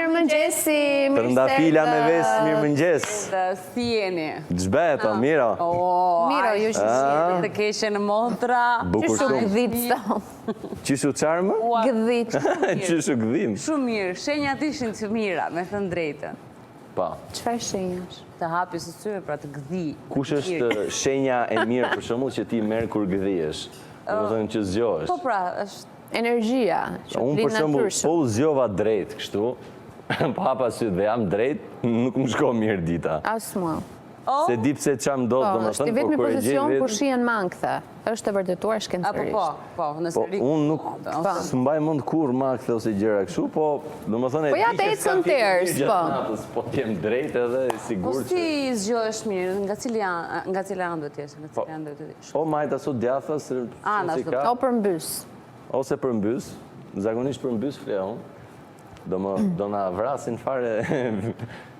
Mirëmëngjesi, mirë se Trëndafila me vesë, mirëmëngjes. Si jeni? Ç'bëhet, o, miro. Miro, ju që ah. Të keqen motra. Bukur shumë. shumë. Gdhit sot. Qysh u çarë më? Gdhit. Qysh u gdhim. Shumë mirë, shenjat ishin të mira, me thënë të drejtën. Pa. Çfarë shenjash? Të hapjes së syve, pra të gdhi. Kush është shenja e mirë për shembull që ti merr kur gdhihesh? Domethënë që zgjohesh. Po pra, është Energjia, që Unë për shembull, po u zgjova drejt kështu, po hapa sytë dhe jam drejt, nuk më shko mirë dita. As mua. S'e di pse ça më ndodh, Po, domethënë, është i po vetmi kur e gjej pozicion ku veten, shihen makthe. Është e vërtetuar Apo shkencërisht. po, po, nëse po rri. unë nuk Po. s'mbaj mend kurrë makthe ose gjëra kështu, po domethënë e Po ja di të që ecën s'kam fjetur ters, mirë gjatë po. natës, po të jem drejt edhe Po sigurt që si zgjohesh mirë, nga cili anë, nga cila anë duhet të jesh, nga Po. cila anë duhet të jesh? O majtas o djathtas, Anash, si ka, O përmbys. ose përmbys, zakonisht përmbys fle unë. Do më, do na vrasin fare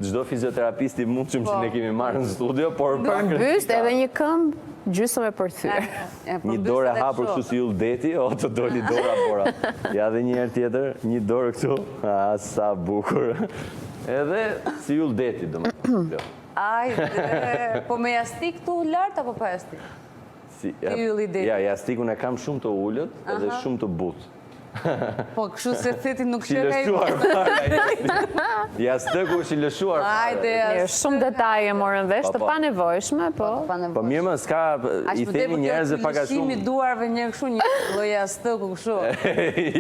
çdo fizioterapist i mundshëm që Po. ne kemi marrë në studio, por pak Përmbys rëndësi ka. edhe një këmbë gjysmë e përthyer. Një dorë e hapur kështu si yll deti, o të doli dora bora. Ja dhe një herë tjetër, një dorë këtu, a sa bukur. Edhe si yll deti, domethënë. Ajde, po me jastik këtu lart apo pa jastik? Si, ylli i detit. Ja, jastikun e kam shumë të ulët edhe shumë të butë. Po kështu se theti nuk Si qe ka i lëshuar fare. Jastëku është i lëshuar fare. Hajde, Mirë, shumë detaje morëm vesh, Po, të po. panevojshme, po. Po mirë më, s'ka, i themi njerëzve pak a shumë. Lëshimi duarve një kështu, një lloj jastëku kështu.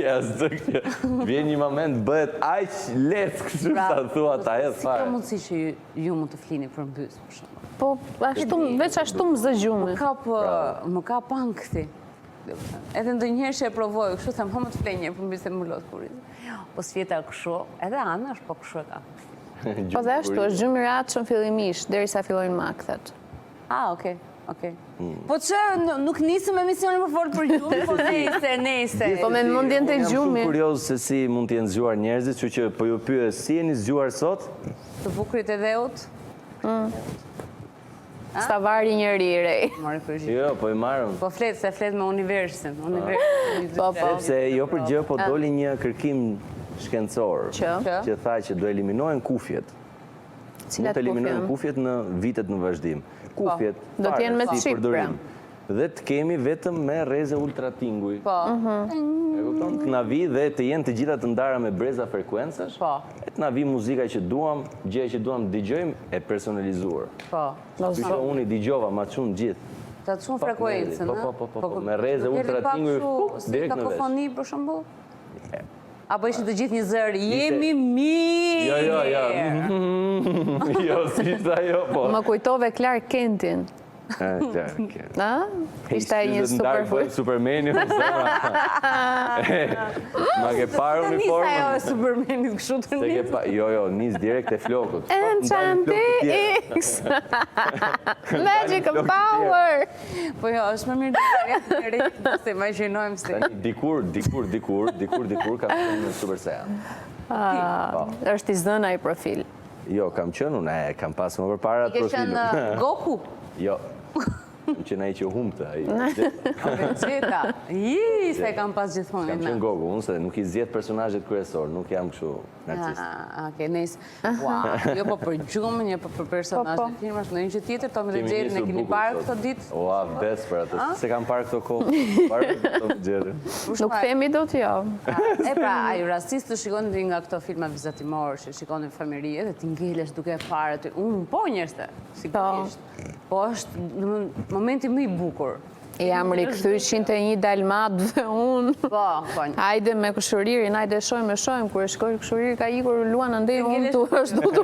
Jastëk që vjen një moment bëhet aq lehtë kështu Pra, sa thua ta hedh Si ka fare. mundësi që ju, ju mund të flini përmbys, për shembull? Po, ashtu, veç ashtu më zë gjumi. Më kap, më kap ankthi. Edhe ndonjëherë që e provoj, kështu them, hë më të flej një përmbys se më lodh kurrizi. Po s'fjeta kështu, edhe anash, po kështu e kam. Po dhe ashtu, është gjumë i rehatshëm fillimisht, derisa fillojnë makthet. Ah, okej, okej. Po që nuk nisëm emisionin për folë për gjumë, po nejse, nejse. Po me mendjen te Jam shumë gjumi. kurioz se si mund të jenë zgjuar njerëzit, kështu që po ju pyes, si jeni zgjuar sot? Të bukurit e dheut, S'ta vari njeri i rej. Mori përgjigje. Jo, po i marrëm. Po flet, se flet me universin. Universin. Po, po. Sepse jo për gjë, po doli një kërkim shkencor Që? që tha që do eliminohen kufjet. Mund Cilat të eliminohen kufje? kufjet në vitet në vazhdim. Kufjet, Do të jenë me fare, si çip, pra. përdorim. Dhe të kemi vetëm me rreze ultratinguj. Po. E kupton? Të na vi dhe të jenë të gjitha të ndara me breza frekuencash. Po. E të na vi muzika që duam, gjëja që duam të dëgjojmë e personalizuar. Po. Kështu që unë i dëgjova, ma çun gjithë. Ta çun frekuencën, Po, po, po, po, po, me rreze ultratinguj, direkt në vesh. Kakofoni, për shembull? Apo ishin të gjithë një zërë, jemi mirë! Jo, jo, jo. Jo, si ishte ajo, po. Më kujtove Clark Kentin. Clark Kent. A? Ishte ai një super full. Supermeni, më zemra. Ma ke parë Nis uniformën? ajo e Supermanit kështu të Se ke nis. pa, jo, jo, nis direkt e flokut. Enchantix! Magic power! Po jo, është më mirë të të të imagjinojmë se. Tani, dikur, dikur, dikur, dikur, dikur, kam qenë në Super Saiyan. Ah, është i zënë ai profil. Jo, kam qenë unë, e, kam pas më përpara Ke profilin. qenë Goku? Jo. Kam qenë ai që humbte, ai. Vegeta. I, se e kam pas gjithmonë. Kam qenë Goku, unë se nuk i zgjedh personazhet kryesor, nuk jam kështu narcist. Ah, okej, nejse. Ua, jo po për gjumën, jo po për personazhet Po, po. filmash, ndonjë gjë tjetër, Tom dhe Kemi Jerry, ne nisur keni bukur parë sot. këto ditë? Ua, vdes për atë. Se kam parë këto kohë. Parë për Tom dhe Jerry. Nuk themi dot jo. E pra, a ju rastis të shikoni një nga këto filma vizatimorë që shikoni familje dhe ti ngelesh duke e parë aty. Unë po njerëz, sigurisht. Po është domethënë, momenti më i bukur. Jam rikthy 101 dalmatëve unë. Po, po. Hajde me kushëririn, hajde shojmë, e shojmë, kur e shkoj kushëriri ka ikur luan andej, unë tu është du të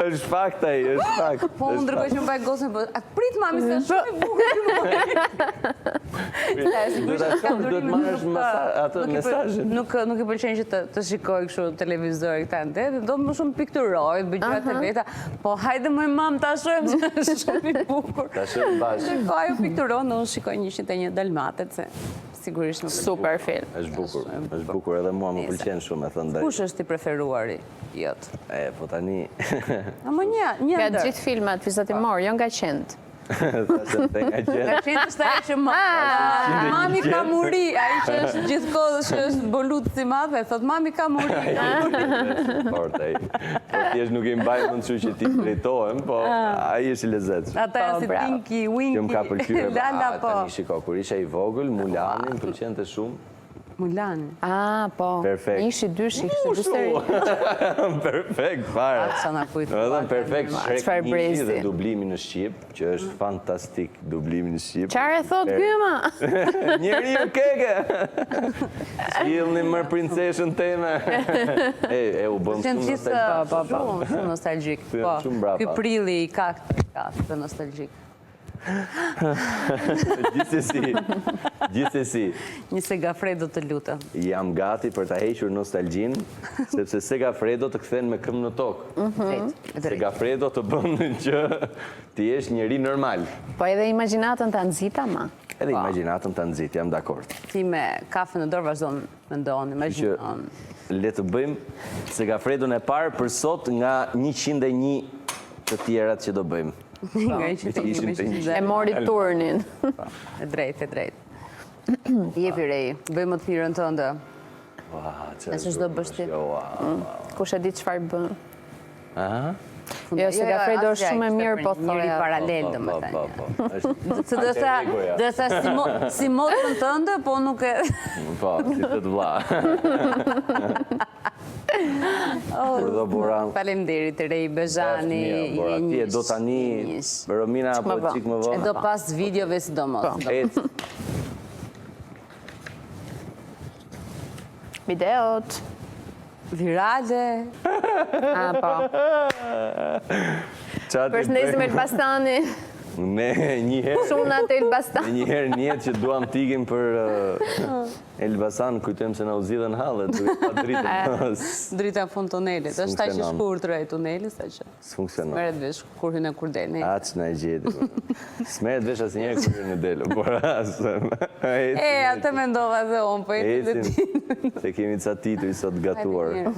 Është fakt ai, është fakt. Po unë ndërkohë që më mbaj gocën, po a prit mami se është shumë i bukur ky moment. Do ta shoh, do të marrësh atë mesazhin. Nuk nuk i pëlqen që të të shikoj kështu televizor këta ende, dhe do më shumë pikturoj, bëj gjërat e veta. Po hajde moj mam ta shohim se është shumë i bukur. Ta shohim bashkë. Po ajo pikturon dhe unë shikoj 101 dalmatet se sigurisht më pëlqen. Super film. Është bukur, është bukur edhe mua më pëlqen shumë, e thënë drejt. Kush është i preferuari jot? E, po tani A më një, një Nga ndër. gjithë filmat vizatimor, jo nga qentë. Thashë te nga qentë. Nga qentë është ai që ma... Mami kam uri, ai që është gjithkohë që është boluc i madh, thotë mami kam uri. Fort ai. Po thjesht nuk i mbaj mend kështu që t'i drejtohem, po ah. ai është i lezetshëm. Ata janë si po, Tinky, Winky, Që më ka pëlqyer. Lala po. Tani shiko, kur isha i vogël, Mulani më pëlqente shumë. Mulani. Ah, po. Perfekt. Njëshi, dyshi, kishte dy seri. Perfekt, fare. Ah, sa na kujt. Edhe perfekt, Shrek njëshi dhe dublimi në shqip, që është fantastik dublimi në shqip. Çfarë e thotë ky ma? Njeriu keke. Sillni më princeshën teme. E, e u bëm shumë nostalgjik. Po, po, po. Shumë nostalgjik. Po. Ky prilli i ka këtë, ka këtë nostalgjik. Gjithsesi, gjithsesi. Një Segafredo të lutem. Jam gati për ta hequr nostalgjinë, sepse Segafredo të kthen me këmbë në tokë. Mhm. Segafredo të bën që të jesh njeri normal. Po edhe imagjinatën ta nxit ama. Edhe imagjinatën ta nxit, jam dakord. Ti me kafe në dorë vazhdon mendon, imagjinon. Le të bëjmë Segafredon e parë për sot nga 101 të tjerat që do bëjmë. Nga i që të një E mori turnin. E drejtë, e drejtë. Jepi Rei, bëj më të mirën tënde. Nëse ç'do bësh ti. Mm. Kush e di çfarë bën. Aha. Jo, Segafredo është shumë e mirë, po thoja. Njeri paralel, po, domethënë. Po, po, po. Se do të do të si motrën tënde, po nuk e... Po, si të të vla. Urdhëro Bora. Faleminderit Rei Bezhani. Bora, ti e do tani Romina apo çik më vonë? E do pas videove sidomos. Po. Videot. Virale. A, po. Përshëndesim Elbasanin. Ne një herë... Çunat e Elbasanit. Ne një herë një që duam të ikim për Elbasan, kujtojmë se na u zgjidhën hallet, duke pa dritën. Drita në fund tunelit, është aq i shkurtër ai tuneli, sa që. S'funksionon. S'merret vesh kur hyn e kur del. Aq na e gjeti. S'merret vesh asnjëherë kur hyn e del, por as. E, atë mendova dhe unë, po ecim dhe ti. Se kemi ca tituj sot gatuar.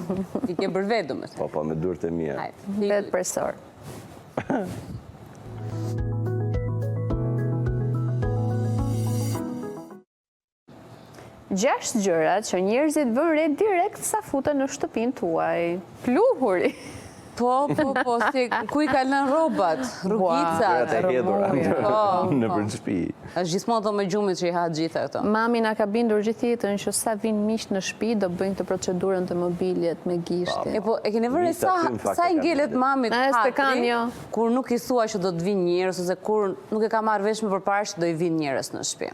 I ke bërë vetë, domethënë. Po, po, me duart e mia. Vetë presor. Gjashtë gjëra që njerëzit vënë re direkt sa futen në shtëpinë tuaj. Pluhuri. Po, po, po, si, ku i ka lënë rrobat, rrugicat. Gjërat e hedhura po, nëpër po. shtëpi. Është gjithmonë dhoma e gjumit që i ha gjitha këto. Mami na ka bindur gjithë jetën që sa vijnë miqtë në shtëpi do bëjnë këtë procedurën të mobiljet me gishtin. E po, e keni vënë re sa sa i ngelet mamit hatri, jo. kur nuk i thua që do të vinë njerëz ose kur nuk e ka marrë vesh më përpara që do i vinë njerëz në shtëpi.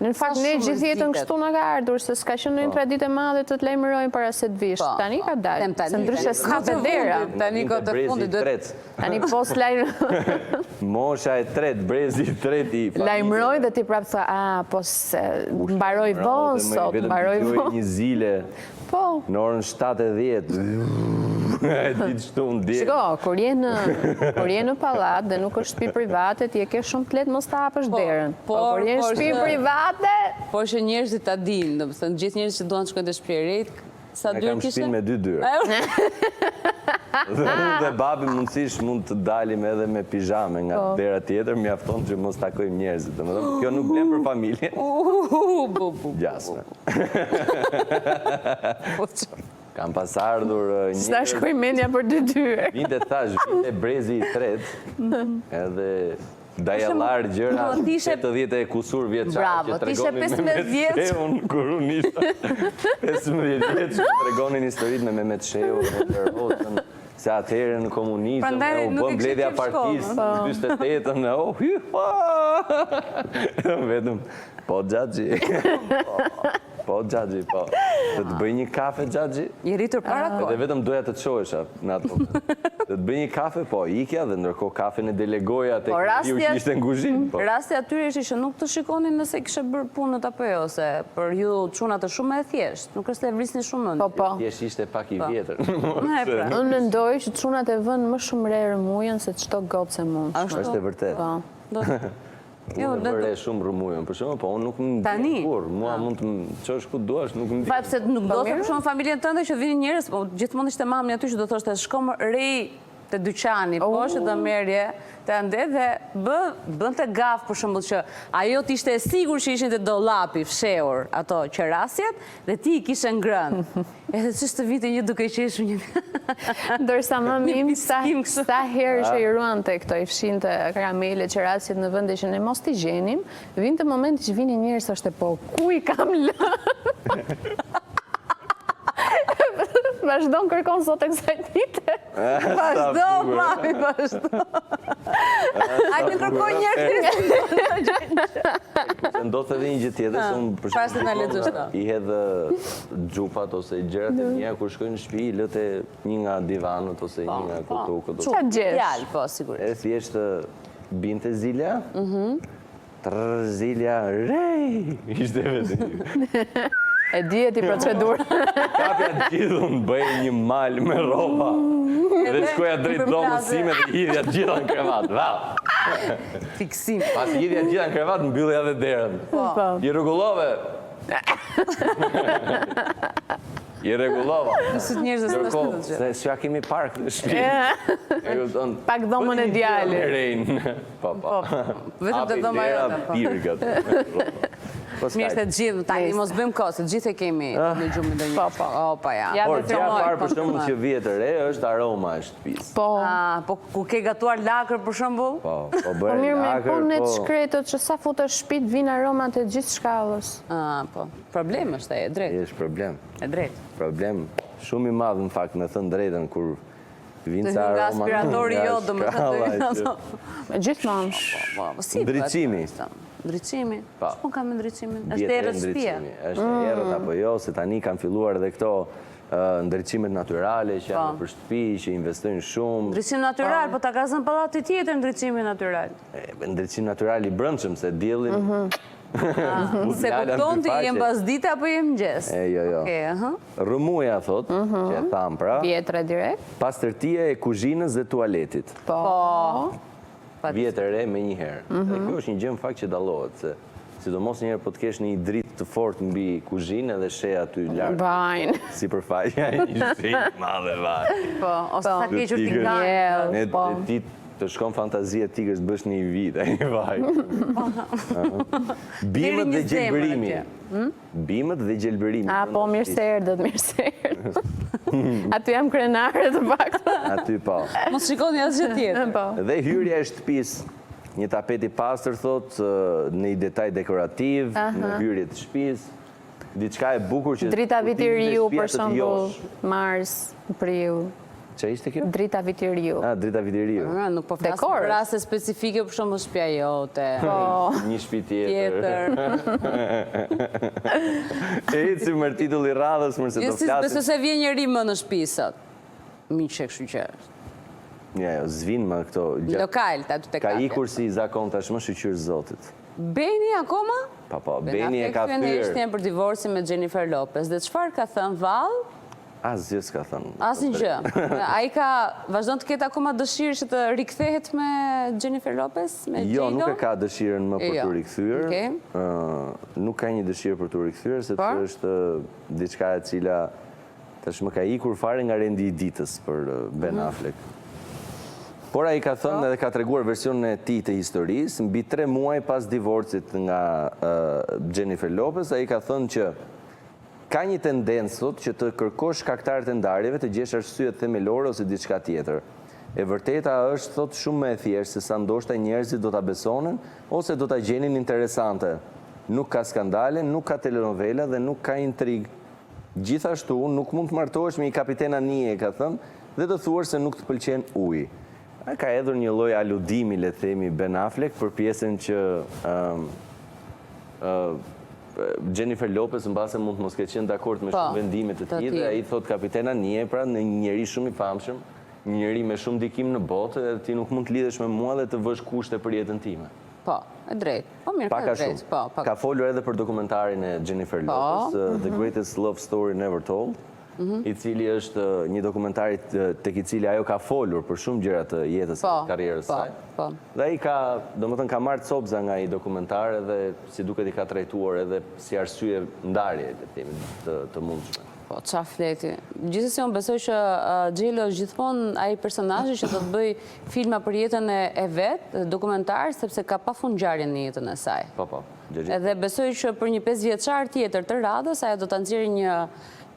Në fakt ne gjithë jetën kështu na ka ardhur, se s'ka qenë ndonjë po. traditë e madhe të të lajmërojnë para se të vish. Po, tani ka dalë. Se ndryshe s'hapet dera. Tani kohët e fundit duhet. Tani po s'lajm. Mosha e tretë, brezi i tretë i familjes. Lajmërojnë dhe ti prapë thua, "A, po se mbaroi vonë sot, mbaroi vonë." Një zile. Po. Në orën 7:10. E ditë shtunë dje. Shiko, kur je në kur je në pallat dhe nuk është shtëpi private, ti e ke shumë të lehtë mos ta hapësh po, derën. Po, po kur je në shtëpi private, po që njerëzit ta dinë, domethënë gjithë njerëzit që duan të shkojnë te shtëpia e Reit, sa dyer kishte? Kam shtëpinë me dy dyer. Dhe unë dhe babi mundësisht mund të dalim edhe me pizhame nga po. dera tjetër, mjafton që mos takojmë njerëzit. Domethënë, kjo nuk vlen për familjen. Gjasme. Po, Kam pas ardhur një... S'ta shkoi mendja për dy dyer. Vinte thash, vinte brezi i tretë, edhe dajallar gjëra 80 e kusur vjeçar që tregonin Mehmet Shehun, kur unë isha 15 vjeç, që tregonin historitë me Mehmet Shehun, me Enver Hoxhën, se atëherë në komunizëm, e u bë mbledhja e partisë, në 48-ën, e oh, hy, vetëm, po xhaxhi. Po, xhaxhi, po. Të të bëj një kafe, xhaxhi? I rritur para kohë. Dhe vetëm doja të çohesha në atë moment. Të të bëj një kafe, po, ikja dhe ndërkohë kafen e delegoja tek po, njeriu që ishte në kuzhinë. Po. Rasti atyre ishte që nuk të shikonin nëse kishe bërë punët apo jo, se për ju çunat është shumë e thjeshtë, nuk është se e vrisni shumë mend. Po, po. Thjesht ishte pak i po. vjetër. Pra. Unë mendoj që çunat e vënë më shumë re rrëmujën se çdo gocë e mundshme. Është e vërtetë. Po. Jo, unë vë re shumë rrëmujën, për shembull, po unë nuk më ndjen kurrë, mua ah. mund të më çosh ku duash, nuk më ndjen. Po pse nuk do të për shembull familjen tënde që vinin njerëz, po gjithmonë ishte mami aty që do thoshte shko më Rei. Te dyqani, po që do merrje te ande dhe bë, bënte gafë për shembull që ajo të ishte e sigurt që ishin te dollapi fshehur ato qerasjet dhe ti i kishe ngrënë. Edhe ç'është të vinte një duke qeshur një Ndërsa mami im sa, sa herë që i ruante këto, i fshinte karamelet, qerasjet në vende që ne mos t'i gjenim, vinte momenti që vinin njerëz thoshte po ku i kam lënë? Vazhdon kërkon sot e kësaj dite. Vazhdo, mami, vazhdo. Ai të kërkon njerëzit. Se ndodh edhe një gjë tjetër, se unë për shembull i hedh xhupat ose gjërat e mia kur shkoj në shtëpi i lë te një nga divanët ose një nga po, po. koltukët. Çfarë gjesh? Fjalë, po, sigurisht. E thjesht binte zilja. Mhm. Trrr zilja rej! Ishte vetëm. E di e ti procedurë. Kapja të gjithë unë bëj një mal me rroba. Dhe shkoja drejt dhomës sime dhe hidhja të gjitha në krevat. Va. Fiksim. Pasi hidhja të gjitha në krevat, mbyllja dhe derën. Po. po. I rregullove. I rregullova. Në sy të njerëzve s'është të gjithë. Se s'ja kemi parë këtë shtëpi. E kupton. Pak dhomën e djalit. Po, po. po. Vetëm te dhoma jote. Po. Pirgat. Po Mirë se të gjithë, tani mos bëjmë kohë, se të gjithë e kemi ah. në gjumë ndonjë. Po, po. Opa, ja. Ja, Por, gjëja e parë për shembull që vihet re është aroma e shtëpisë. Po. Ah, po kur ke gatuar lakër për shembull? Po, po bëre lakër, po. Mirë, me po ne të shkretët që sa futesh në shtëpi vijnë aromat e gjithë shkallës. Ah, po. Problem është e drejtë. Është problem. E drejtë. Problem shumë i madh në fakt, me thënë të drejtën kur Vijnë ca aroma nga aspiratori jo, domethënë. Gjithmonë. Po, po, si Ndriçimi. Ndriçimi. Po. Ç'punë ka me ndriçimin? Është errët shtëpia. Është mm. errët apo jo, se tani kanë filluar edhe këto ndriçimet natyrale që janë po. për shtëpi, që investojnë shumë. Ndriçim natyral, po ta ka zënë pallati tjetër ndriçimin natyral. Ndriçim natyral i brendshëm, se diellin mhm. S'e kupton ti, je mbasdite apo je mëngjes? E, jo, jo. Rrëmuja, thotë, mhm. që e thamë pra. Vihet re direkt. Pastërtia e kuzhinës dhe tualetit. Po. Vihet re menjëherë. Mhm. Dhe kjo është një gjë në fakt që dallohet, se sidomos një herë po të kesh një dritë të fortë mbi kuzhinë edhe sheh aty lart. Vajin. Sipërfaqja një shenjë e madhe vaj. Po, ose sa keq ti kanë. Po. Ti Të shkon fantazia të ikësh të bësh një vit, ai vaj. Bimët dhe gjelbërimi. Hm? Bimët dhe gjelbërimi. A, po, mirë se erdhët, mirë se erdhët. Aty jam krenare të paktën. Aty po. Mos shikoni asgjë tjetër. Po. Dhe hyrja e shtëpisë, një tapet i pastër, thotë, një detaj dekorativ, në hyrje të shtëpisë, diçka e bukur që... Drita Vit i Riu, për shembull, mars, prill. Ça ishte kjo? Drita Vit i Riu. Ah, Drita Vit i Riu. Nuk po flas për raste specifike, për shembull shtëpia jote. Po. Një shtëpi tjetër. Tjetër. Ecim me titullin e radhës, mirë se do flasim. Jo, s'besoj se vjen njeri më në shtëpi sot. Miqe, kështu që është. Ja, jo, s'vijnë më këto. Lokal, aty te Ka ikur si zakon tashmë shyqyr Zotit. Beni akoma? Po, po, Beni e ka thyer. Ben Affleck heshtjen për divorcin me Jennifer Lopez. Dhe çfarë ka thënë vallë? Asgjë s'ka thënë. Asnjë gjë. Ai ka vazhdon të ketë akoma dëshirë që të rikthehet me Jennifer Lopez, me J-Lo? Jo, nuk e ka dëshirën më për jo. t'u rikthyer. Nuk ka një dëshirë për t'u rikthyer, sepse është diçka e cila tashmë ka ikur fare nga rendi i ditës për Ben mhm. Affleck. Por ai ka thënë po. edhe ka treguar versionin e tij të historisë, mbi 3 muaj pas divorcit nga Jennifer Lopez, ai ka thënë që Ka një tendencë, thotë, që të kërkosh shkaktarët e ndarjeve, të gjesh arsyet themelore ose diçka tjetër. E vërteta është, thotë, shumë më e thjeshtë se sa ndoshta njerëzit do ta besonin ose do ta gjenin interesante. Nuk ka skandale, nuk ka telenovela dhe nuk ka intrigë. Gjithashtu, nuk mund të martohesh me një kapiten anije, ka thënë, dhe të thuash se nuk të pëlqen uji. Ai ka hedhur një lloj aludimi, le të themi, Ben Affleck për pjesën që Jennifer Lopez mbase mund të mos ketë qenë dakord me po, shumë vendime të tij dhe ai thotë kapiten anije, pra një njeri shumë i famshëm, një njeri me shumë ndikim në botë dhe ti nuk mund të lidhesh me mua dhe të vësh kushte për jetën time. Po, e drejtë. Po mirë, ka drejtë. Po, pak. Ka folur edhe për dokumentarin e Jennifer po. Lopez, The mhm. Greatest Love Story Never Told. Mhm. i cili është një dokumentar tek i cili ajo ka folur për shumë gjëra të jetës e karrierës së saj. Po. Dhe ai ka, domethënë ka marrë copëza nga ai dokumentar edhe si duket i ka trajtuar edhe si arsye ndarje, le të themi, të, të mundshme. Po, ça flet ti. Gjithsesi unë besoj që J.Lo është gjithmonë ai personazhi që do të bëjë filma për jetën e vet, dokumentar, sepse ka pafund ngjarje në jetën e saj. Po, po. Edhe besoj që për një 5 vjeçar tjetër të radhës, ajo do ta nxjerrë një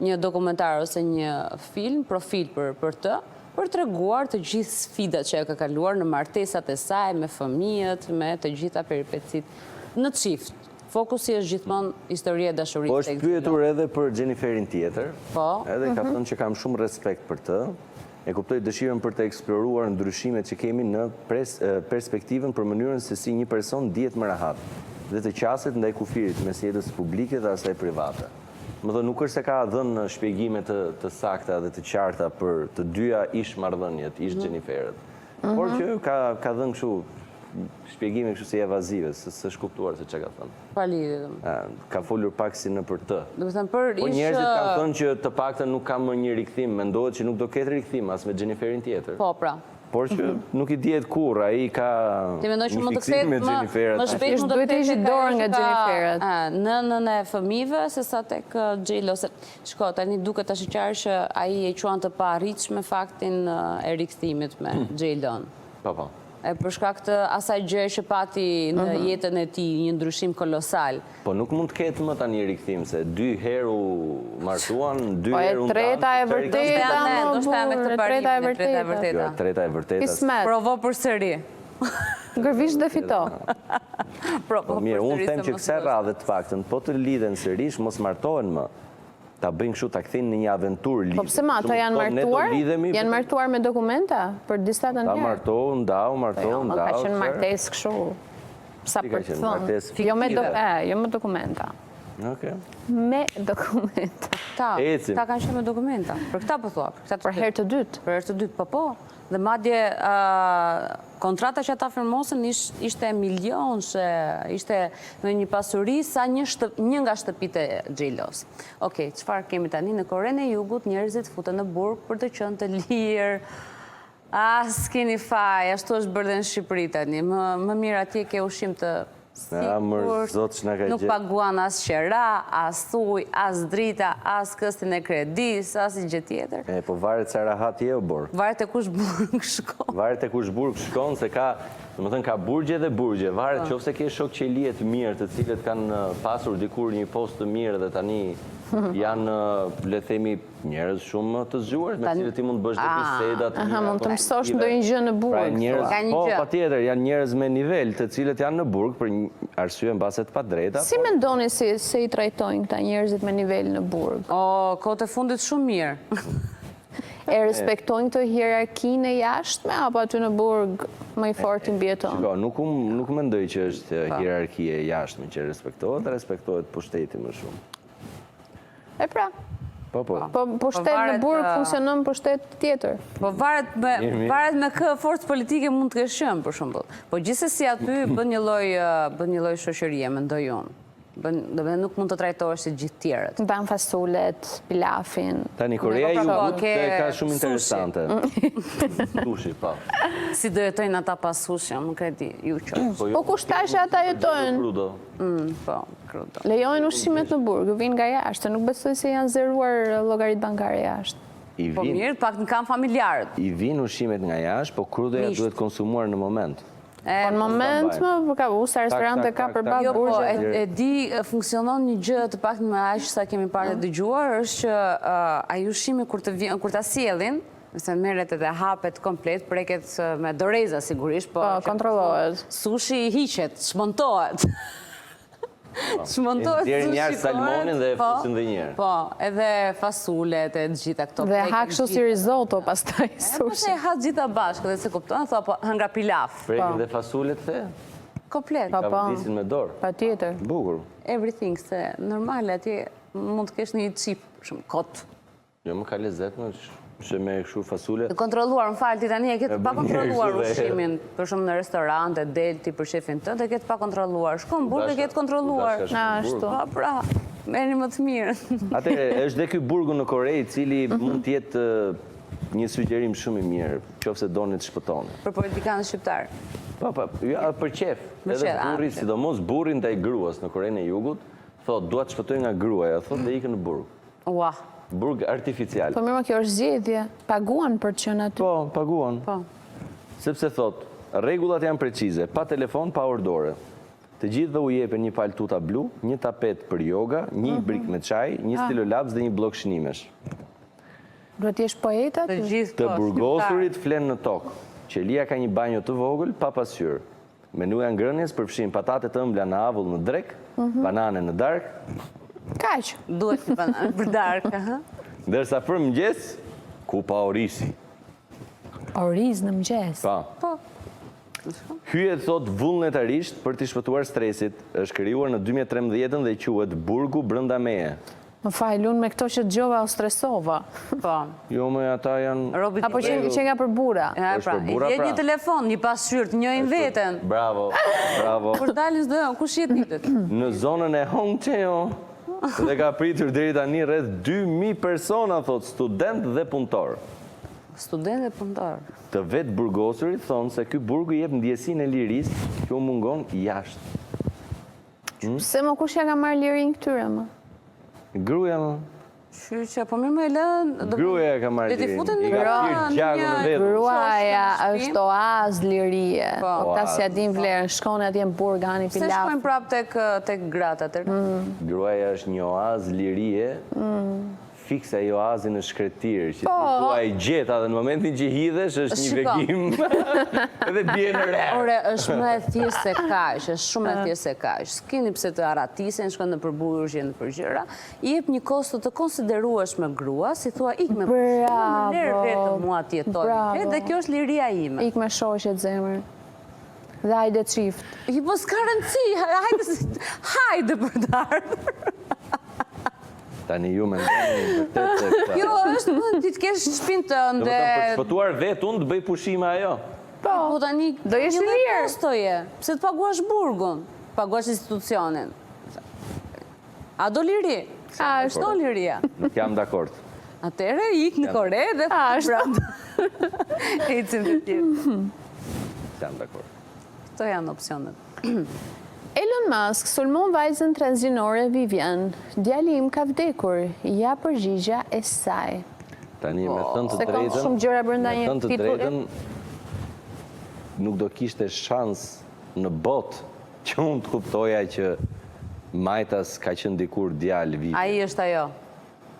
një dokumentar ose një film, profil për për të, për treguar të gjithë sfidat që ajo ka kaluar në martesat e saj, me fëmijët, me të gjitha peripecitë në çift. Fokusi është gjithmonë historia e dashurisë. Po është pyetur edhe për Jenniferin tjetër. Po. Edhe ka thënë që kam shumë respekt për të. E kuptoj dëshirën për të eksploruar ndryshimet që kemi në perspektivën për mënyrën se si një person ndihet më rahat dhe të qaset ndaj kufirit mes jetës publike dhe asaj private. Domethënë nuk është se ka dhënë shpjegime të të sakta dhe të qarta për të dyja ish marrëdhëniet, ish Jenniferët. Por që ka ka dhënë kështu shpjegime kështu si evazive, s'është kuptuar se çka ka thënë. Pa lidhje, domethënë. Ka folur pak si nëpër të. Domethënë për ish... Po njerëzit kanë thënë që të paktën nuk ka më një rikthim, mendohet që nuk do ketë rikthim as me Jenniferin tjetër. Po, pra. Por që nuk i dihet kurrë, ai ka Ti mendon që mund të kthehet me Jenniferat. Më shpejt mund të kthehet tek dorë nga Jenniferat. Nënën e fëmijëve se sa tek J.Lo. Shiko, tani duket ashiqare që ai e quan të paarritshme faktin e rikthimit me J.Lo-n. Po, po. E për shkak të asaj gjëje që pati në mhm. jetën e tij, një ndryshim kolosal. Po nuk mund të ketë më tani rikthim se dy herë u martuan, dy po herë u ndanë. Po e treta e vërteta, ndoshta me këtë parim, e treta e vërteta. Jo, e treta e vërteta. Kismet. Provo përsëri. Gërvisht dhe fito. Provo po mirë, unë them që kësaj radhe të paktën, po të lidhen sërish, mos martohen më. Ta bëjnë kështu, ta kthejnë në një aventurë lidhjen. Po pse ma, ata janë martuar? Janë martuar me dokumenta për disatën herë. Ta martohu, ndau, martohu, jo, ndau. Ka qenë martesë kështu. Sa për të thënë. Jo me do, e, jo me dokumenta. Okej. Me dokumenta. Ta, ta kanë qenë me dokumenta. Për këta po thua, për këta për herë të dytë. Për herë të dytë, po po. Dhe madje kontrata që ata firmosën ishte milionëshe, ishte në një pasuri sa një, një nga shtëpitë e J.Lo-s. Okej, çfarë kemi tani në Korenë e Jugut, njerëzit futen në burg për të qenë të lirë. Ah, s'keni faj, ashtu është bërë dhe në Shqipëri tani. Më, më mirë atje ke ushqim të sigurt, nuk paguan as qera, as ujë, as drita, as këstin e kredisë, as një gjë tjetër. E, po varet sa rahat je o bor. Varet te kush burg shkon. Varet te kush burg shkon, se ka, domethënë ka burgje dhe burgje. Varet po. qoftë se ke shokë qelie të mirë, të cilët kanë pasur dikur një post të mirë dhe tani janë, le të themi, Njerëz shumë të zgjuar, me të cilët ti mund të bësh dhe biseda të mira. Mund të mësosh ndonjë gjë në burg. Pra njerëz, po patjetër, janë njerëz me nivel, të cilët janë në burg për arsye mbase të padrejta. Si mendoni si se i trajtojnë këta njerëzit me nivel në burg? O, kohët e fundit shumë mirë. E respektojnë këtë hierarkinë e jashtme apo aty në burg më i forti mbijeton? Shiko, nuk nuk mendoj që është hierarki e jashtme që respektohet, respektohet pushteti më shumë. E pra. Po, po. Po, pushtet në burg funksionon pushtet tjetër. Po varet me, varet me kë forcë politike mund të kesh qenë, për shembull. Po gjithsesi aty bën një lloj bën një lloj shoqërie, mendoj unë. Bën, do nuk mund të trajtohesh si gjithë tjerët. Ndan fasulet, pilafin. Tani Korea e po, Jugut e ka shumë interesante. Sushi, po. Si do jetojnë ata pa sushi, nuk e di, ju qoftë. Po, jo, po kush tha që ata jetojnë? Mm, po, krudo. Lejojnë ushqimet në burg, vijnë nga jashtë, nuk besoj se janë zeruar llogaritë bankare jashtë. Po mirë, pak në kanë familjarët. I vijnë ushqimet nga jashtë, po krudoja duhet konsumuar në moment. Po në moment më, po ka u sa restorante ka përballë jo, po, burgje. E di, funksionon një gjë të paktën me aq sa kemi parë dhe dëgjuar, është që ai ushqimi kur të vjen, kur ta sjellin, Se merret edhe hapet komplet, preket me doreza sigurisht, po, po kontrollohet. Sushi hiqet, çmontohet. Po. Çmontohet sushi. Nxjerrin jashtë salmonin dhe e po, fusin dhe njëherë. Po, edhe fasulet e të gjitha këto. Dhe ha kështu si risotto pastaj sushi. Po se ha të gjitha bashkë dhe s'e kupton, thua po hëngra pilaf. Prekin dhe fasulet the? Komplet. Po, po. Kavërdisin me dorë. Patjetër. Bukur. Everything, se normal atje mund të kesh një çip, shumë kot. Jo më ka lezet më që me kështu fasule. Të kontrolluar, më fal, ti tani e ke të pakontrolluar ushqimin, për shembull në restorante, del ti për qejfin tënd, e ke të pakontrolluar. Shko në burg e ke të kontrolluar. Ashtu. Po, pra, merrni më të mirë. Atëherë, është dhe ky burgu në Kore, i cili mhm. mund të jetë një sugjerim shumë i mirë, qoftë se doni të shpëtoni. Për politikanët shqiptarë. Po, po, jo, për qejf. Edhe burri, sidomos burri ndaj gruas në Korenë e Jugut, thotë, dua të shpëtoj nga gruaja, thotë dhe ikën në burg. Ua. Burg artificial. Po mirë, kjo është zgjedhje. Paguan për të qenë aty. Po, paguan. Po. Sepse thotë, rregullat janë precize, pa telefon, pa orë dore. Të gjithëve u jepen një palë tuta blu, një tapet për yoga, një mhm. ibrik me çaj, një ah. stilolaps dhe një bllok shënimesh. Duhet të jesh poet aty? Të gjithë Të po, burgosurit flenë në tokë. Qelia ka një banjo të vogël, pa pasqyrë. Menuja e ngrënies përfshin patate të ëmbla në avull në drekë, mhm. banane në darkë. Kaq. Duhet një banane për darkë, ha? Ndërsa për mëngjes, kupa orizi. Oriz në mëngjes. Po. Po. Hyhet thotë vullnetarisht për t'i shpëtuar stresit, është krijuar në 2013-ën dhe quhet Burgu brenda meje. Më fal, unë me këto që dëgjova u stresova. Po. Jo, më ata janë... Robi Apo që, që nga për burra. Ja, Është pra, për burra, i pra. një telefon, një pasqyrë, të njohin veten. Bravo, bravo. Kur dalin s'do, kush jetë ditët? Në zonën e Hongqiao dhe ka pritur deri tani rreth 2000 persona, thotë student dhe punëtor. Student dhe punëtor. Të vetëburgosurit thonë se ky burg u jep ndjesinë e lirisë që u mungon jashtë. Pse më kush ja ka marrë lirinë këtyre më? Gruaja më. Qyqa, po mirë më e lënë... Gruaja e ka marrë lirinë. Le t'i futen në I ka pirë gjakun në vetë. Gruaja është oaz lirie. Po. Po këta s'ja din vlerën, shkon atje në burg, hani pilaf. Se shkojnë prapë tek, tek gratë atëherë? Mm. Gruaja është një oaz lirie, mm. Fiks ai oazi në shkretëtirë, që ti Po. thua e gjeta dhe në momentin që hidhesh është një Shiko. vegim edhe bie në rërë. Ore, është më e thjeshtë se kaq, është shumë e thjeshtë se kaq. S'keni pse të arratisen, shkojnë nëpër burgje, nëpër gjëra. I jep një kosto të konsiderueshme gruas, i thua ik me pushime, më lër Bravo. vetëm mua të jetoj. Bravo. Dhe kjo është liria ime. Ik me shoqet zemër. Dhe hajde çift. I po s'ka rëndësi, hajde, hajde për të ardhur. Tani ju mendoni vërtet se këta... Kjo është më ti të kesh shtëpinë tënde. Domethënë për të shpëtuar vetë unë të bëj pushime ajo. Po, po tani do jesh i lirë. Kostoje. Pse të paguash burgun? Paguash institucionin. A do liri? A është do liria? Nuk jam dakord. Atëherë ik në Kore dhe A është. Ecim të tjerë. Jam dakord. Këto janë opsionet. Elon Musk sulmon vajzën transgjinore Vivian. Djali im ka vdekur, ja përgjigja e saj. Tani, me thënë të Se ka drejtën, shumë gjëra brenda me një thënë të titulli. drejtën, nuk do kishte shans në botë që unë të kuptoja që majtas ka qenë dikur djalë Vivian. Ai është ajo.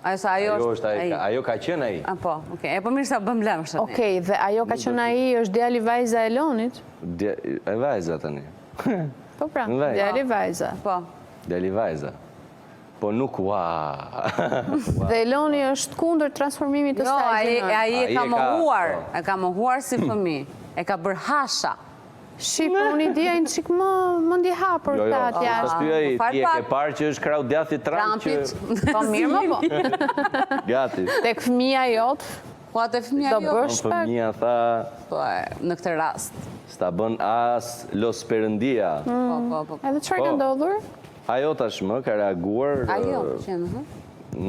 Ajo sa ajo Ajo është ai, ajo ka qenë ai. A po, okej. E po mirë sa bëm lëmsh tani. Okej, dhe ajo ka qenë ai, është djali vajza e Elonit? E vajza tani. Po pra, djali vajza. Po. Djali vajza. Po nuk ua. Dhe Eloni është kundër transformimit të jo, saj. Jo, ai e ka mohuar, e ka mohuar si fëmijë. E ka bërë hasha. Shif, po unë i dija një çik më mendjehapur jo, jo, këta atje jashtë. Jo, jo, ti e ke parë që është krahu djathtë i Trump që... Po mirë më po. Gati. Tek fëmija jot. Po atë fëmija jot. Do bësh pak. Fëmija tha... Po, në këtë rast. S'ta bën as Los Perëndia. Mm. Po, po, po. Edhe çfarë ka po. ndodhur? Ajo tashmë ka reaguar... Ajo, qenë, hë?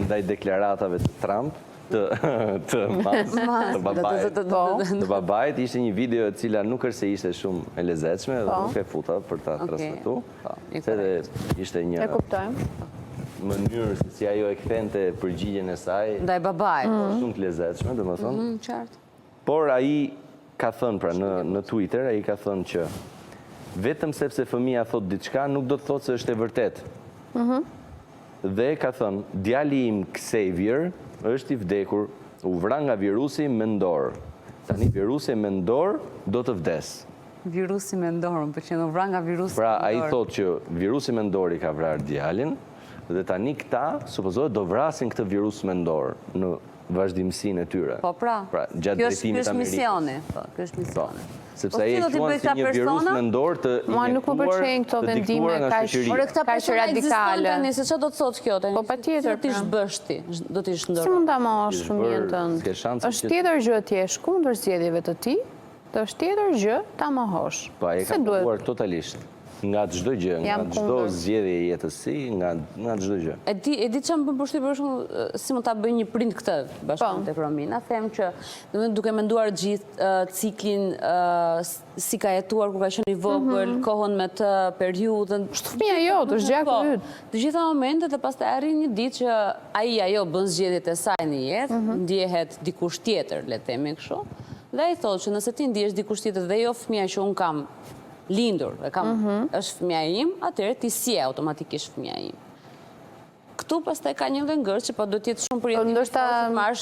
Ndaj deklaratave të Trump, të të Musk, të babait. Po. Të babait ishte një video e cila nuk është se ishte shumë e lezetshme dhe po. nuk e futa për ta transmetuar. Po, Se dhe ishte një E kuptojmë. mënyrë se si ajo e kthente përgjigjen e saj. Ndaj babait. Mm. Shumë të lezetshme, domethënë. Mm, qartë. Por ai ka thënë pra në në Twitter, ai ka thënë që vetëm sepse fëmija thotë diçka nuk do të thotë se është e vërtetë. Mhm. Dhe ka thënë, djali im Xavier është i vdekur, u vra nga virusi mendor. Tani virusi mendor do të vdesë. Virusi mendor, më pëlqen, u vra nga virusi Pra, mendor. ai thotë që virusi mendor i ka vrarë djalin dhe tani këta supozohet do vrasin këtë virus mendor në vazhdimësinë e tyre. Po pra, pra gjatë drejtimit të Ky është Amerikës. misioni, po, ky është Po, misioni. sepse Po ai si e do t'i quan bëj si këta një virus persona? mendor të Mua nuk më injektuar, pëlqejnë këto të vendime diktuar nga kaq shoqëria. Ore këta Kaq persona ekzistojnë radikale. tani, se çfarë do të thotë kjo tani? Po, patjetër, Si do t'i pra. zhbësh ti, do t'i Si shndërrosh? mund ta mohosh Ti fëmijën zhbër, tënd? s'ke shanse Është që- tjetër gjë të jesh kundër zgjedhjeve të tij, dhe është tjetër gjë ta mohosh. Po ai e ka Se duhet mohuar totalisht. Nga çdo gjë, nga çdo zgjedhje e jetës si, nga nga çdo gjë. E di, e di çfarë më bën përshtypje për shembull, si mund ta bëjë një prind këtë bashkë po. tek Romina, them që domethënë duke menduar gjithë ciklin si ka jetuar kur ka qenë i vogël, mhm. kohën me të, periudhën, është fëmija jot, është gjaku po, yt. Të gjitha momentet dhe pastaj arrin një ditë që ai ajo bën zgjedhjet e saj në jetë, mhm. ndjehet dikush tjetër, le të themi kështu. Dhe ai thotë që nëse ti ndihesh dikush tjetër dhe jo fëmija që unë kam lindur, e kam, mhm. është fëmija im, atëherë ti s'je automatikisht fëmija im. Këtu pastaj ka një lloj ngërçi, po duhet të jetë shumë përjetim. Po ndoshta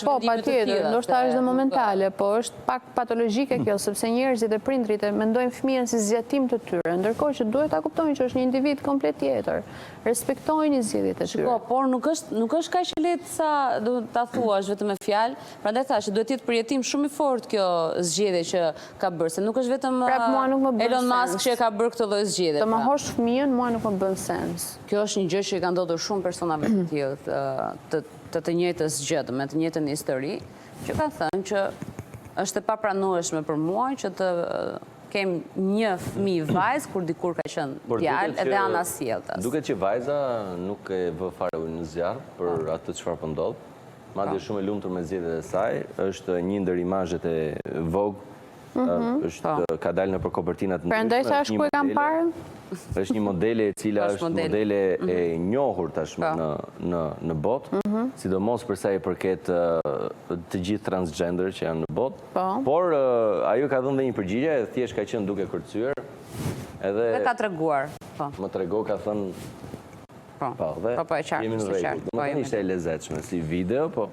po patjetër, ndoshta është dhe momentale, po është pak patologjike kjo, sepse njerëzit e prindërit e mendojnë fëmijën si zgjatim të tyre, ndërkohë që duhet ta kuptojnë që është një individ komplet tjetër. Respektojini zgjedhjet e tyre. Shiko, por nuk është nuk është kaq e lehtë sa do ta thuash vetëm me fjalë. Prandaj thashë, duhet të jetë përjetim shumë i fortë kjo zgjedhje që ka bërë, se nuk është vetëm Prap mua nuk më bën Elon Musk sens. që e ka bërë këtë lloj zgjedhje. Të pra. mohosh fëmijën mua nuk më bën sens. Kjo është një gjë që i ka ndodhur shumë personave të tillë të të të të njëjtës gjë, me të njëjtën histori, që kanë thënë që është e papranueshme për mua që të kem një fëmijë vajzë kur dikur ka qenë djalë edhe anasjelltas. Duket që vajza nuk e vë fare ujë në zjarr për po. atë çfarë po ndodh. Madje po. shumë e lumtur me zgjedhjet e saj, është një ndër imazhet e Vogue, mhm. është po. ka dalë nëpër kopertina të ndryshme. Prandaj thashë ku e kam parë? Është një modele e cila është modele e mhm. njohur tashmë po. në në në botë, mhm. sidomos për sa i përket të gjithë transgender që janë në botë. Po. Por ajo ka dhënë dhe një përgjigje, thjesht ka qenë duke kërcyer. Edhe Dhe ka treguar, po. Më trego ka thënë Po. Po, dhe po, po, e qartë, jemi në rregull. Po, Domethënë ishte e lezetshme si video, po.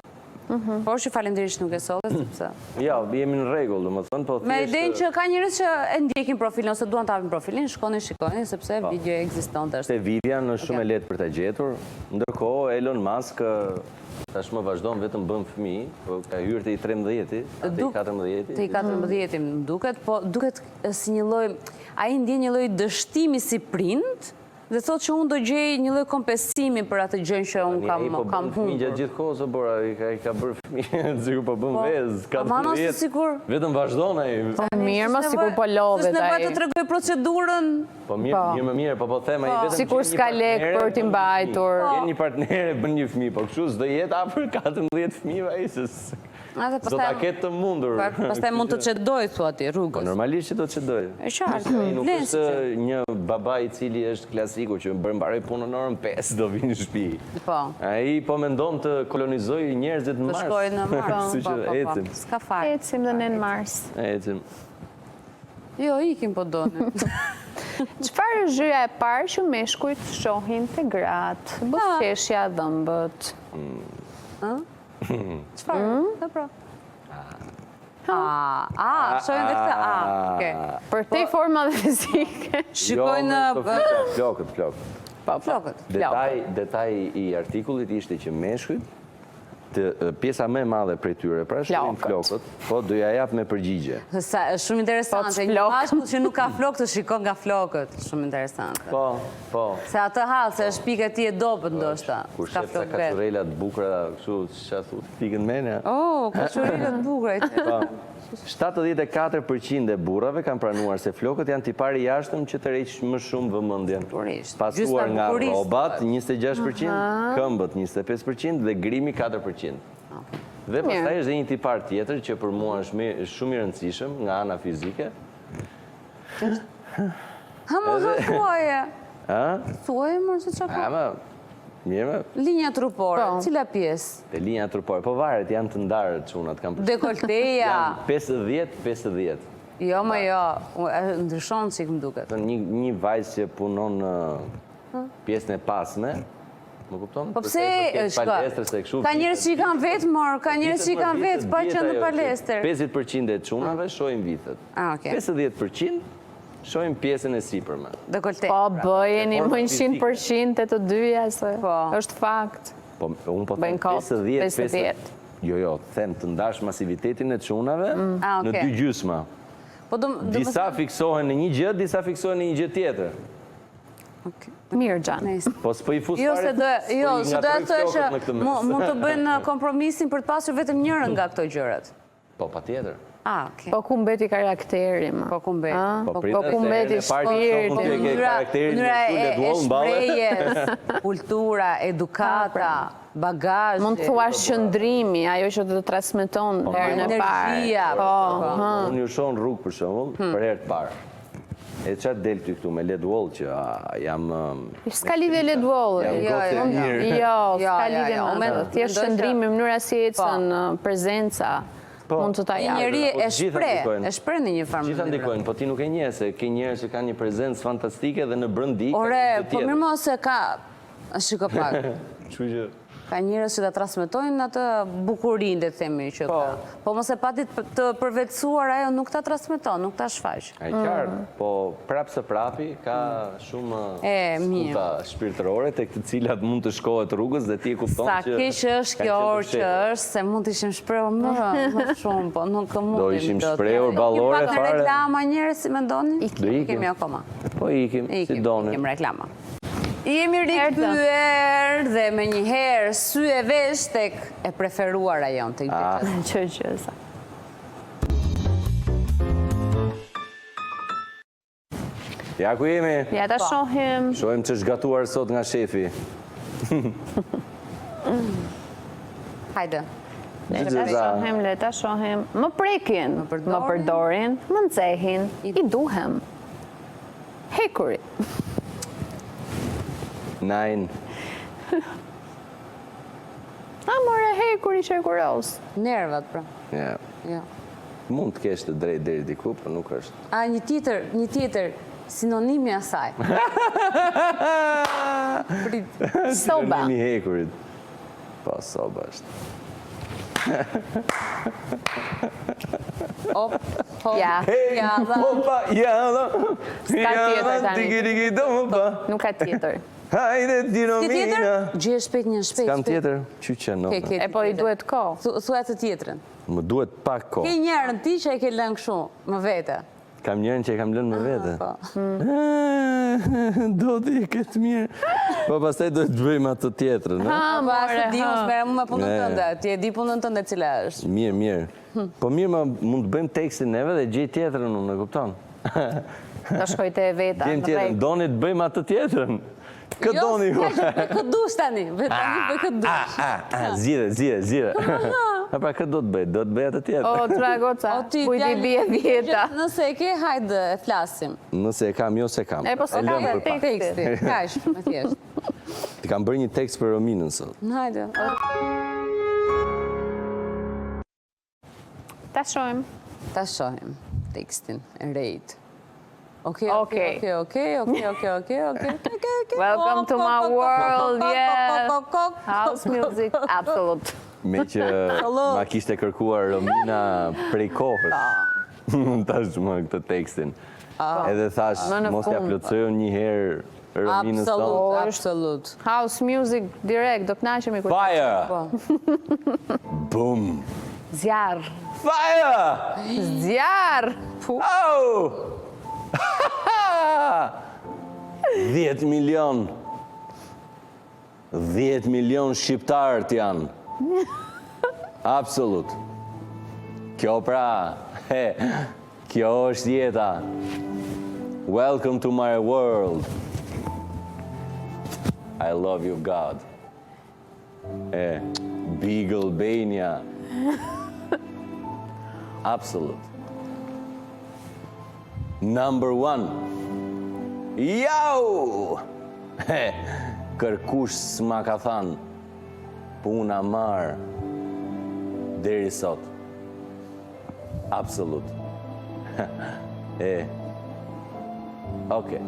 Mhm. Por që faleminderit që nuk e solle, sepse... Jo, jemi në rregull, domethënë, po thjesht... Me idenë që ka njerëz që e ndjekin profilin ose duan të hapin profilin, shkoni shikojni, sepse po. video ekziston të është. Te Vivian është shumë e lehtë për ta gjetur, ndërkohë Elon Musk tashmë vazhdon vetëm bën fëmijë, po ka hyrë te i 13-ti, te i 14-ti. Te i 14-ti më duket, po duket si një lloj, ai ndjen një lloj dështimi si prind, Dhe thotë që unë do gjej një lloj kompensimi për atë gjënë që unë kam humbur. Ai po bën fëmijë gjatë gjithë kohës o Bora, i ka i ka bërë fëmijë, sikur po bën po, vezë, ka të jetë. Sikur vetëm vazhdon ai. Po mirë, më sikur po lodhet ai. S'është nevojë të tregoj procedurën. Po mirë, po. mirë më mirë, po po them ai po. vetëm sikur s'ka lek për t'i mbajtur. Gjen një partnere bën një fëmijë, po kështu s'do jetë afër 14 fëmijëve ai se S'do ta ketë të mundur. Pastaj mund të çedojë, thua ti, rrugës. Po normalisht që do të çedojë. E qartë. Ai nuk është një baba i cili është klasiku që bërë mbaroj punën në orën 5 do vi në shtëpi. Po. Ai po mendon të kolonizojë njerëzit në Mars. Të shkojë në Mars. Kështu që po, po, po. ecim. S'ka faj. Ecim dhe ne në Mars. Ecim. Jo, ikim po doni. Çfarë është gjëja e parë që meshkujt shohin te gratë? Buzëqeshja, dhëmbët. Mm. Çfarë? Mm? Dhe pra. A, a, shohin dhe këtë, a, oke. Përtej po- formave fizike. Shikojnë... Jo, flokët, flokët. Po, po. Flokët. Detaj, detaj i artikullit ishte që meshkujt, të pjesa më e madhe prej tyre, pra shohin flokët, po do ja jap me përgjigje. Sa, është shumë interesante, po, një mashkull që nuk ka flokë të shikon nga flokët, shumë interesante. Po, Po. Se atë hall, se është pikë e tij e dobët ndoshta. Kur shef ca kaçurrela të bukura, kështu, ça thu, t'ikën menja. Oh, kaçurrela të bukura. Po. 74% e burrave kanë pranuar se flokët janë tipari i jashtëm që tërheq më shumë vëmendjen. Pasuar nga rrobat 26%, këmbët 25% dhe grimi 4%. Dhe pastaj është dhe një tipar tjetër që për mua është shumë i rëndësishëm nga ana fizike. Ha mo ha thuaje. Ha? Thuaje më se ça ka. Ha më. Mirë më. Linja trupore, po. cila pjesë? Te linja trupore, po varet, janë të ndarë çunat, kam përshtypjen. Dekolteja. Janë 50 50. Jo, më jo, ndryshon çik më duket. Një një vajzë që punon në pjesën e pasme, Më kupton? Po pse, shiko, ka njerëz që i kanë vetë, mor, ka njerëz që i kanë vetë, pa qenë në palestër. 50% e çunave shohin vithet. Ah, okay. 50% shohin pjesën e sipërme. Dekolte. Po, bëjeni më 100% të të dyja, se po. është fakt. Po, unë po them 50, 50. Jo, jo, them të ndash masivitetin e çunave mm. ah, në dy gjysma. Po, disa fiksohen në një gjë, disa fiksohen në një gjë tjetër. Mirë, Xhan. Po s'po i fus jo, fare, do, jo, se do të thosh që mund të bëjnë kompromisin për të pasur vetëm njërën nga këto gjërat. Po, patjetër. Ah, okay. Po ku mbeti karakteri, më? Po ku mbeti? Po, po, po ku mbeti shpirti? Mënyra e shprehjes, kultura, edukata, bagazhi. Mund të thuash qëndrimi, ajo që të transmeton po, herën e parë. Energjia. Po, po. Unë ju shoh në rrugë për shembull, hmm. për herë të parë. E ça del ty këtu me led wall që jam... S'ka lidhje led wall. Jam jo, gocë e mirë. Jo, s'ka lidhje me atë. Thjesht qëndrimi, mënyra si ecën, po. prezenca. Po, mund të ta Një japë. njeri Po, e të gjitha shpreh, ndikojnë. e shpreh në një farë Gjitha mënyre. ndikojnë, po ti nuk e njeh se ke njerëz që kanë një prezencë fantastike dhe në brendi ka Ore, një gjë po tjetër. mirë mos e ka, shiko pak. Kështu që Ka njerëz që ta transmetojnë atë bukurinë, le të themi që Po. ka. Po mos e pati të përvetësuar ajo nuk ta transmeton, nuk ta shfaq. E qartë, po prapë së prapi ka shumë E, mirë. skuta shpirtërore tek të cilat mund të shkohet rrugës dhe ti e kupton Sa që keq është kanë kjo qenë të orë që fshehura. është, se mund të ishim shprehur më, më shumë, po nuk mundim. Do ishim dot. shprehur ballore Ikim pak në fare. reklama njerëz, si mendoni? Do ikim. Kemi akoma. Po ikim, si Ikim, doni. ikim reklama. Jemi rikthyer dhe menjëherë sy e vesh tek e preferuara jonë tek Ah. gjëqësa. Gjëqësa. Ja ku jemi? Ja ta shohim. Shohim ç'është gatuar sot nga shefi. Hajde. Le ta shohim, le ta shohim. Më prekin, më përdorin, më nxehin, i duhem. Hekuri. Nine. A more hekuri që hekuros. Nervat pra. Ja. Ja. Mund të kesh të drejtë deri diku, po nuk është. A një tjetër, një tjetër sinonimi asaj. Prit. Soba. Sinonimi i hekurit. Po, soba është. Op, hop, Ja. ja, dha. Opa, ja, dha. S'ka tjetër tani. Tiki, tiki, dopa. Nuk ka tjetër. Hajde, Ke Dinomina. tjetër? Gjeje shpejt një shpejt. Kam shpejt. tjetër, qyqe Ke, nona. ke E po i tjetër. duhet kohë. Thuaj të tjetrën. Më duhet pak Ke kohë. njërën ti që e ke lënë kështu, më vete. Kam njërën që e kam lënë më vete. Po. Do ti këtë mirë. Po pastaj do të bëjmë atë tjetrën, ë? Ha, Po, more, as e di, unë s'merrem unë me punën tënde. Ti e di punën tënde cila është. Mirë, mirë. Po mirë, ma mund të bëjmë tekstin neve dhe gjej tjetrën unë, e kupton? Do shkoj te e veta. Gjejmë tjetrën. Doni të bëjmë atë tjetrën? Kë jo, doni ju? Jo, kë dush tani, bëj tani, bëj kë dush. Ah, ah, zgjidhe, zgjidhe, zgjidhe. A pra kë do të bëj? Do të bëj atë tjetër. O, tra goca, kujt i bie dhjeta. Nëse e ke, hajde, e flasim. Nëse e kam, jo s'e kam. E po s'e kam dhe teksti. Kaq, më thjesht. Të kam bërë një tekst për Rominën sot. Hajde. Ta shohim. Ta shohim tekstin e Reit. Okej, okej, okej, okej, okej, okej, okej, okej. Welcome to my world, yeah. House music, absolut. Meqë ma kishte kërkuar Romina prej kohës. Tashmë këtë tekstin. Edhe thash, mos ja plotësoj unë një herë Rominës tonë. Absolut, absolut. House music direkt, do kënaqemi kur. Fire! Po. Boom! Zjarr. Fire! Zjarr! Oh! 10 milion. 10 milion shqiptarët janë. Absolut. Kjo pra, he, kjo është jeta. Welcome to my world. I love you, God. E, Big Albania. Absolut. Number one. Jau! He, kërkush s'ma ka thanë, puna marë, deri sot. Absolut. E, oke.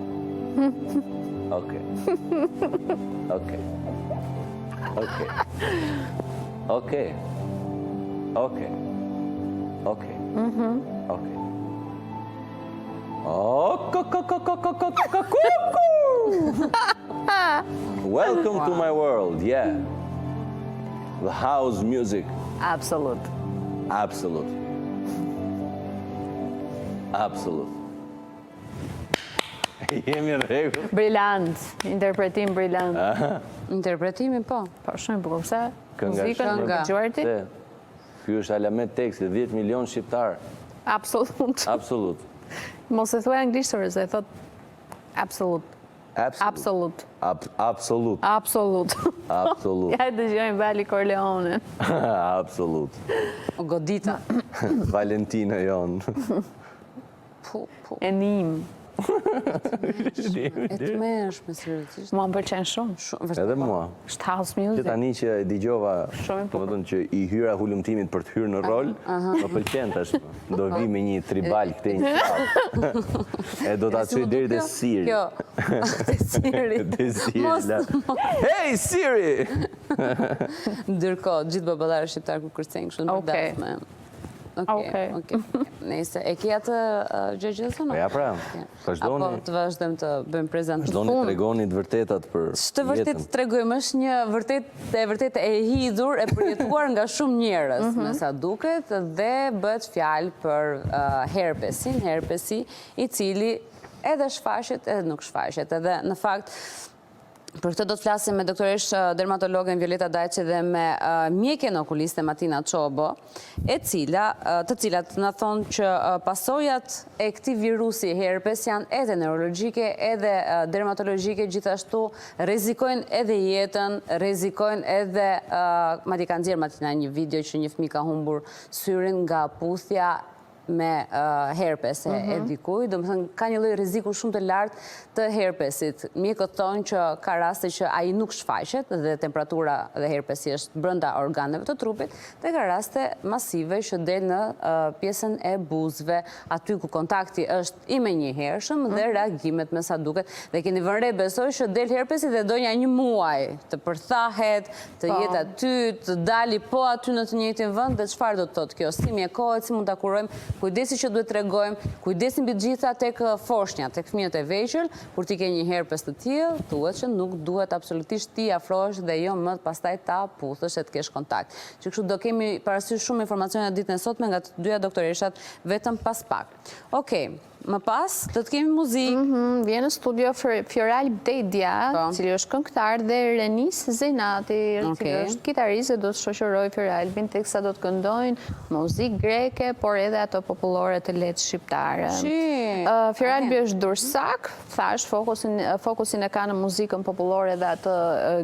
Oke. Oke. Oke. Oke. Oke. Oke. Oke. Oh, ko, ko, ko, ko, ko, ko, ko, ko, ko. Welcome to my world, yeah. The house music, Absolut. absolute. Absolut. Jemi në rregull. Brilant, interpretim brilant. Interpretimi, po. Po, shumë i bukur, pse? Kënga Muzikën shumë e dëgjuar ti? Se? Ky është alamet teksti, 10 milion shqiptar. Absolut. Absolut. Mos e thuaj anglisht, se e thot absolut. Absolut. Absolut. Absolut. Absolut. Ja e dëgjojmë Vali Corleone. Absolut. O godita. Valentino jonë. Pu, pu. E nim. E tmerrshme, seriozisht. Mua më pëlqen shumë. Shumë, vërtet. Edhe mua. Është house music. Që tani që e dëgjova, Shumë e bukur. domethënë që i hyra hulumtimit për të hyrë në rol, më pëlqen tashmë. Do vi me një tribal këtej një qafë. E do ta çoj deri te Siri. Kjo, te Siri. Te Siri. Mos, la. Hey Siri! Ndërkohë, gjithë baballarët shqiptar kur kërcejnë kështu në Okej. dasmë. Okej, Okej. okej. Nëse e ke atë gjëegjëzën? Po ja pra, vazhdoni. Apo të vazhdojmë të bëjmë prezantim. Vazhdoni tregoni të vërtetat për Ç'të vërtet jetën. të tregojmë është një vërtet e vërtet e hidhur e përjetuar nga shumë njerëz, me sa duket dhe bëhet fjalë për herpesin, herpesi i cili edhe shfaqet edhe nuk shfaqet. Edhe në fakt Për këtë do të flasim me doktoreshë dermatologen Violeta Dajçi dhe me mjeken okuliste Matina Çobo, e cila, të cilat na thonë që pasojat e këtij virusi herpes janë edhe neurologjike, edhe dermatologjike, gjithashtu rrezikojnë edhe jetën, rrezikojnë edhe, madje ka nxjerrë Matina një video që një fëmijë ka humbur syrin nga puthja me herpes e mhm. dikujt, domethënë ka një lloj rreziku shumë të lartë të herpesit. Mjekët thonë që ka raste që ai nuk shfaqet dhe temperatura dhe herpesi është brenda organeve të trupit, dhe ka raste masive që del në pjesën e buzëve, aty ku kontakti është i menjëhershëm dhe mhm. reagimet me sa duket. Dhe keni vënë re besoj që del herpesi dhe do nja një muaj të përthahet, të po. jetë aty, të dali po aty në të njëjtin vend dhe çfarë do të thotë kjo? Si mjekohet, si mund ta kurojmë, kujdesi që duhet tregojmë, kujdesi mbi të gjitha tek foshnjat, tek fëmijët e vegjël, kur ti ke një herpes të tillë, thuhet që nuk duhet absolutisht t'i afrohesh dhe jo më pastaj ta puthësh e të kesh kontakt. Që kështu do kemi parasysh shumë informacione ditën e sotme nga të dyja doktoreshat vetëm pas pak. Okej. Më pas, do të kemi muzikë. Mhm, vjen në studio Fioralb Dedja, po. cili është këngëtar dhe Renis Zenati, cili është kitarist dhe do të shoqërojë Fioralbin teksa do të këndojnë muzikë greke, por edhe ato popullore të lehtë shqiptare. Fioralbi është durrsak, thashë, fokusin, fokusin e ka në muzikën popullore dhe atë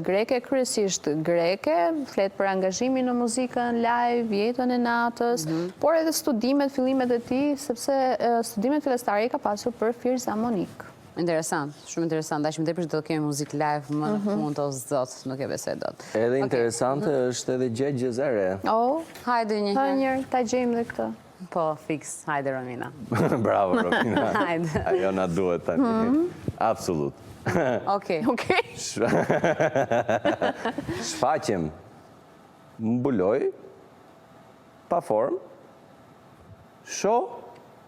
greke, kryesisht greke, flet për angazhimin në muzikën live, jetën e natës, mhm. por edhe studimet, fillimet e tij, sepse studimet fillestare i ka pasur për fizarmonikë. Interesant, shumë interesant. Aq më tepër që do të kemi muzikë live më në mhm. fund o zot, nuk e besoj dot. Edhe interesante mhm. është edhe gjëegjëza e re. Oh, hajde një herë. Ta gjejmë dhe këtë. Po, fiks, hajde Romina. Bravo Romina. Hajde. Ajo na duhet tani. Mhm. Absolut. Okej. Okej. Shfaqem. Mbuloj. Pa formë. Shoh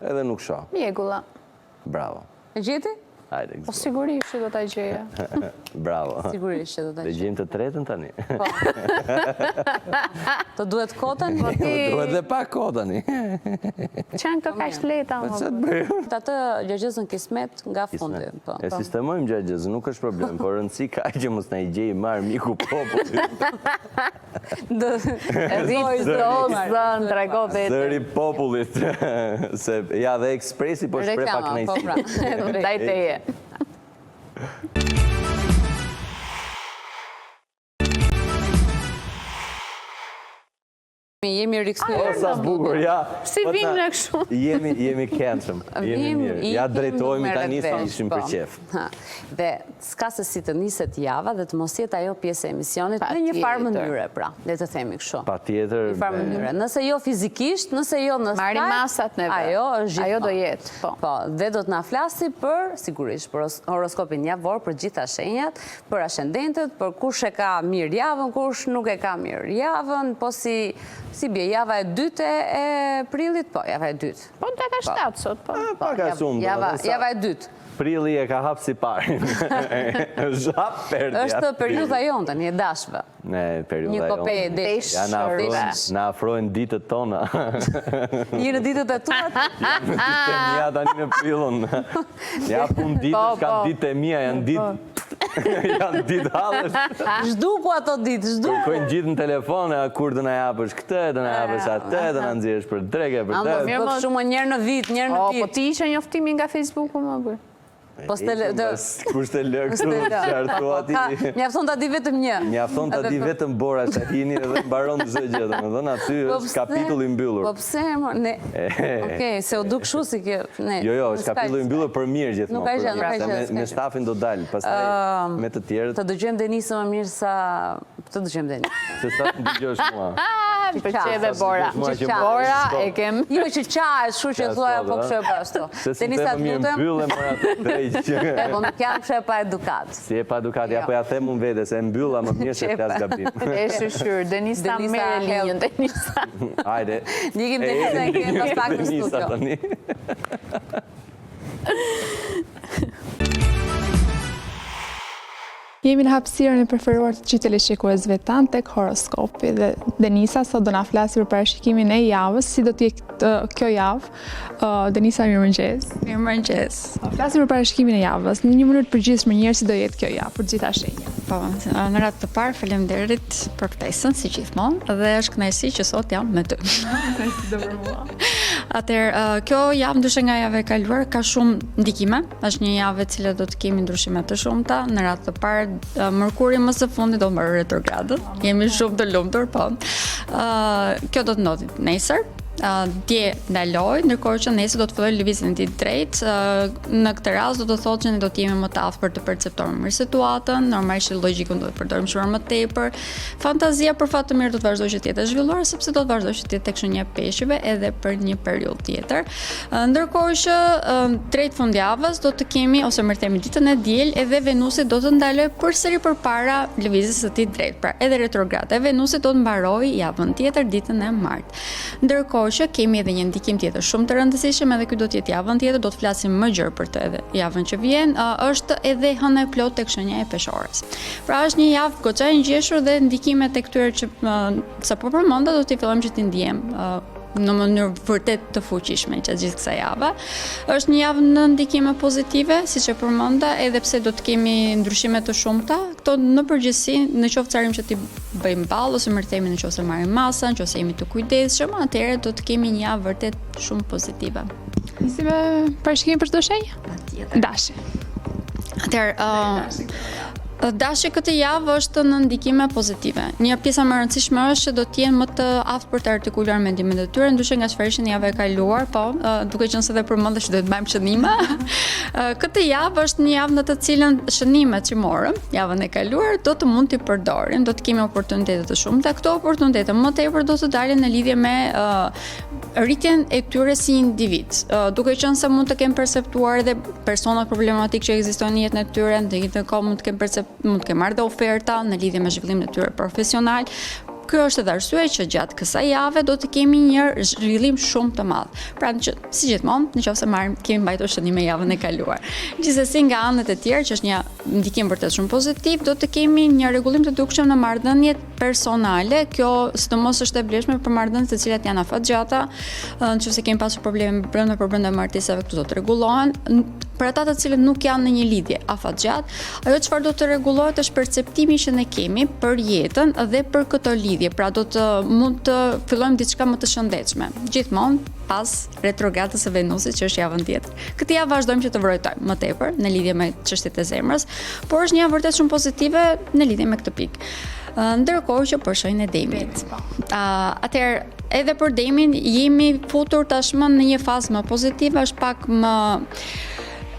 edhe nuk shoh. Mjegulla. Bravo. E gjeti? Hajde, Po sigurisht që do ta gjeja. Bravo. Sigurisht që do ta gjeja. Dhe gjejmë të tretën tani. Po. Të duhet kohë tani? Po ti... Duhet dhe pak kohë tani. Ç'janë këto kaq të lehta, më? Po bëjmë? Të atë gjëegjëzën kismet nga fundi. Po. E sistemojmë gjëegjëzën, nuk është problem, por rëndësi ka që mos na i gjejë më armiku i popullit. Rrit dozën, trego veten. Zëri i popullit. Se ja dhe Expressi po shpreh Reklama, po pra. Ndaj teje. Jemi rikthyer. O sa bukur, ja. Si po vim në kështu? Jemi jemi këndshëm, jemi mirë. Ja drejtohemi tani se ishim për po. qejf. Dhe s'ka se si të niset java dhe të mos jetë ajo pjesë e emisionit në një farë mënyre, pra, le të themi kështu. Patjetër. Një farë mënyre. Nëse jo fizikisht, nëse jo në Marrim masat neve. Ajo është gjithmonë. Ajo do jetë, po. Po, dhe do të na flasi për, sigurisht, për horoskopin javor, për gjitha shenjat, për ascendentët, për kush e ka mirë javën, kush nuk e ka mirë javën, po si si bie java e dytë e prillit, po, java e dytë. Po, data 7 sot, po. Pak a shumë, java, java e dytë. Prilli e ka hap siparin. Zhap perdja. Është periudha jonë tani e dashve. Ne, periudha jonë. Një kope e desh. Ja, na afrojnë, na afrojnë ditët tona. Je në ditët e tua? Jam në ditët e mia tani në prillën. Ja, pun ditët, Po, kam po. ditët e mia, janë ditë. Janë ditë hallesh. Zhduku ato ditë, zhduku. Kërkojnë gjithë në telefon, e kur do na japësh këtë, do na japësh atë, do na nxjerrësh për drekë, për darkë. Mirë, po shumë njëherë në vit, njëherë në vit. Po ti hiqe njoftimin nga Facebooku më bërë. Po s'të lë... Kush të lë këtu, çfarë thua ti? Mjafton ta di vetëm një. Mjafton ta di vetëm Bora Shahini dhe mbaron çdo gjë, domethënë aty po është kapitulli i mbyllur. Po pse, ne... Okej, se u duk kështu si kjo... Jo, jo, është kapitulli i mbyllur për mirë gjithmonë. Nuk ka gjë, nuk ka gjë. Me stafin do dal, pastaj me të tjerët. Të dëgjojmë Denisën më mirë sa të dëgjojmë Denisën. Se sa të dëgjosh mua. Më pëlqeu edhe Bora. Bora e kem. Jo që qahesh, kështu që thua po kështu e po ashtu. Denisa të lutem. Mbyllë më atë drejt. E po nuk jam kështu e pa edukat. Si e pa edukat, ja po ja them unë vetes, e mbylla më mirë se flas gabim. E shyqyr, Denisa merr linjën, Denisa. Hajde. Ndjekim Denisa e kemi pas pak në studio. Tani. Jemi në hapësirën e preferuar të gjithë teleshikuesve tanë tek horoskopi dhe Denisa sot do na flasë për parashikimin e javës, si do të jetë kjo javë. Denisa, mirëmëngjes. Mirëmëngjes. Flasim për parashikimin e javës. Në një mënyrë të përgjithshme njëherë si do jetë kjo javë për të gjitha shenjat. Po, në radhë të parë faleminderit për ftesën si gjithmonë dhe është kënaqësi që sot jam me ty. Kënaqësi do për mua. Atëherë, kjo javë ndryshe nga java e kaluar ka shumë ndikime. Është një javë e cila do të kemi ndryshime të shumta. Në radhë të parë, Mërkuri më së fundi do mbarojë retrogradën. Jemi shumë të lumtur, po. Ë, kjo do të ndodhi nesër. Uh, dje ndaloi, ndërkohë që nesër do të fillojë lëvizjen e tij drejt. Uh, në këtë rast do të thotë që ne do të jemi më të aftë për të perceptuar më mirë situatën, normalisht logjikën do të përdorim shumë më tepër. Fantazia për fat të mirë do të vazhdojë që të jetë e zhvilluar sepse do të vazhdojë që të jetë tek shenja e peshqve edhe për një periudhë tjetër. Ndërkohë që drejt fundjavës do të kemi ose mirë themi ditën e diel edhe Venusi do të ndalojë përsëri përpara lëvizjes së tij drejt. Pra edhe retrograda e Venusit do të mbarojë javën tjetër ditën e martë. Ndërkohë që kemi edhe një ndikim tjetër shumë të rëndësishëm edhe ky do të jetë javën tjetër, do të flasim më gjerë për të edhe javën që vjen, është edhe hëna e plotë tek shenja e peshores. Pra është një javë goxha e ngjeshur dhe ndikimet e këtyre që sapo përmenda do t'i fillojmë që t'i ndjejmë në mënyrë vërtet të fuqishme gjatë gjithë kësaj jave. Është një javë në ndikime pozitive, siç e përmenda, edhe pse do të kemi ndryshime të shumta, këto në përgjithësi, në qoftë se arrijmë që t'i bëjmë ballë ose mirë themi në qoftë se marrim masa, në qoftë se jemi të kujdesshëm, atëherë do të kemi një javë vërtet shumë pozitive. Nisim me parashikimin për çdo shenjë? Patjetër. Dashi. Atëherë, uh, Dashi këtë javë është në ndikime pozitive. Një pjesa më e rëndësishme është që do të jenë më të aftë për të artikuluar mendimet e tyre, ndryshe nga çfarë ishin java e kaluar, po, duke qenë se dhe përmendë që do të mbajmë shënime. Këtë javë është një javë në të cilën shënimet që morëm javën e kaluar do të mund t'i përdorim, do të kemi oportunitete të shumta. Këto oportunitete më tepër do të dalin në lidhje me rritjen e tyre si individ, duke qenë se mund të kenë perceptuar edhe persona problematikë që ekzistojnë në jetën e tyre, në të njëjtën kohë mund të kenë percep mund të kenë marrë dhe oferta në lidhje me zhvillimin e tyre profesional. Kjo është edhe arsyeja që gjatë kësaj jave do të kemi një zhvillim shumë të madh. Pra që si gjithmonë, në qoftë se marrim kemi mbajtur shënime javën e kaluar. Gjithsesi nga anët e tjera që është një ndikim vërtet shumë pozitiv, do të kemi një rregullim të dukshëm në marrëdhëniet personale, kjo sidomos është e vlefshme për marrëdhëniet të cilat janë afatgjata, në qoftë se kemi pasur probleme brenda për brenda martesave këto do të rregullohen. Për ata të cilët nuk janë në një lidhje afatgjatë, ajo çfarë do të rregullohet është perceptimi që ne kemi për jetën dhe për këto lidhje. Pra do të mund të fillojmë diçka më të shëndetshme. Gjithmonë pas retrogradës së Venusit që është javën tjetër. Këtë javë vazhdojmë që të vrojtojmë më tepër në lidhje me çështjet e zemrës, por është një javë vërtet shumë pozitive në lidhje me këtë pikë. Ndërkohë që për shenjën e Demit. Po. Atëherë, edhe për Demin jemi futur tashmë në një fazë më pozitive, është pak më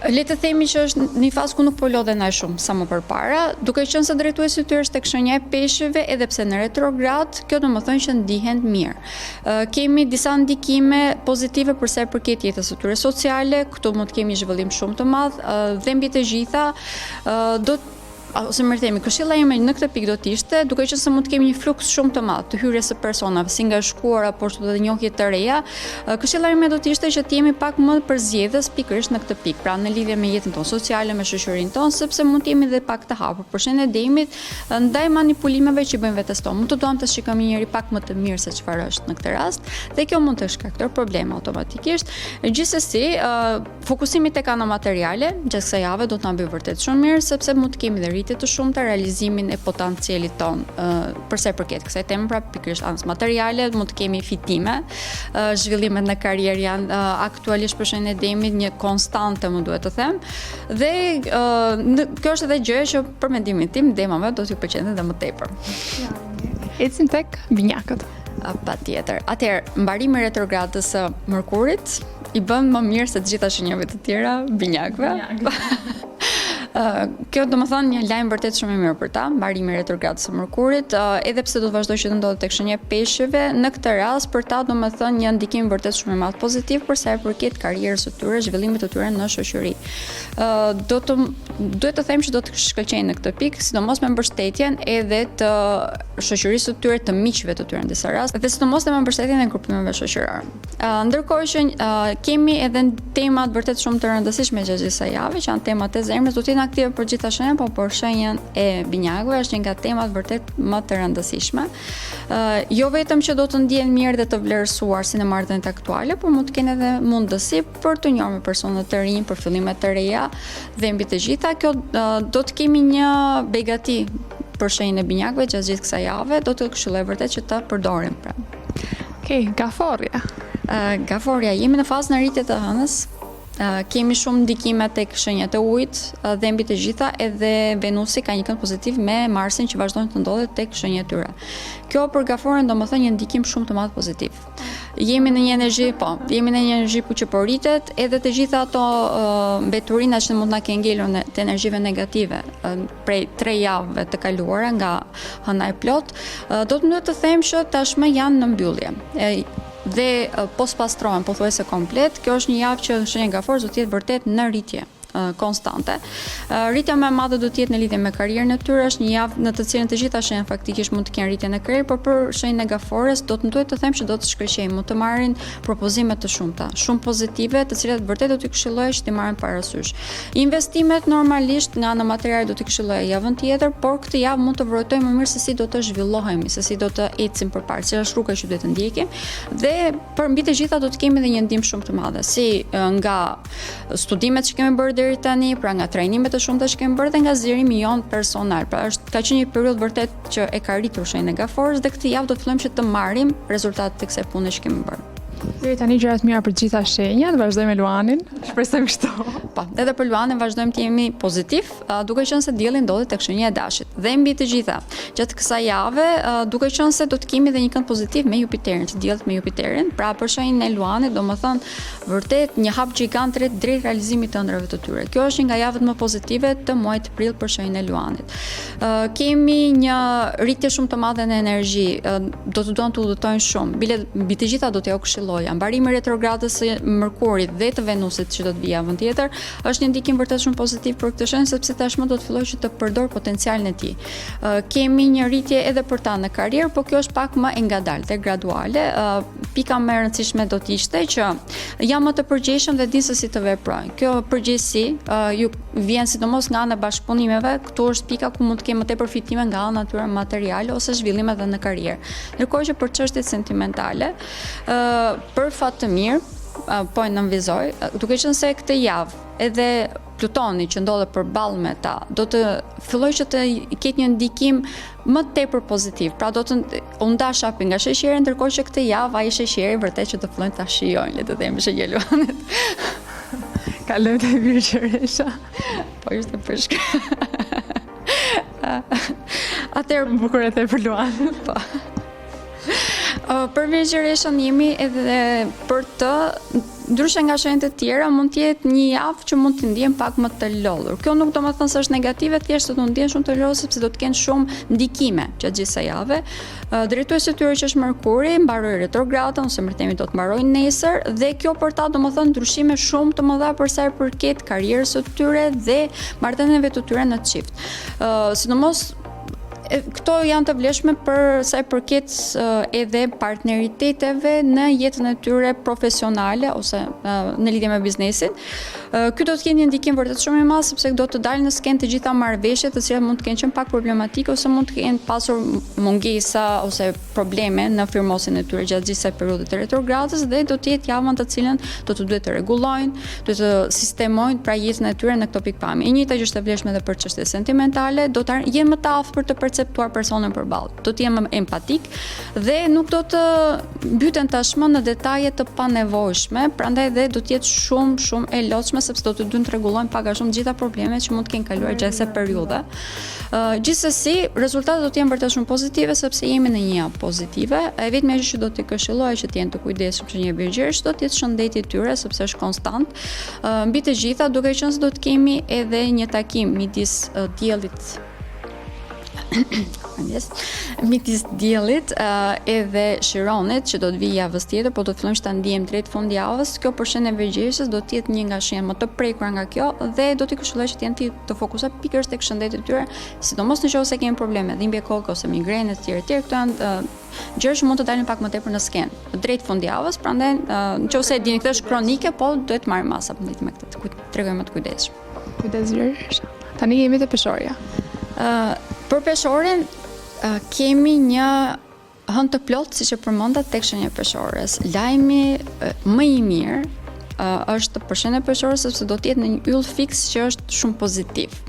le të themi që është një fazë ku nuk po lodhen aq shumë sa më përpara, duke qenë se drejtuesi i tyre është tek shenja e peshqve, edhe pse në retrograd, kjo domethënë që ndihen mirë. Kemi disa ndikime pozitive për sa i përket jetës së tyre sociale, këtu mund të kemi një zhvillim shumë të madh dhe mbi të gjitha do ose mirë themi, këshilla ime në këtë pikë do të ishte, duke qenë se mund të kemi një fluks shumë të madh të hyrjes së personave, si nga e shkuara, por edhe njohje të reja, këshilla ime do të ishte që të jemi pak më përzgjedhës pikërisht në këtë pikë, pra në lidhje me jetën tonë sociale, me shoqërinë tonë, sepse mund të jemi dhe pak të hapur. Për shenjën e demit, ndaj manipulimeve që bëjmë vetes tonë. Mund të duam të shikojmë një njeri pak më të mirë se çfarë është në këtë rast dhe kjo mund të shkaktojë probleme automatikisht. Gjithsesi, fokusimi tek ana materiale gjatë kësaj jave do të na bëjë vërtet shumë mirë sepse mund të kemi dhe rritje. arritje të shumta, realizimin e potencialit tonë për sa i përket kësaj teme, pra pikërisht anës materiale, mund të kemi fitime, zhvillimet në karrierë janë aktualisht për shenjën e demit një konstante, më duhet të them. Dhe kjo është edhe gjëja që për mendimin tim demave do t'ju pëlqente edhe më tepër. Ecim tek binjakët. Patjetër. Atëherë, mbarimi i retrogradës së Mërkurit i bën më mirë se të gjitha shenjave të tjera binjakëve. Kjo domethënë një lajm vërtet shumë i mirë për ta, mbarimi i retrogradës së Mërkurit, edhe pse do të vazhdojë që të ndodhet tek shenja e Peshqve, në këtë rast për ta domethënë një ndikim vërtet shumë i madh pozitiv për sa i përket karrierës së tyre, zhvillimit të tyre në shoqëri. Do të duhet të them që do të shkëlqejnë në këtë pikë, sidomos me mbështetjen edhe të shoqërisë së tyre, të miqve të tyre në disa raste, dhe sidomos dhe me mbështetjen e grupimeve shoqërore. Ndërkohë që kemi edhe temat vërtet shumë të rëndësishme gjatë gjithë kësaj jave, që janë temat e zemrës, do të jenë aktive për gjitha shenjat, po për shenjën e binjakëve është një nga temat vërtet më të rëndësishme. Jo vetëm që do të ndjehen mirë dhe të vlerësuar si në marrëdhëniet aktuale, por mund të kenë edhe mundësi për t'u njohur me persona të rinj, për fillime të reja dhe mbi të gjitha kjo do të kemi një begati për shenjën e binjakëve gjatë gjithë kësaj jave, do të këshilloj vërtet që ta përdorim pra. Okej, okay, gaforja. Uh, gaforja, jemi në fazën e rritjes të hënës. Uh, kemi shumë ndikime tek shenjat e ujit uh, dhe mbi të gjitha edhe Venusi ka një kënd pozitiv me Marsin që vazhdon të ndodhet tek shenja e tyre. Kjo për gaforen domethënë një ndikim shumë të madh pozitiv. Jemi në një energji, po, jemi në një energji ku që po rritet, edhe të gjitha ato uh, mbeturina që mund të na kenë ngelur në, të energjive negative uh, prej tre javëve të kaluara nga hëna e plotë, do të duhet të them që tashmë janë në mbyllje. Dhe po spastrohen pothuajse komplet. Kjo është një javë që shenja e gafores do të jetë vërtet në rritje konstante. Rritja më e madhe do të jetë në lidhje me karrierën e tyre, është një javë në të cilën të gjitha shenjat faktikisht mund të kenë rritje në karrierë, por për shenjën e gafores do të duhet të them që do të shkëlqejnë, mund të marrin propozime të shumta, shumë pozitive, të cilat vërtet do t'i këshilloja që t'i marrin parasysh. Investimet normalisht nga ana materiale do t'i këshilloja javën tjetër, por këtë javë mund të vrojtojmë më mirë se si do të zhvillohemi, se si do të ecim përpara, cila është rruga që duhet të ndjekim dhe për mbi të gjitha do të kemi edhe një ndihmë shumë të madhe, si nga studimet që kemi bërë deri tani, pra nga trajnimet e shumta që kemi bërë dhe nga zgjerimi jonë personal. Pra është ka qenë një periudhë vërtet që e ka rritur shenjën e gafores dhe këtë javë do të fillojmë që të marrim rezultatet e kësaj pune që kemi bërë. Deri tani gjëra të mira për të gjitha shenjat, vazhdojmë me Luanin. Shpresojmë kështu. Po, edhe për Luanin vazhdojmë të jemi pozitiv, duke qenë se dielli ndodhet tek shenja e Dashit. Dhe mbi të gjitha, gjatë kësaj jave, duke qenë se do të kemi edhe një kënd pozitiv me Jupiterin, të diellit me Jupiterin, pra për shenjën e Luanit, domethënë vërtet një hap gjigant drejt drejt realizimit të ëndrrave të tyre. Kjo është një nga javët më pozitive të muajit prill për shenjën e Luanit. Kemi një rritje shumë të madhe në energji, do të duan të udhëtojnë shumë. Bile mbi të gjitha do t'jua këshilloja. Mbarimi i retrogradës së Mërkurit dhe të Venusit që do të vijë javën tjetër, është një ndikim vërtet shumë pozitiv për këtë shenjë sepse tashmë do të fillojë që të përdorë potencialin e tij. Kemi një rritje edhe për ta në karrierë, por kjo është pak më e ngadaltë, graduale. Pika më e rëndësishme do të ishte që janë më të përgjegjshëm dhe dinë se si të veprojnë. Kjo përgjegjësi ju vjen sidomos nga ana e bashkëpunimeve, këtu është pika ku mund të kemi më tepër fitime nga ana e tyre materiale ose zhvillime edhe në karrierë. Ndërkohë që për çështjet sentimentale, ë për fat të mirë, po e nënvizoj, duke qenë se këtë javë edhe Plutoni që ndodhet përballë me ta, do të fillojë që të ketë një ndikim më tepër pozitiv. Pra do të u nda shapi nga sheqeri, ndërkohë që këtë javë ai sheqeri vërtet që do fillojnë ta shijojnë, le të themi shenja e Luanit. Kalojmë te Virgjëresha. Po ishte përshkë. Atëherë më bukur e the për Luanin. Po. Për Virgjëreshën jemi edhe për të ndryshe nga shenjat e tjera mund të jetë një javë që mund të ndjehen pak më të lodhur. Kjo nuk do të thotë se është negative, thjesht do të ndjehen shumë të lodhur sepse do të kenë shumë ndikime gjatë gjithë kësaj jave. Drejtuesi i tyre që është Merkuri, mbaroi retrogradën ose më themi do të mbarojë nesër dhe kjo për ta do të thotë ndryshime shumë të mëdha për sa i përket karrierës së tyre dhe marrëdhënieve të tyre në çift. Ë sidomos Këto janë të vlefshme për sa i përket edhe partneriteteve në jetën e tyre profesionale ose në lidhje me biznesin. Ky do të ketë një ndikim vërtet shumë i madh sepse do të dalin në skenë të gjitha marrëveshjet të cilat mund të kenë qenë pak problematike ose mund të kenë pasur mungesa ose probleme në firmosjen e tyre gjatë gjithë kësaj periudhe të retrogradës dhe do të jetë java në të cilën do të duhet të rregullojnë, duhet të sistemojnë pra jetën e tyre në këto pikëpamje. E njëjta gjë është e vlefshme edhe për çështje sentimentale, do të jenë më të aftë për të perceptuar personin përballë, do të jenë më empatik dhe nuk do të mbyten tashmë në detaje të panevojshme, prandaj dhe do të jetë shumë shumë e lodhshme sepse do të duhet të rregullojnë pak a shumë të gjitha problemet që mund të kenë kaluar gjatë kësaj periudhe. Gjithsesi, rezultatet do të jenë vërtet shumë pozitive sepse jemi në një javë pozitive. E vetmja gjë që do t'i këshilloja që të jenë të kujdesshëm shenja e Virgjërisë do të jetë shëndeti i tyre sepse është konstant. Mbi të gjitha, duke qenë se do të kemi edhe një takim midis diellit midis diellit edhe Shironit që do të vijë javës tjetër, po do të fillojmë që ta ndiejmë drejt fundjavës. Kjo për shenjën e Virgjëreshës do të jetë një nga shenjat më të prekura nga kjo dhe do t'i këshilloj që të jenë të fokusuar pikërisht tek shëndeti i tyre, sidomos në qoftë se kemi probleme dhimbje koke ose migrenë etj etj, këto janë uh, gjëra që mund të dalin pak më tepër në skenë drejt fundjavës, prandaj uh, në qoftë se e dini këtë është kronike, po duhet të marrim masa për me këtë, të tregojmë më të kujdesshëm. Kujdes Virgjëresha. Tani jemi te Peshorja. Ë uh, për Peshoren uh, kemi një Hënë të plotë, siç e përmenda, tek shenja e Peshores. Lajmi më i mirë është për shenjën e Peshores sepse do të jetë në një yll fiks që është shumë pozitiv.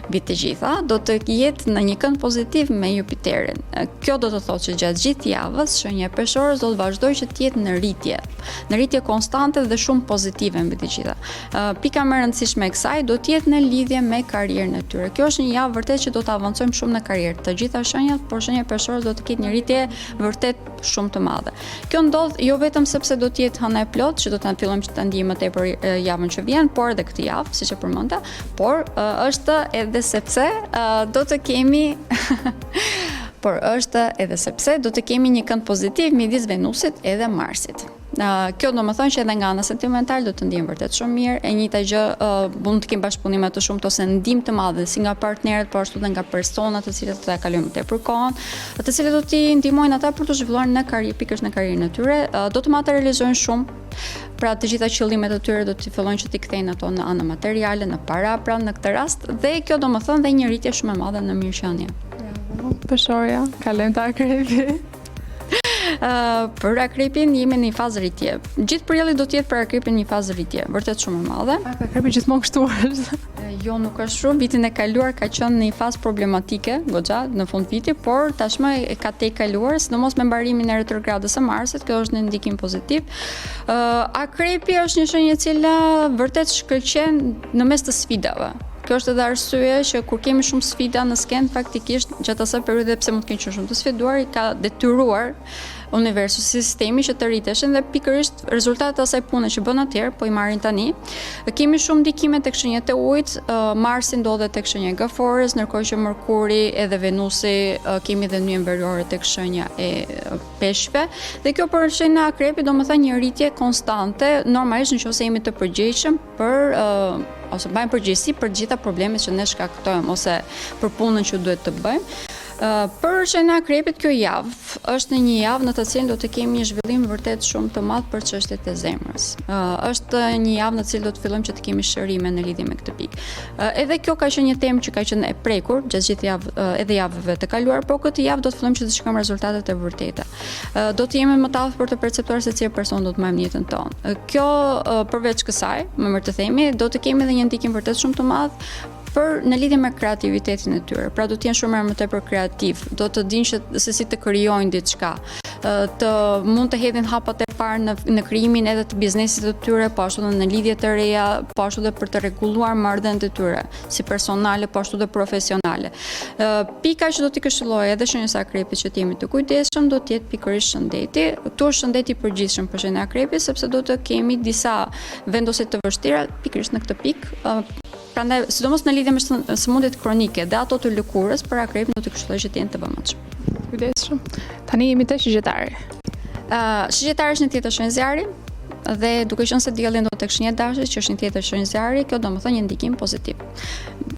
Mbi të gjitha, do të jetë në një kënd pozitiv me Jupiterin. Kjo do të thotë që gjatë gjithë javës shenja e Peshores do të vazhdojë që të jetë në rritje, në rritje konstante dhe shumë pozitive mbi të gjitha. Pika më e rëndësishme e kësaj do të jetë në lidhje me karrierën e tyre. Kjo është një javë vërtet që do të avancojmë shumë në karrierë. Të gjitha shenjat, por shenja e Peshores do të ketë një rritje vërtet shumë të madhe. Kjo ndodh jo vetëm sepse do të jetë hëna e plotë që do ta fillojmë që ta ndiejmë më tepër javën që vjen, por edhe këtë javë, siç e përmenda, por është edhe sepse do të kemi por është edhe sepse do të kemi një kënd pozitiv midis Venusit edhe Marsit. Kjo domethënë që edhe nga ana sentimentale do të ndihen vërtet shumë mirë, e njëjta gjë mund të kenë bashkëpunime të shumta ose ndihmë të madhe si nga partnerët, po ashtu edhe nga personat të cilët do ta kalojnë më tepër kohën, të cilët do t'i ndihmojnë ata për t'u zhvilluar në karrierë, pikërisht në karrierën e tyre, do të materializojnë shumë pra të gjitha qëllimet e tyre do të fillojnë që t'i kthejnë ato në anë materiale, në para, pra në këtë rast dhe kjo domethënë dhe një rritje shumë e madhe në mirëqenie. Peshorja, kalojmë te akrepi. Për akrepin jemi në një fazë rritje. Gjithë prilli do të jetë për akrepin një fazë rritje, vërtet shumë e madhe. Akrepi gjithmonë kështu është. Jo, nuk është shumë. Vitin e kaluar ka qenë në një fazë problematike, goxha, në fund viti, por tashmë e ka tejkaluar, sidomos me mbarimin e retrogradës së Marsit, kjo është një ndikim pozitiv. Uh, akrepi është një shenjë e cila vërtet shkëlqen në mes të sfidave. Kjo është edhe arsyeja që kur kemi shumë sfida në skenë, faktikisht gjatë asaj periudhe pse mund të kenë qenë shumë të sfiduar, i ka detyruar universi, sistemi që të rriteshin dhe pikërisht rezultatet e asaj pune që bënë atëherë po i marrin tani. Kemi shumë ndikime tek shenjat e ujit, Marsi ndodhet tek shenja e Gaforres, ndërkohë që Mërkuri edhe Venusi kemi dhe nyjën veriore tek shenja e peshqve. Dhe kjo për shenjën e akrepit domethënë një rritje konstante, normalisht në qoftë se jemi të përgjegjshëm për ose mbajmë përgjegjësi për të gjitha problemet që ne shkaktojmë ose për punën që duhet të bëjmë. Për shenjën e akrepit kjo javë është një javë në të cilën do të kemi një zhvillim vërtet shumë të madh për çështjet e zemrës. Është një javë në të cilën do të fillojmë që të kemi shërime në lidhje me këtë pikë. Edhe kjo ka qenë një temë që ka qenë e prekur gjatë gjithë javë edhe javëve të kaluara, por këtë javë do të fillojmë që të shikojmë rezultatet e vërteta. Do të jemi më të aftë për të perceptuar se cilin person do të mbajmë në jetën tonë. Kjo përveç kësaj, më mirë të themi, do të kemi edhe një ndikim vërtet shumë të madh për në lidhje me kreativitetin e tyre. Pra do të jenë shumë më tepër kreativ, do të dinë që se si të krijojnë diçka, të mund të hedhin hapat e parë në në krijimin edhe të biznesit të tyre, po ashtu edhe në lidhje të reja, po ashtu edhe për të rregulluar marrëdhëniet e tyre, si personale, po ashtu edhe profesionale. Pika që do t'i këshilloj edhe shenjës së akrepit që të jemi të kujdesshëm do të jetë pikërisht shëndeti. Këtu është shëndeti i përgjithshëm për shenjën e akrepit sepse do të kemi disa vendosje të vështira pikërisht në këtë pikë. Prandaj, sidomos në lidhje me sëmundjet kronike dhe ato të lëkurës, për akrepin do të këshilloj që të jenë të vëmendshëm. Kujdesshëm. Tani jemi te shigjetari. Ë, shigjetari është një tjetër shenjë zjarri. Dhe duke qenë se dielli ndodhet tek shenja e dashit, që është një tjetër shenjë zjarri, kjo do të thonë një ndikim pozitiv.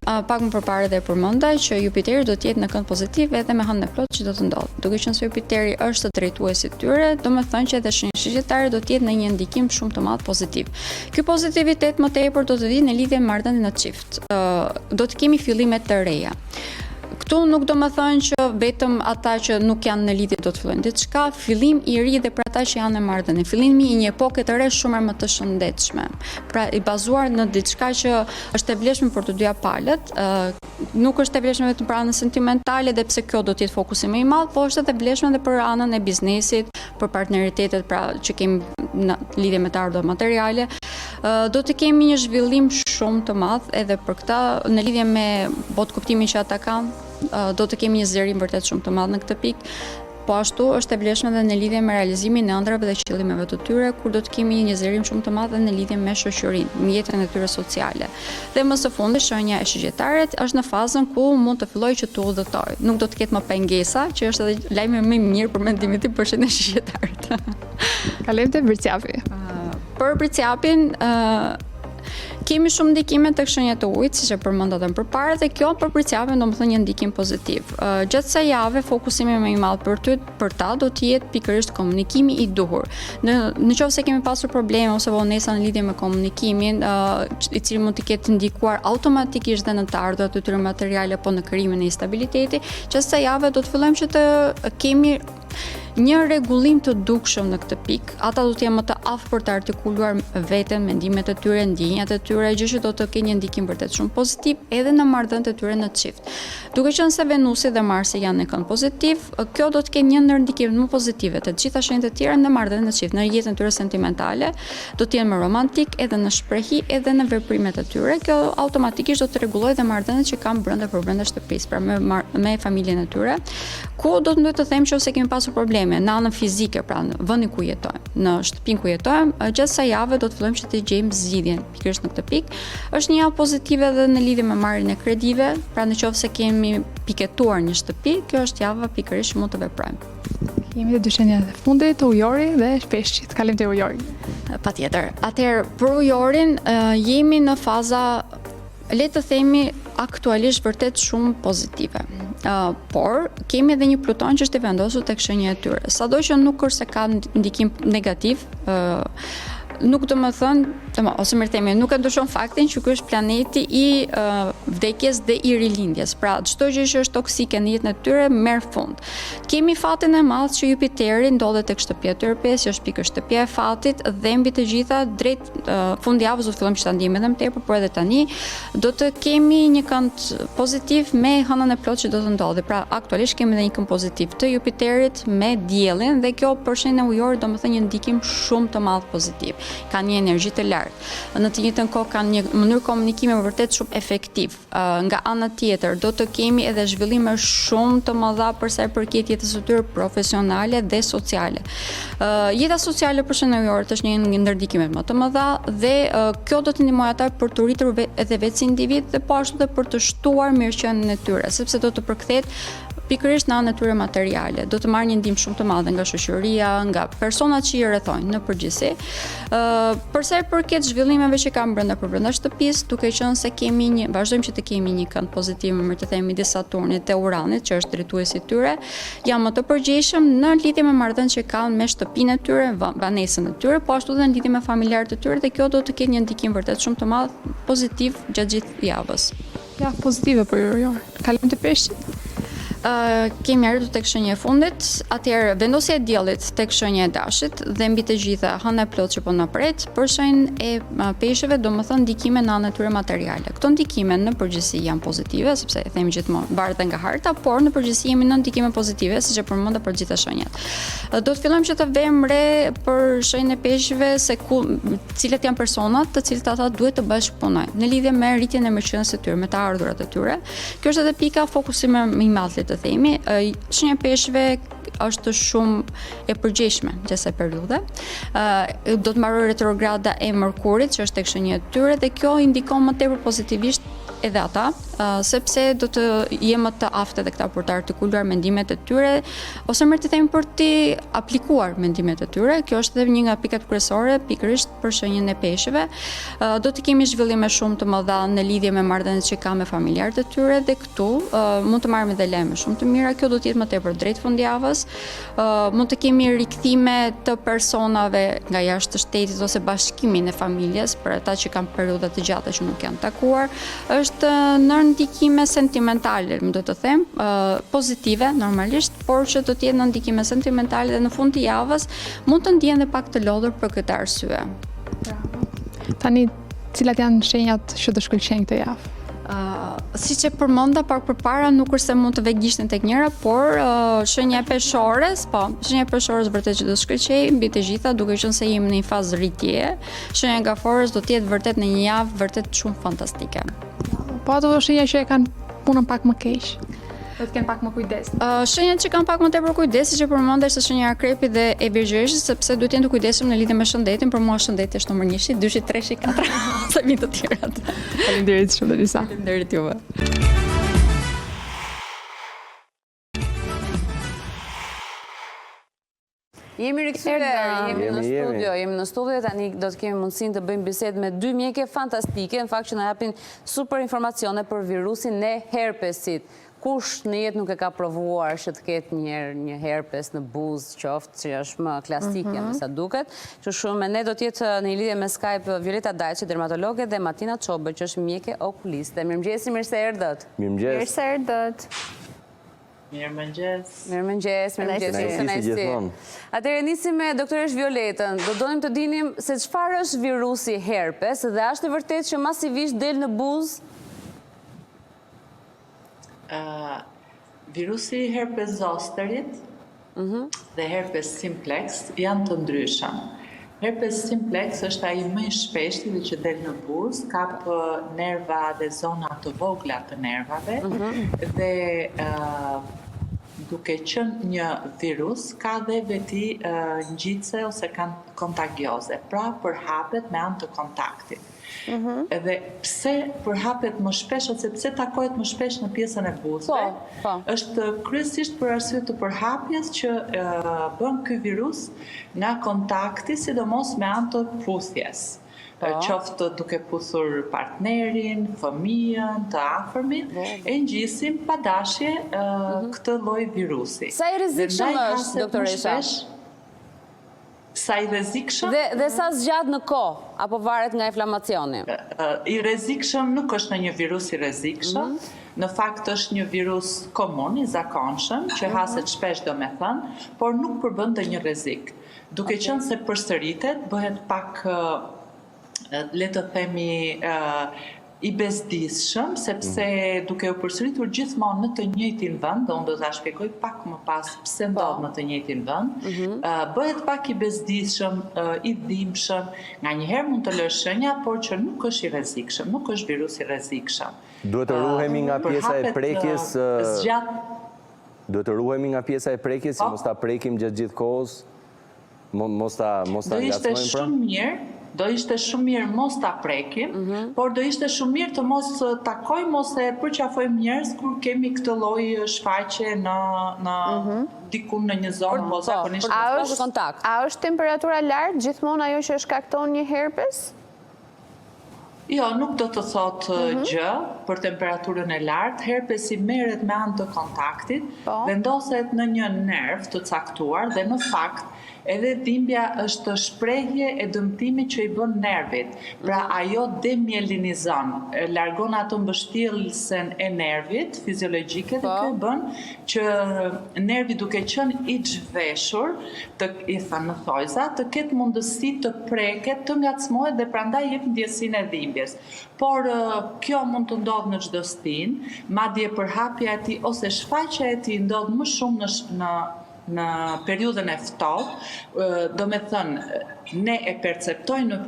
Pak më përpara edhe e përmenda që Jupiteri do të jetë në kënd pozitiv edhe me hënën e plotë që do të ndodhë. Duke qenë se Jupiteri është drejtuesi i tyre, do të thonë që edhe shenja Shigjetare do të jetë në një ndikim shumë të madh pozitiv. Ky pozitivitet më tepër do të vijë në lidhje me marrëdhënien në çift. Do të kemi fillime të reja. Këtu nuk do me thënë që vetëm ata që nuk janë në lidhje do të fillojnë diçka, fillim i ri dhe për ata që janë në marrëdhënie, fillimi i një epoke të re shumë më të shëndetshme. Pra i bazuar në diçka që është e vlefshme për të dyja palët, nuk është e vlefshme vetëm për anën sentimentale dhe pse kjo do të jetë fokusi më i madh, po është edhe e vlefshme edhe për anën e biznesit, për partneritetet pra që kemi në lidhje me të ardhurat materiale. Do të kemi një zhvillim shumë të madh edhe për këta në lidhje me botëkuptimin që ata kanë, do të kemi një zgjerim vërtet shumë të madh në këtë pikë. Po ashtu është e vlefshme edhe në lidhje me realizimin e ëndrrave dhe qëllimeve të tyre, kur do të kemi një zgjerim shumë të madh edhe në lidhje me shoqërinë, me jetën e tyre sociale. Dhe më së fundi, shenja e Shigjetarit është në fazën ku mund të fillojë që të udhëtojë. Nuk do të ketë më pengesa, që është edhe lajmi më i mirë për mendimin tim për shenjën e Shigjetarit. Kalojmë te Bricjapi. Për Bricjapin, Kemi shumë ndikime tek shenjat e ujit, siç e përmenda edhe më përpara, dhe kjo për Bricjapin do të thonë një ndikim pozitiv. Gjatë kësaj jave fokusimi më i madh për ty, për ta do të jetë pikërisht komunikimi i duhur. Në në qoftë se kemi pasur probleme ose vonesa në lidhje me komunikimin, i cili mund të ketë ndikuar automatikisht dhe në të ardhurat e tyre materiale apo në krijimin e një stabiliteti, gjatë kësaj jave do të fillojmë që të kemi një rregullim të dukshëm në këtë pikë. Ata do të jenë më të aftë për të artikuluar veten, mendimet e tyre, ndjenjat e tyre, gjë që do të ketë një ndikim vërtet shumë pozitiv edhe në marrëdhëniet e tyre në çift. Duke qenë se Venusi dhe Marsi janë në kënd pozitiv, kjo do të ketë një ndër ndikimet më pozitive të gjitha shenjat e tjera në marrëdhëniet në çift, në jetën e tyre sentimentale, do të jenë më romantik edhe në shprehi edhe në veprimet e tyre. Kjo automatikisht do të rregullojë dhe marrëdhëniet që kanë brenda për brenda shtëpisë, pra me me familjen e tyre. Ku do të mund të them që ose kemi pasur probleme në anën fizike, pra në vendin ku jetojmë, në shtëpinë ku jetojmë, gjatë kësaj jave do të fillojmë që të gjejmë zgjidhjen pikërisht në këtë pikë. Është një javë pozitive edhe në lidhje me marrjen e kredive, pra në qoftë se kemi piketuar një shtëpi, kjo është java pikërisht që mund të veprojmë. Jemi te dy shenjat e fundit, ujori dhe peshqit. Kalojmë te ujori. Patjetër. Atëherë, për ujorin jemi në faza le të themi aktualisht vërtet shumë pozitive. Uh, por kemi edhe një Pluton që është i vendosur tek shenja e tyre. Sado që nuk është se ka ndikim negativ, uh, nuk do me thënë, do më, ose mirë themi, nuk e ndryshon faktin që ky është planeti i uh, vdekjes dhe i rilindjes. Pra, çdo gjë që është toksike në jetën e tyre merr fund. Kemi fatin e madh që Jupiteri ndodhet tek shtëpia e tyre 5, që është pikërisht shtëpia e fatit dhe mbi të gjitha drejt fundjavës do të fillojmë që ta ndjejmë edhe më tepër, por edhe tani do të kemi një kënd pozitiv me hënën e plotë që do të ndodhi. Pra aktualisht kemi edhe një kënd pozitiv të Jupiterit me Diellin dhe kjo për shenjën e ujorit do me thënë një ndikim shumë të madh pozitiv. Ka një energji të lartë. Në të njëjtën kohë kanë një mënyrë komunikimi vërtet shumë efektiv. Nga ana tjetër, do të kemi edhe zhvillime shumë të mëdha për sa i përket jetës së tyre profesionale dhe sociale. Jeta sociale për shenjën e ujorit është një ndër ndikimet më të mëdha dhe kjo do të ndihmojë ata për t'u rritur edhe vetë si individ dhe po ashtu edhe për të shtuar mirëqenien e tyre, sepse do të përkthehet pikërisht në anën e tyre materiale. Do të marrë një ndihmë shumë të madhe nga shoqëria, nga personat që i rrethojnë në përgjithësi. Ë, për sa i përket zhvillimeve që kanë brenda për brenda shtëpisë, duke qenë se kemi një vazhdojmë që të kemi një kënd pozitiv, më mirë të themi midis Saturnit dhe Uranit, që është drejtuesi i tyre, janë më të përgjegjshëm në lidhje me marrëdhëniet që kanë me shtëpinë e tyre, banesën e tyre, po ashtu edhe në lidhje me familjarët e tyre dhe kjo do të ketë një ndikim vërtet shumë të madh pozitiv gjatë gjithë javës. Javë pozitive për ujorin. Kalojmë te peshqit. Uh, kemi arritur tek shenja e fundit, atëherë vendosja e diellit tek shenja e dashit dhe mbi të gjitha hëna e plotë që po na pret për shenjën e peshqve, domethënë ndikime në anën e tyre materiale. Këto ndikime në përgjithësi janë pozitive, sepse e themi gjithmonë varet nga harta, por në përgjithësi jemi në ndikime pozitive, siç e përmenda për të gjitha shenjat. Do të fillojmë që të vëmë re për shenjën e peshqve se ku cilët janë personat të cilët ata duhet të bashkëpunojnë në lidhje me rritjen e mirëqenies së tyre, me të ardhurat e tyre. Kjo është edhe pika fokusi më i madh le të themi. Shenja e peshqve është shumë e përgjegjshme gjatë kësaj periudhe. Ë do të mbarojë retrograda e Mërkurit, që është tek shenja e tyre dhe kjo i ndikon më tepër pozitivisht edhe ata, sepse do të jenë më të aftë edhe këta për të artikuluar mendimet e tyre, ose mirë të themi për t'i aplikuar mendimet e tyre. Kjo është edhe një nga pikat kryesore pikërisht për shenjën e peshqve. Do të kemi zhvillime shumë të mëdha në lidhje me marrëdhëniet që ka me familjarët e tyre dhe këtu mund të marrim edhe lajme shumë të mira. Kjo do të jetë më tepër drejt fundjavës. Mund të kemi rikthime të personave nga jashtë shtetit ose bashkimin e familjes për ata që kanë periudha të gjata që nuk janë takuar. Është në ndikime sentimentale, më do të them, pozitive normalisht, por që do të jetë në ndikime sentimentale dhe në fund të javës mund të ndihen dhe pak të lodhur për këtë arsye. Bravo. Tani, cilat janë shenjat që do shkëlqejnë këtë javë? Uh, siç e përmenda pak përpara, nuk është se mund të vë gishtin tek njëra, por uh, shenja e peshores, po, shenja e peshores vërtet që do të shkëlqejë mbi të gjitha, duke qenë se jemi në një fazë rritjeje. Shenja e gaforës do të jetë vërtet në një javë vërtet shumë fantastike. Po ato shenja që e kanë punën pak më keq. Do të kenë pak më kujdes. Uh, shenjat që kanë pak më tepër kujdes, siç e përmenda, është shenja e akrepit dhe e virgjëreshës, sepse duhet të jenë të kujdesshëm në lidhje me shëndetin, për mua shëndeti është numër 1, 2, 3, 4, sa vijnë të tjerat. Faleminderit shumë Denisa. Faleminderit juve. Jemi rikthyer, jemi në studio, jemi në studio, tani do të kemi mundësinë të bëjmë bisedë me dy mjeke fantastike, në fakt që na japin super informacione për virusin e herpesit. Kush në jetë nuk e ka provuar që të ketë njëherë një herpes në buzë, qoftë që është më klasike, mhm. me sa duket. Që shumë me ne do të jetë në një lidhje me Skype Violeta Dajçi, dermatologe dhe Martina Çobë, që është mjeke okuliste. Mirëmëngjesi, mirë se erdhët. Mirëmëngjes. Mirë se erdhët. Mirëmëngjes. Mirëmëngjes, mirëmëngjes. Kënaqësi gjithmonë. Atëherë nisim me doktoreshë Violetën. Do donim të dinim se çfarë është virusi herpes dhe a është e vërtetë që masivisht del në buzë? Virusi i herpes zosterit mhm. dhe herpes simplex janë të ndryshëm. Herpes simplex është ai më i shpeshti dhe që del në buzë, kap nerva dhe zona të vogla të nervave mhm. dhe duke qenë një virus, ka dhe veti ngjitëse ose kontagioze, pra përhapet me anë të kontaktit. Mhm. Edhe pse përhapet më shpesh ose pse takohet më shpesh në pjesën e buzëve, po, po. është kryesisht për arsye të përhapjes që bën ky virus nga kontakti, sidomos me anë të puthjes. Po. Qoftë duke puthur partnerin, fëmijën, të afërmin, po. e ngjisim pa dashje mhm. këtë lloj virusi. Sa i rrezikshëm është, doktoresha? Sa i rrezikshëm? Dhe dhe sa zgjat në kohë, apo varet nga inflamacioni? I rrezikshëm nuk është ndonjë virus i rrezikshëm. Mhm. Në fakt është një virus komun, i zakonshëm, që mhm. haset shpesh domethënë, por nuk përbën ndonjë rrezik. Duke qenë se përsëritet, bëhet pak le të themi i bezdisshëm, sepse mm. duke u përsëritur gjithmonë në të njëjtin vend, dhe unë do ta shpjegoj pak më pas pse ndodh po. në të njëjtin vend, mm -hmm. bëhet pak i bezdisshëm, i dhimbshëm, nganjëherë mund të lërë shenja, por që nuk është i rrezikshëm, nuk është virus i rrezikshëm. Duhet të ruhemi nga pjesa e prekjes, zgjat Duhet të ruhemi nga pjesa e prekjes, si po. mos ta prekim gjatë gjithë kohës. Mos ta mos ta ngacmojmë pra? Do ishte shumë mirë, do ishte shumë mirë mos ta prekim, mhm. por do ishte shumë mirë të mos takojmë ose përqafojmë njerëz kur kemi këtë lloj shfaqje në në mhm. diku në një zonë, po, po zakonisht a është kontakt. A është temperatura e lartë gjithmonë ajo që e shkakton një herpes? Jo, nuk do të thotë mhm. gjë për temperaturën e lartë. Herpesi merret me anë të kontaktit, po. vendoset në një nerv të caktuar dhe në fakt edhe dhimbja është shprehje e dëmtimit që i bën nervit. Pra mhm. ajo demielinizon, largon atë mbështjellësen e nervit fiziologjike dhe po. kjo bën që nervi duke qenë i zhveshur, të i thënë në thojza, të ketë mundësi të preket, të ngacmohet dhe prandaj jep ndjesinë e dhimbjes. Por kjo mund të ndodhë në çdo stinë, madje përhapja e tij ose shfaqja e tij ndodh më shumë në në në periudhën e ftohtë, domethënë ne e perceptojmë në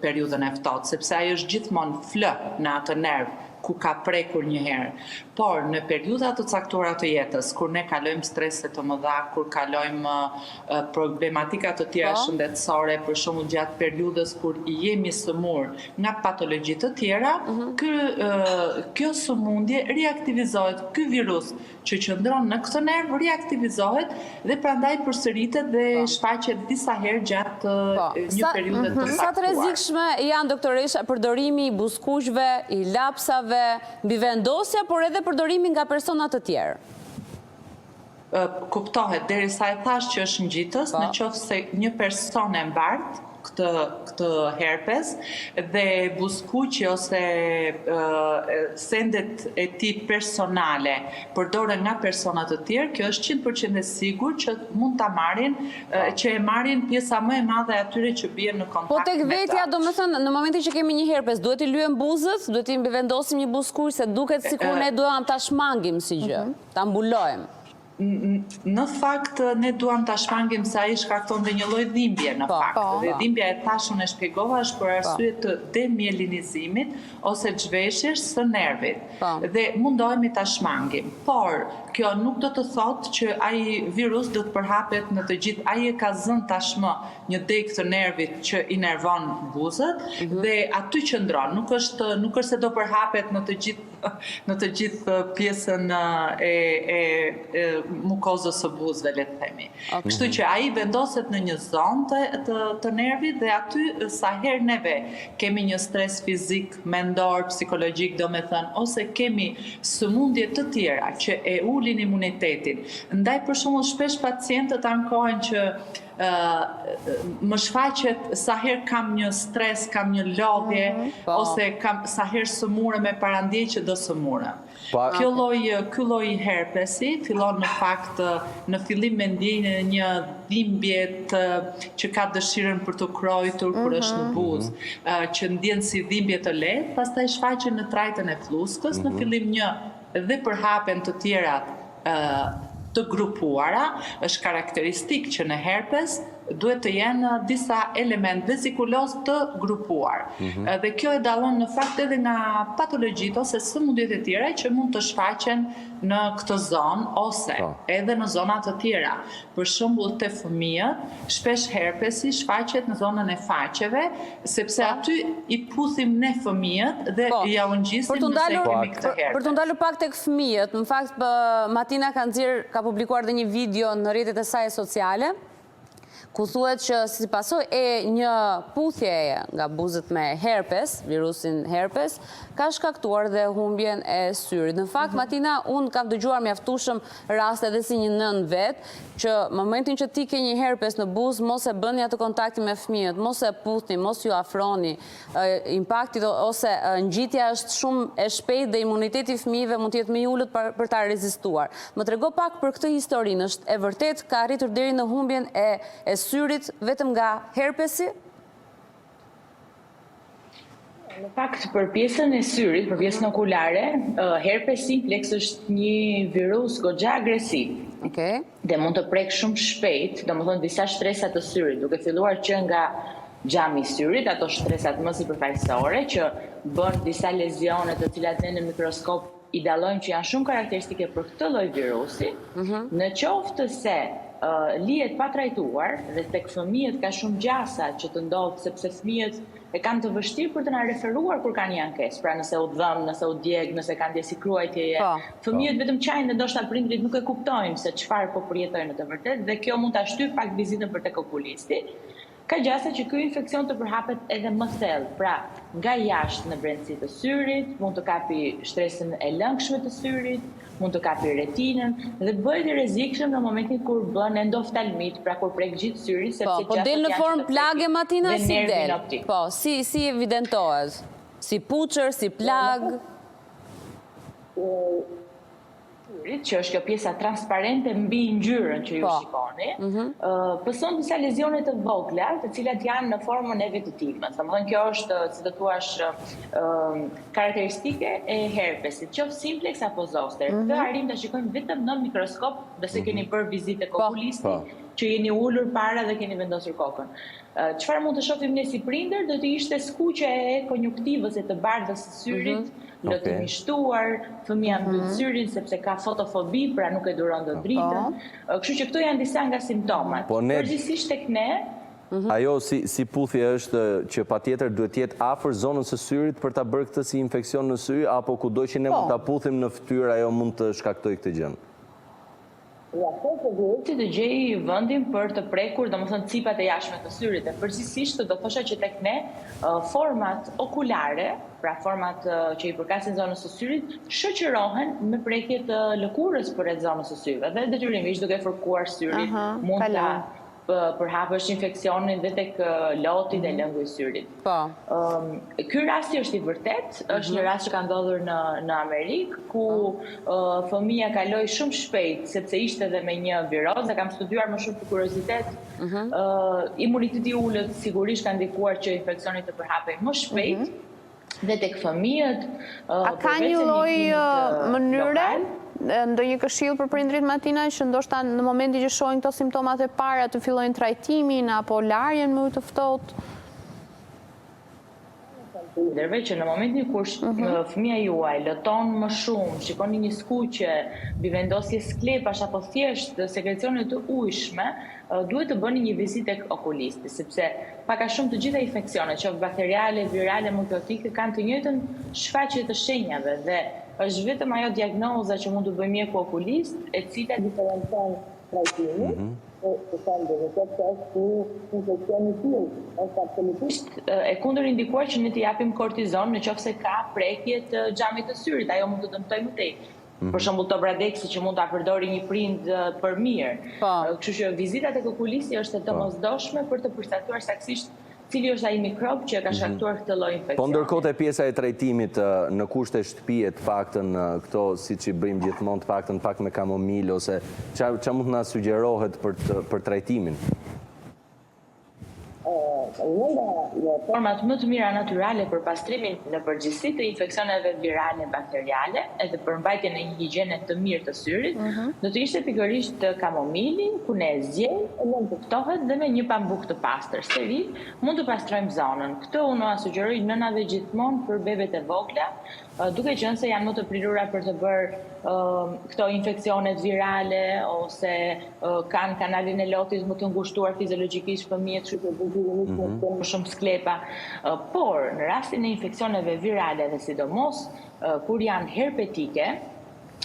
periudhën e ftohtë, sepse ai është gjithmonë flë në atë nerv. ku ka prekur një herë. Por në periudha të caktuara të jetës, kur ne kalojmë strese të mëdha, kur kalojmë problematika të tjera po. shëndetësore, për shembull gjatë periudhës kur jemi sëmurë nga patologji të tjera, mhm. ky kjo sëmundje riaktivizohet, ky virus që qëndron në këtë nerv riaktivizohet dhe prandaj përsëritet dhe po. shfaqet disa herë gjatë po. një periudhe të mhm. caktuar. Sa të rrezikshme janë doktoresha përdorimi i buzëkuqve, i lapsave, mbivendosja, por edhe përdorimi nga persona të tjerë? Kuptohet, derisa e thashë që është ngjitës, po. në qoftë se një person e mbart këtë këtë herpes dhe buzëkuqi ose sendet e tij personale përdoren nga persona të tjerë, kjo është 100% e sigurt që mund ta marrin, po. që e marrin pjesa më e madhe e atyre që bien në kontakt Po tek vetja, domethënë, në momentin që kemi një herpes, duhet t'i lyejmë buzët, duhet t'i mbivendosim një buzëkuq, se duket sikur ne duam ta shmangim si gjë. Mhm. Ta mbulojmë. Në fakt ne duam ta shmangim se ai shkakton dhe një lloj dhimbje në po, fakt. Po, dhe po. dhimbja e thashë unë e shpjegova është për arsye të demielinizimit ose zhveshjes së nervit. Dhe mundohemi ta shmangim. Por kjo nuk do të thotë që ai virus do të përhapet në të gjithë. Ai e ka zënë tashmë një degë të nervit që inervon buzët mhm. dhe aty qëndron. Nuk është nuk është se do përhapet në të gjithë në të gjithë pjesën e, e, e mukozës së buzëve, le të themi. Okay. Kështu që ai vendoset në një zonë të, të, të nervit dhe aty sa herë neve kemi një stres fizik, mendor, psikologjik, domethënë, ose kemi sëmundje të tjera që e ulin imunitetin. Ndaj për shembull shpesh pacientët ankohen që më shfaqet sa herë kam një stres, kam një lodhje, mm -hmm. Po. ose kam sa herë sëmurem e parandjej që do sëmurem. Po. Kjo lloj, ky lloj herpesi fillon në fakt në fillim me ndjenjën e një dhimbje të, që ka dëshirën për t'u krojtur kur mm -hmm. është në mhm. buzë, mm -hmm. që ndjen si dhimbje të lehtë, pastaj shfaqen në trajtën e flluskës, mm -hmm. në mhm. fillim një dhe përhapen të tjerat të grupuara, është karakteristik që në herpes duhet të jenë disa element vezikuloz të grupuar. Mm -hmm. Dhe kjo e dallon në fakt edhe nga patologjitë ose sëmundjet e tjera që mund të shfaqen në këtë zonë ose po. edhe në zona të tjera. Për shembull te fëmijët, shpesh herpesi shfaqet në zonën e faqeve, sepse po. aty i puthim ne fëmijët dhe po. ja u ngjisim nëse kemi këtë herpes. Për t'u ndalur pak tek fëmijët, në fakt Matina ka nxjerrë, ka publikuar dhe një video në rrjetet e saj sociale, ku thuhet që si pasojë e një puthjeje nga buzët me herpes, virusin herpes, ka shkaktuar dhe humbjen e syrit. Në fakt, mhm. Matina, unë kam dëgjuar mjaftueshëm raste edhe si një nënë vetë, që momentin që ti ke një herpes në buzë, mos e bëni atë kontaktin me fëmijët, mos e puthni, mos ju afroni, impakti ose ngjitja është shumë e shpejtë dhe imuniteti i fëmijëve mund të jetë më i ulët për ta rezistuar. Më trego pak për këtë historinë, është e vërtetë ka arritur deri në humbjen e e syrit vetëm nga herpesi? Në fakt, për pjesën e syrit, për pjesën okulare, herpes simplex është një virus goxha agresiv. Okej. Dhe mund të prekë shumë shpejt, domethënë disa shtresa të syrit, duke filluar që nga xhami i syrit, ato shtresat më sipërfaqësore që bën disa lezione të cilat ne në mikroskop i dallojmë që janë shumë karakteristike për këtë lloj virusi, mhm. në qoftë se lihet pa trajtuar dhe tek fëmijët ka shumë gjasa që të ndodhë sepse fëmijët e kanë të vështirë për të na referuar kur kanë një ankesë. Pra nëse u dhemb, nëse u djeg, nëse kanë ndjesi kruajtjeje, po. fëmijët po. vetëm qajnë dhe ndoshta prindërit nuk e kuptojnë se çfarë po përjetojnë në të vërtetë dhe kjo mund ta shtyjë pak vizitën për tek okulisti. Ka gjasa që ky infeksion të përhapet edhe më thellë, pra nga jashtë në brendësi të syrit, mund të kapi shtresën e lëngshme të syrit, mund të kapi retinën dhe bëhet i rrezikshëm në momentin kur bën endoftalmit, pra kur prek gjithë syrin, sepse po, po del në formë plage Matina si del? Po, si si evidentohet? Si puçër, si plagë? Syrit, që është kjo pjesa transparente mbi ngjyrën që ju po. shikoni, mhm. pëson disa lezione të vogla, të cilat janë në formën e vetëtimës. Domethënë kjo është, si të thuash, karakteristike e herpesit, qoftë simplex apo zoster. Mm -hmm. Këtë arrijmë ta shikojmë vetëm në mikroskop, nëse mm -hmm. keni bërë vizitë tek po. okulisti, po. që jeni ulur para dhe keni vendosur kokën. Çfarë mund të shohim ne si prindër, do të ishte skuqja e konjuktivës e të bardhës së syrit, mhm. lotim i shtuar, fëmija mbyll mhm. syrin sepse ka fotofobi, pra nuk e duron dot dritën. Po. Kështu që këto janë disa nga simptomat. Po ne Përgjithësisht tek ne mhm. Ajo si si puthje është që patjetër duhet të jetë afër zonës së syrit për ta bërë këtë si infeksion në sy apo kudo që ne mund po. ta puthim në fytyrë ajo mund të shkaktojë këtë gjë. Mjafton që virusi të gjejë vendin për të prekur, domethënë cipat e jashtme të syrit dhe përgjithësisht do thosha që tek ne format okulare, pra format që i përkasin zonës së syrit, shoqërohen me prekje të lëkurës përreth zonës së syve dhe detyrimisht duke fërkuar syrin mund ta përhapësh infeksionin dhe tek loti dhe lëngu i syrit. Po. Ky rasti është i vërtetë, është një mhm. rast që ka ndodhur në në Amerikë ku po. fëmija kaloi shumë shpejt sepse ishte edhe me një virozë, dhe kam studiuar më shumë për kuriozitet. Mm Imuniteti i ulët sigurisht ka ndikuar që infeksioni të përhapej më shpejt. Mhm. Dhe tek fëmijët, A ka një lloj mënyre, ndonjë këshillë për prindërit Martina që ndoshta në momentin që shohin këto simptomat e para të fillojnë trajtimin apo larjen me ujë të ftohtë? Prindërve që në momentin kur mhm. fëmija juaj loton më shumë, shikoni një skuqje, mbivendosje sklepash apo thjesht sekrecione të ujshme, duhet të bëni një vizitë tek okulisti, sepse pak a shumë të gjitha infeksionet, qoftë bakteriale, virale, mykotike, kanë të njëjtën shfaqje të shenjave dhe është vetëm ajo diagnoza që mund të bëjë mjeku okulist, e cila diferencon trajtimin, mhm. për shembull, në qoftë se është një infeksion i tillë, është absolutisht e kundërindikuar që ne të japim kortizon në qoftë se ka prekje të xhamit të syrit, ajo mund të dëmtojë më tej. Mhm. Për shembull Tobradeksi që mund ta përdori një prind për mirë. Po. Kështu që vizita tek okulisti është e po. domosdoshme për të përcaktuar saktësisht cili është ai mikrob që e ka mhm. shkaktuar këtë lloj infeksioni. Po ndërkohë te pjesa e trajtimit në kushte shtëpie të paktën këto siç i bëjmë gjithmonë të paktën pak me kamomil ose ça ça mund të na sugjerohet për të, për trajtimin? Një nga format më të mira natyrale për pastrimin në përgjithësi të infeksioneve virale bakteriale edhe për mbajtjen e një higjiene të mirë të syrit, mhm. do të ishte pikërisht kamomili, ku ne e ziejmë, e lëmë të ftohet dhe me një pambuk të pastër steril, mund të pastrojmë zonën. Këtë unë ua sugjeroj nënave gjithmonë për bebet e vogla, duke qenë se janë më të prirura për të bërë këto infeksionet virale ose kanë kanalin e lotit më të ngushtuar fiziologjikisht fëmijët, kështu që detyrimisht mm -hmm. më shumë sklepa. Por në rastin e infeksioneve virale dhe sidomos kur janë herpetike,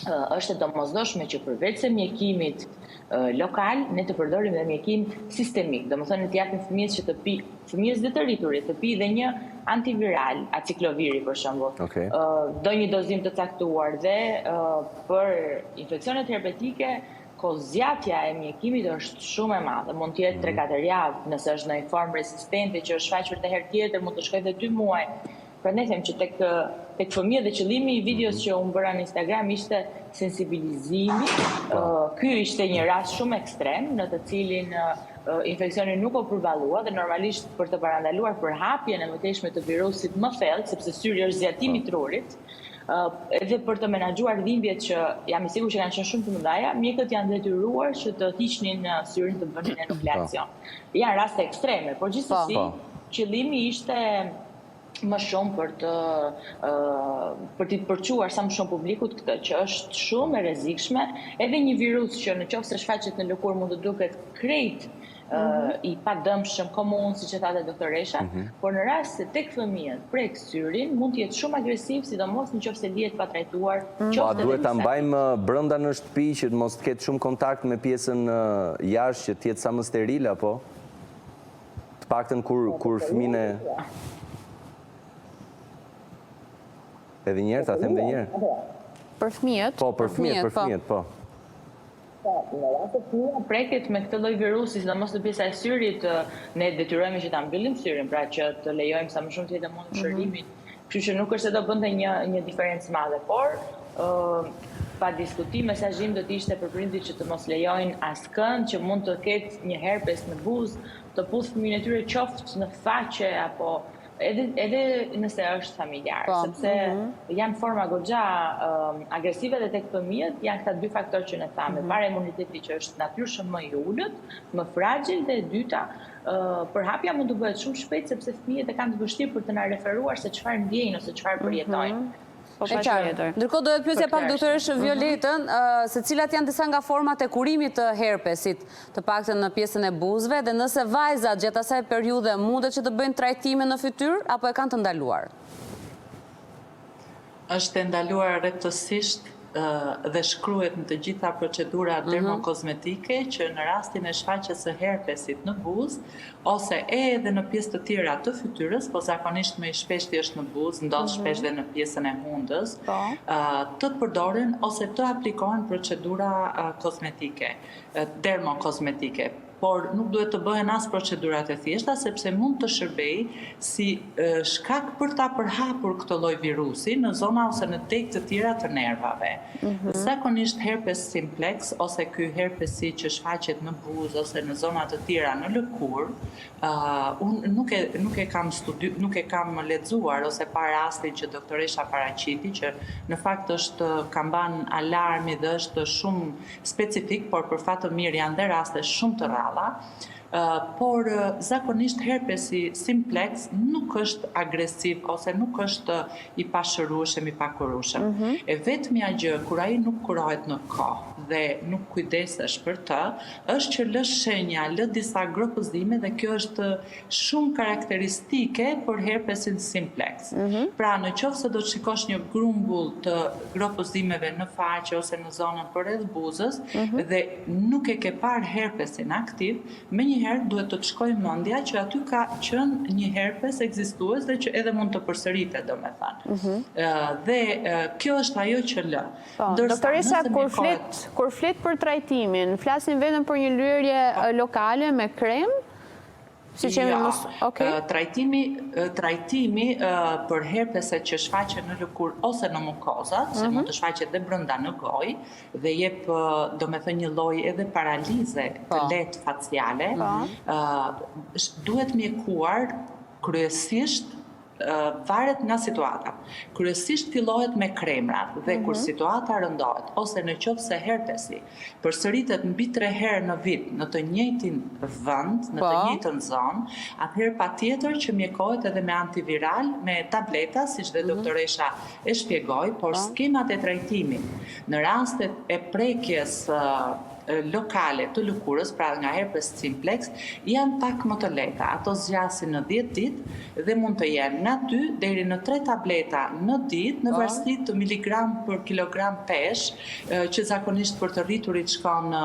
është e domosdoshme që përveç se mjekimit lokal, ne të përdorim dhe mjekim sistemik. Domethënë ne t'i japim fëmijës që të pi, fëmijës dhe të rriturit, të pi dhe një antiviral, acikloviri për shembull. Okay. Do një dozim të caktuar dhe për infeksionet herpetike kohëzgjatja e mjekimit është shumë e madhe, mund të jetë 3-4 mhm. javë, nëse është ndonjë formë rezistente që është shfaqur dhe herë tjetër, mund të shkojë dhe 2 muaj. Prandaj them që tek tek fëmijët dhe qëllimi i videos mhm. që unë bëra në Instagram ishte sensibilizimi. Po. Ky ishte një rast shumë ekstrem në të cilin infeksioni nuk u përballua dhe normalisht për të parandaluar përhapjen e mëtejshme të virusit më thellë, sepse syri është zgjatim i po. trurit, edhe për të menaxhuar dhimbjet që jam i sigurt që kanë qenë shumë të mëdha, mjekët janë detyruar që të hiqnin syrin të bënin enukleacion. Po. Janë raste ekstreme, por gjithsesi po. qëllimi ishte më shumë për të për t'i përçuar sa më shumë publikut këtë që është shumë e rrezikshme, edhe një virus që në qoftë se shfaqet në lëkurë mund të duket krejt mhm. i padëmshëm, komun, siç e tha dhe doktoresha, mm -hmm. por në rast se tek fëmijët prek syrin, mund të jetë shumë agresiv, sidomos në qoftë se lihet pa trajtuar, mm -hmm. Po, a duhet ta mbajmë brenda në shtëpi që të mos të ketë shumë kontakt me pjesën jashtë që të jetë sa më steril apo? Të paktën kur kur fëmijën e Edhe një herë ta them edhe një herë. Për fëmijët? Po, për fëmijët, për po. fëmijët, po. Po, në rast se fëmija preket me këtë lloj virusi, sidomos në pjesa e syrit, ne detyrohemi që ta mbyllim syrin, pra që të lejojmë sa më shumë të jetë e mundur mhm. shërimin. Kështu që nuk është se do bënte një një diferencë të madhe, por ë pa diskutim mesazhi im do të ishte për prindërit që të mos lejojnë askënd që mund të ketë një herpes në buzë, të puthë fëmijën e tyre qoftë në faqe apo. Edhe edhe nëse është familjar, Po. sepse janë forma goxha agresive dhe tek fëmijët janë këta dy faktorë që ne thamë. E para imuniteti që është natyrshëm më i ulët, më fragil dhe e dyta, përhapja mund të bëhet shumë shpejt sepse fëmijët e kanë të vështirë për të na referuar se çfarë ndjejnë ose çfarë përjetojnë. Po E qartë. patjetër. Ndërkohë doja të pyesja Për pak këtë doktoreshë Violetën, se cilat janë disa nga format e kurimit të herpesit, të paktën në pjesën e buzëve, dhe nëse vajzat gjatë asaj periudhe mundet që të bëjnë trajtime në fytyrë apo e kanë të ndaluar? Është e ndaluar rreptësisht dhe shkruhet në të gjitha procedurat dermokozmetike që në rastin e shfaqjes së herpesit në buzë ose edhe në pjesë të tjera të fytyrës, po zakonisht më i shpeshti është në buzë, ndodh shpesh dhe në pjesën e hundës, Po. të përdoren ose të aplikohen procedura kozmetike, dermokozmetike. Por nuk duhet të bëhen as procedurat e thjeshta, sepse mund të shërbej si shkak për ta përhapur këtë lloj virusi në zona ose në degë të tjera të nervave. Zakonisht herpes simplex ose ky herpesi që shfaqet në buzë ose në zona të tjera në lëkurë, unë nuk e nuk e kam studi nuk e kam lexuar ose pa rastin që doktoresha paraqiti që në fakt është kamban alarmi dhe është shumë specifik, por për fat të mirë janë dhe raste shumë të rralla. Por zakonisht herpesi simplex nuk është agresiv ose nuk është i pashërueshëm, i pakurueshëm. E vetmja gjë kur ai nuk kurohet në kohë dhe nuk kujdesesh për të, është që lë shenja, lë disa gropëzime dhe kjo është shumë karakteristike për herpesin simplex. Pra, në qoftë se do të shikosh një grumbull të gropëzimeve në faqe ose në zonën përreth buzës dhe nuk e ke parë herpesin aktiv, menjëherë duhet të të shkojë mendja që aty ka qenë një herpes ekzistues dhe që edhe mund të përsëritet, domethënë. Ë, Dhe kjo është ajo që lë. Po, Ndërsa, doktoresa, nëse kur mjekohet- flet, kur flet për trajtimin, flasim vetëm për një lyerje lokale me krem? Si që jemi Jo, mos... Okej. Trajtimi, trajtimi për herpeset që shfaqen në lëkurë ose në mukozat, se mund të shfaqet dhe brenda në gojë dhe jep, domethënë një lloj edhe paralize të Po. lehtë faciale, ë, duhet mjekuar kryesisht varet nga situata. Kryesisht fillohet me kremrat dhe kur situata rëndohet ose në qoftë se herpesi përsëritet mbi 3 herë në vit në të njëjtin vend, në të Po. njëjtën zonë, atëherë patjetër që mjekohet edhe me antiviral, me tableta, siç dhe doktoresha e shpjegoi, por skemat e trajtimit në rastet e prekjes lokale të lëkurës, pra nga herpes simplex, janë pak më të lehta. Ato zgjasin në 10 ditë dhe mund të jenë nga 2 deri në 3 tableta në ditë, në varësi të miligram për kilogram peshë, që zakonisht për të rriturit shkon në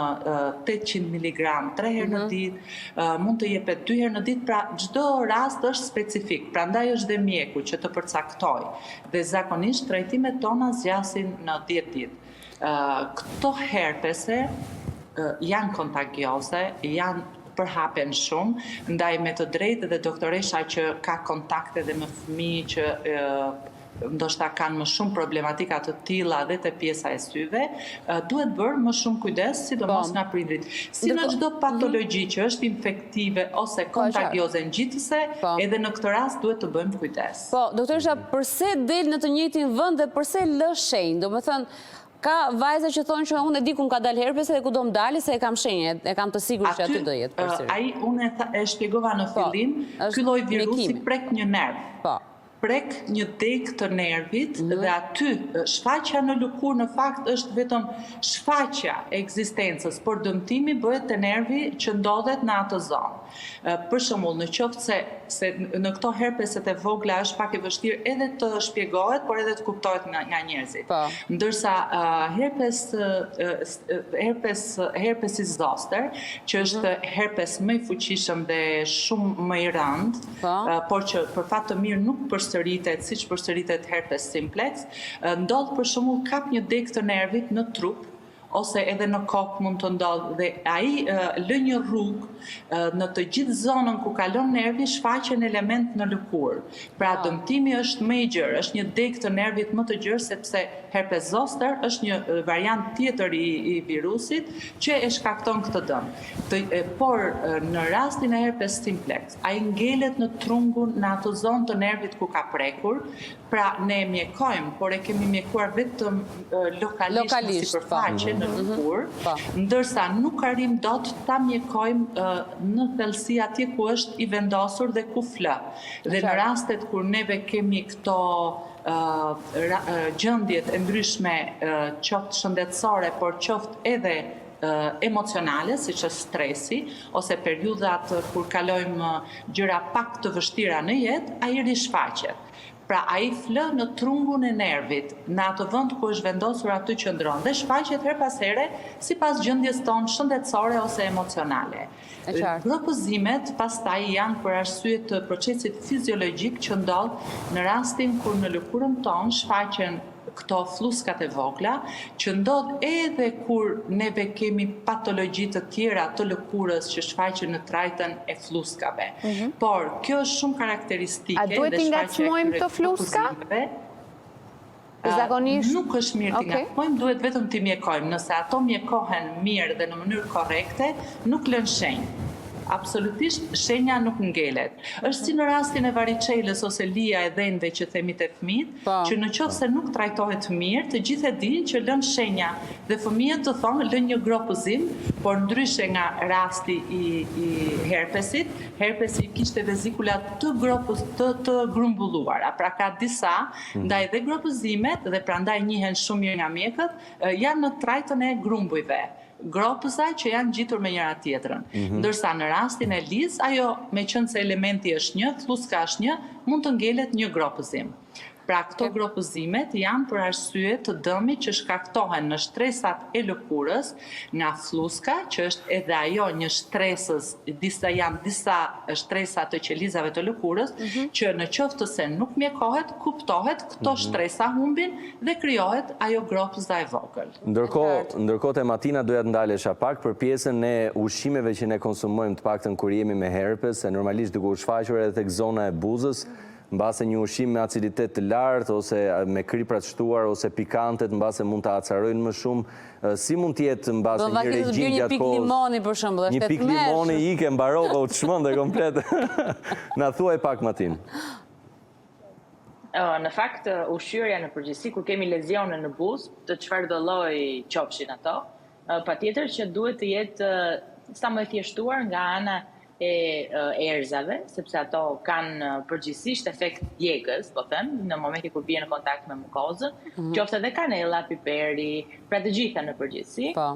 800 miligram 3 herë në ditë, mund të jepet 2 herë në ditë, pra çdo rast është specifik, prandaj është dhe mjeku që të përcaktoj. Dhe zakonisht trajtimet tona zgjasin në 10 ditë. Këto herpese janë kontagioze, janë përhapen shumë, ndaj me të drejtë dhe doktoresha që ka kontakte dhe me fëmijë që ndoshta kanë më shumë problematika të tilla dhe te pjesa e syve, duhet bërë më shumë kujdes, sidomos Po. nga prindrit. Si në çdo patologji që është infektive ose Po, qartë. kontagioze ngjitëse, Po. edhe në këtë rast duhet të bëjmë kujdes. Po, doktoresha, përse del në të njëjtin vend dhe përse lë shenjë? Do me thënë, ka vajza që thonë që unë e di ku më ka dalë herpesi dhe ku do më dali se e kam shenjë, e kam të sigurt që aty do jetë përsëri. Ai, unë e shpjegova në Po, fillim, është ky lloj virusi mjekimi. prek një nerv. Po. Prek një degë të nervit dhe aty shfaqja në lëkurë në fakt është vetëm shfaqja e ekzistencës, por dëmtimi bëhet te nervi që ndodhet në atë zonë. Për shembull, në qoftë se në këto herpeset e vogla është pak e vështirë edhe të shpjegohet, por edhe të kuptohet nga njerëzit. Po. Ndërsa herpesi zoster, që është herpes më i fuqishëm dhe shumë më i rëndë, Po. por që për fat të mirë nuk përsëritet siç përsëritet herpes simplex, ndodh për shembull kap një degë të nervit në trup. ose edhe në kokë mund të ndodhë dhe ai lë një rrugë në të gjithë zonën ku kalon nervi shfaqen elementë në lëkurë. Pra dëmtimi është më i gjerë, është një degë të nervit më të gjerë sepse herpes zoster është një variant tjetër i, i virusit që e shkakton këtë dëm. Të, por në rastin e herpes simplex, ai ngelet në trungun në atë zonë të nervit ku ka prekur, Pra, ne e mjekojmë, por e kemi mjekuar vetëm lokalisht në po. sipërfaqe, në mhm. lëkurë, po. ndërsa nuk arrijmë dot ta mjekojmë në thellësi atje ku është i vendosur dhe ku flë. Dhe në rastet kur neve kemi këto gjendjet e ndryshme qoftë shëndetësore, por qoftë edhe emocionale, siç është stresi, ose periudhat kur kalojmë gjëra pak të vështira në jetë, ai rishfaqet. Pra ai flë në trungun e nervit, në atë vend ku është vendosur aty qëndron dhe shfaqet herë pas here sipas gjendjes tonë shëndetësore ose emocionale. Gropëzimet pastaj janë për arsye të procesit fiziologjik që ndodh në rastin kur në lëkurën tonë shfaqen këto flluskat e vogla, që ndodh edhe kur neve kemi patologji të tjera të lëkurës që shfaqen në trajtën e flluskave. Mhm. Por, kjo është shumë karakteristike A duhet t'i ngacmojmë këto flluska? Zakonisht nuk është mirë t'i ngacmojmë, duhet vetëm t'i mjekojmë. Nëse ato mjekohen mirë dhe në mënyrë korrekte, nuk lënë shenjë. Absolutisht shenja nuk ngelet. Është si në rastin e variçelës ose lija e dhenve që themi te fëmijët, po. që në qoftë se nuk trajtohet mirë, të gjithë e dinë që lën shenja dhe fëmijët të thonë lën një gropëzim, por ndryshe nga rasti i, i herpesit, herpesi kishte vezikula të gropës të, të grumbulluara, pra ka disa, mm. ndaj dhe gropëzimet dhe prandaj njihen shumë mirë nga mjekët, janë në trajtën e grumbujve gropëza që janë ngjitur me njëra tjetrën. Mhm. Ndërsa në rastin e lisë, ajo meqenëse elementi është një, flluska është një, mund të ngelet një gropëzim. Pra këto gropëzimet janë për arsye të dëmit që shkaktohen në shtresat e lëkurës nga flluska, që është edhe ajo një shtresëz, disa janë disa shtresa të qelizave të lëkurës, mm -hmm. që në qoftë se nuk mjekohet, kuptohet këto mm -hmm. shtresa humbin dhe krijohet ajo gropëza e vogël. Ndërkohë, ndërkohë te Matina doja të ndalesha pak për pjesën e ushqimeve që ne konsumojmë të paktën kur jemi me herpes, se normalisht duke u shfaqur edhe tek zona e buzës, mbase një ushqim me aciditet të lartë ose me kripra të shtuar ose pikantet mbase mund ta acarojnë më shumë. Si mund të jetë mbase një regjim gjatë kohës? Një pikë limoni për shembull, është e tmerrshme. Një pikë limoni ike, mbarove, u çmende komplet. Na thuaj pak Matinë. Në fakt, ushqyerja në përgjithësi, kur kemi lezione në buzë, të çfarëdo lloj qofshin ato, patjetër që duhet të jetë sa më e thjeshtuar nga ana e erëzave, sepse ato kanë përgjithësisht efekt djegës, po them, në momentin kur bien në kontakt me mukozën, mm -hmm. qoftë edhe kanella, piperi, pra të gjitha në përgjithësi. Po.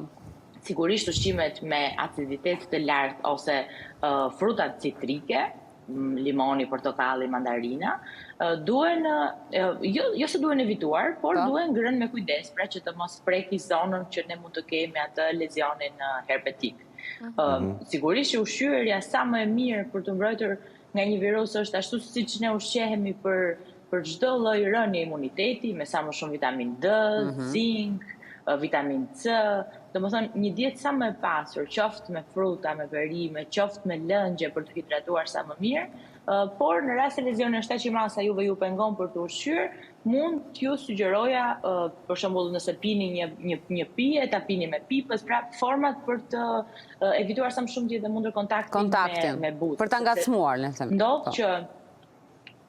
Sigurisht ushqimet me aciditet të lartë ose uh, frutat citrike, limoni, portokalli, mandarina, duhen jo jo se duhen evituar, por po. duhen ngrënë me kujdes, pra që të mos preki zonën që ne mund të kemi atë lezionin herpetik. Mm -hmm. Sigurisht që ushqyerja sa më e mirë për t'u mbrojtur nga një virus është ashtu siç ne ushqehemi për për çdo lloj rënie imuniteti, me sa më shumë vitamin D, mm -hmm. zink, vitamin C, domethënë një dietë sa më e pasur, qoftë me fruta, me perime, qoftë me lëngje për t'u hidratuar sa më mirë, por në rast se lezioni është aq i madh sa juve ju pengon për t'u ushqyer, mund t'ju sugjeroja për shembull nëse pini një një një pije, ta pini me pipës, pra format për të evituar sa më shumë të jetë e mundur kontaktin, kontaktin me me buzë. Për ta ngacmuar, le të themi. Ndodh po. që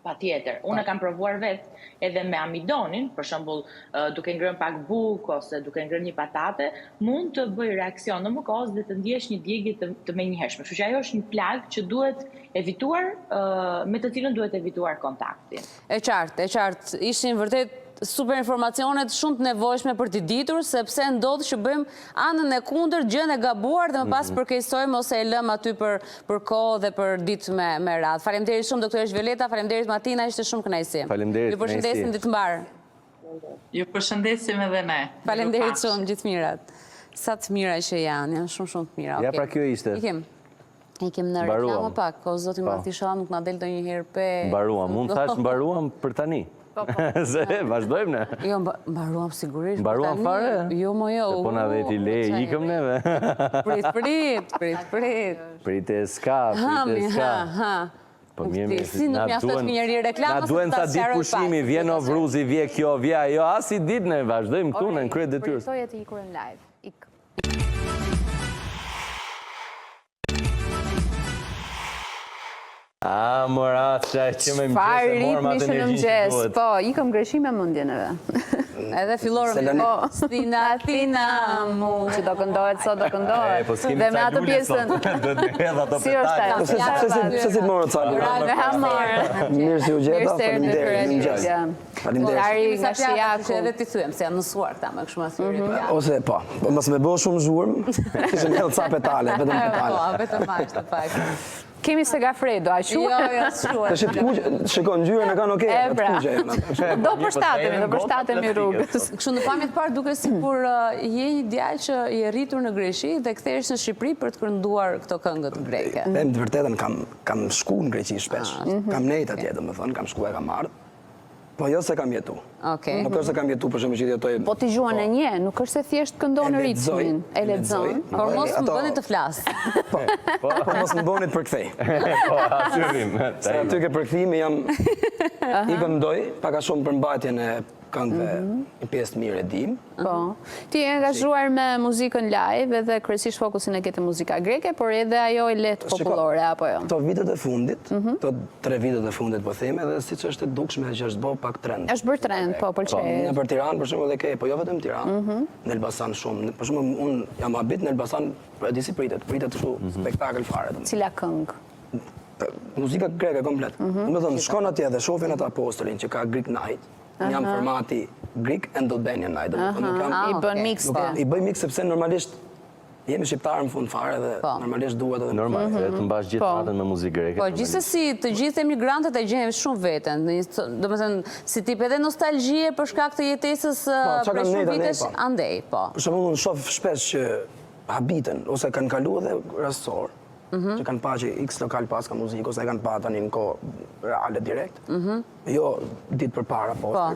Patjetër. Unë e kam provuar vetë edhe me amidonin, për shembull, duke ngrënë pak bukë ose duke ngrënë një patate, mund të bëjë reaksion në mukozë dhe të ndjesh një djegie të, të menjëhershme. Kështu që ajo është një plagë që duhet evituar, me të cilën duhet evituar kontaktin. E qartë, e qartë. Ishin vërtet super informacionet shumë të nevojshme për t'i ditur, sepse ndodh që bëjmë anën e kundërt, gjënë e gabuar dhe më pas mhm. përkeqësojmë ose e lëmë aty për për kohë dhe për ditë me me radhë. Faleminderit shumë doktoreshë Violeta, faleminderit Matina, ishte shumë kënaqësi. Faleminderit. Ju përshëndesim ditë të mbarë. Ju përshëndesim edhe ne. Faleminderit shumë, gjithë të mirat. Sa të mira që janë, janë shumë shumë të mira. Ja pra kjo ishte. Ikim. Ikim në reklamë pak, o zoti po. Marti, ishalla nuk na del ndonjëherë pe... Mbaruam, unë thashë mbaruam për tani. Po, po. Se, vazhdojmë ne. Jo, mbaruam sigurisht. Po Mbaruam fare? Jo, mo jo. Se po na dheti le, ikëm neve. Prit, prit, prit, prit. Prit e s'ka, prit e s'ka. Ha, ha. Po mirë, mirë. Si nuk mjafton me njëri reklama, Na duhen ca ditë pushimi, vjen Novruzi, vje kjo, vje ajo, asnjë ditë ne vazhdojmë këtu në krye detyrës. Përjetoje të ikurën live. Ik. A, mora, që që me mëngjes e morëm atë energjinë që duhet. Po, ikëm Greqi me mendjen edhe. Edhe fillorëm po. Stina, tina, mu. Që do këndohet, sot do këndohet. Po s'kemi Dhe me atë pjesën. Do të hedh ato Si është ajo? Pse si si të morët ca lule? Me ha marrë. Mirë si u gjeta, faleminderit. Mirëmëngjes. Faleminderit. Ari nga Shijaku. Që edhe t'i thyem, se janë mësuar këta me kështu ma thyri. Mhm. Ose po, po mos me bo shumë zhurmë, kishim hedh ca petale, vetëm petale. Po, vetëm aq të pak. Kemi Segafredo, a quhet? Jo, jo, s'quhet. Tash të kuqe, shiko ngjyrën e kanë okay, E të pra. kuqe janë ato. Do përshtatemi, do përshtatemi rrugës. Kështu në pamje të parë duket sikur uh, je një djalë që je rritur në Greqi dhe kthehesh në Shqipëri për të kënduar këto këngët greke. Them të vërtetën kam kam shku në Greqi shpesh. Ah, Kam nejt atje, domethënë, kam shku e kam ardhur. Po jo se kam jetu. Okej. Nuk është se kam jetu për shembull që jetoj. Po ti gjuhën e njeh, nuk është se thjesht këndon ritmin, e lexon. Por mos më bëni të flas. Po, po, po mos më bëni të përkthej. Po, aty rrim. Se aty ke përkthimi jam i këndoj, pak a shumë përmbajtjen e këngëve mhm. një pjesë të mirë e dim. Po. Ti je angazhuar me muzikën live edhe kryesisht fokusin e ke te muzika greke, por edhe ajo e lehtë popullore apo jo? Këto vitet e fundit, mhm. këto tre vitet e fundit po them edhe siç është e dukshme që është bërë pak trend. Është bërë trend, po pëlqej. Po, nëpër Tiranë për shembull e ke, po jo vetëm Tiranë. Mhm. Në Elbasan shumë. Për shembull unë jam habit në Elbasan, po e di si pritet, pritet kështu mhm. spektakël fare. Cila këngë? Muzika greke komplet. Domethënë shkon atje dhe shohin ata posterin që ka Greek Night. Unë jam formati Greek and Albanian Night. Domethënë nuk jam I bën mix. I bëj mix sepse normalisht jemi shqiptarë në fund fare dhe po. normalisht duhet edhe Normal, mm -hmm. të mbash gjithë po. natën me muzikë greke. Po, gjithsesi të gjithë emigrantët e gjejnë shumë veten, domethënë si tip edhe nostalgjie për shkak të jetesës po, prej shumë vitesh po. andej, po. Për shembull, unë shoh shpesh që habiten ose kanë kalu edhe rastësor, mhm. që kanë pa që X lokal paska muzikë ose e kanë pa tani në kohë reale direkt. Mhm. Jo ditë përpara po. po.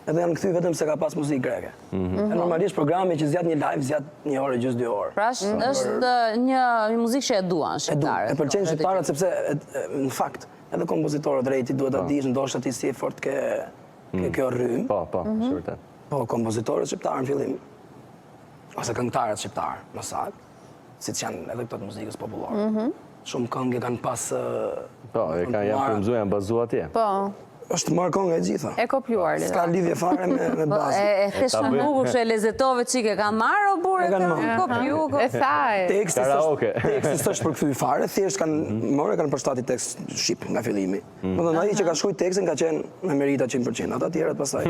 Edhe janë kthy vetëm se ka pas muzikë greke. Mm -hmm. Normalisht programi që zgjat një live zgjat një orë e gjysmë dy orë. Pra është një një muzikë që e duan shqiptarët. E pëlqejnë shqiptarët sepse në fakt edhe kompozitorët rrej ti duhet ta po. dish ndoshta ti s'je fort ke ke mm. kjo rrymë. Po, po, mm -hmm. vërtet. Po kompozitorët shqiptarë në fillim ose këngëtarët shqiptarë, më saktë, siç janë edhe këto të muzikës popullore. Mm -hmm. Shumë këngë kanë pas... Po, e kanë janë frymëzuar, janë bazuar atje. Po. Është marrë kënga e gjitha. E kopjuar, le. S'ka lidhje fare me, me po, bazën. E, e the shumë bukur që e lezetove çik, e kanë marrë o burrë, e kanë marrë. Kopju, E tha e. Teksti Karaoke. Teksti s'është përkthy fare, thjesht kanë mhm. marrë, kanë përshtati tekst shqip nga fillimi. Mm. Domethënë ai që ka shkruajt tekstin ka qenë me merita 100%, ata tjerët pastaj.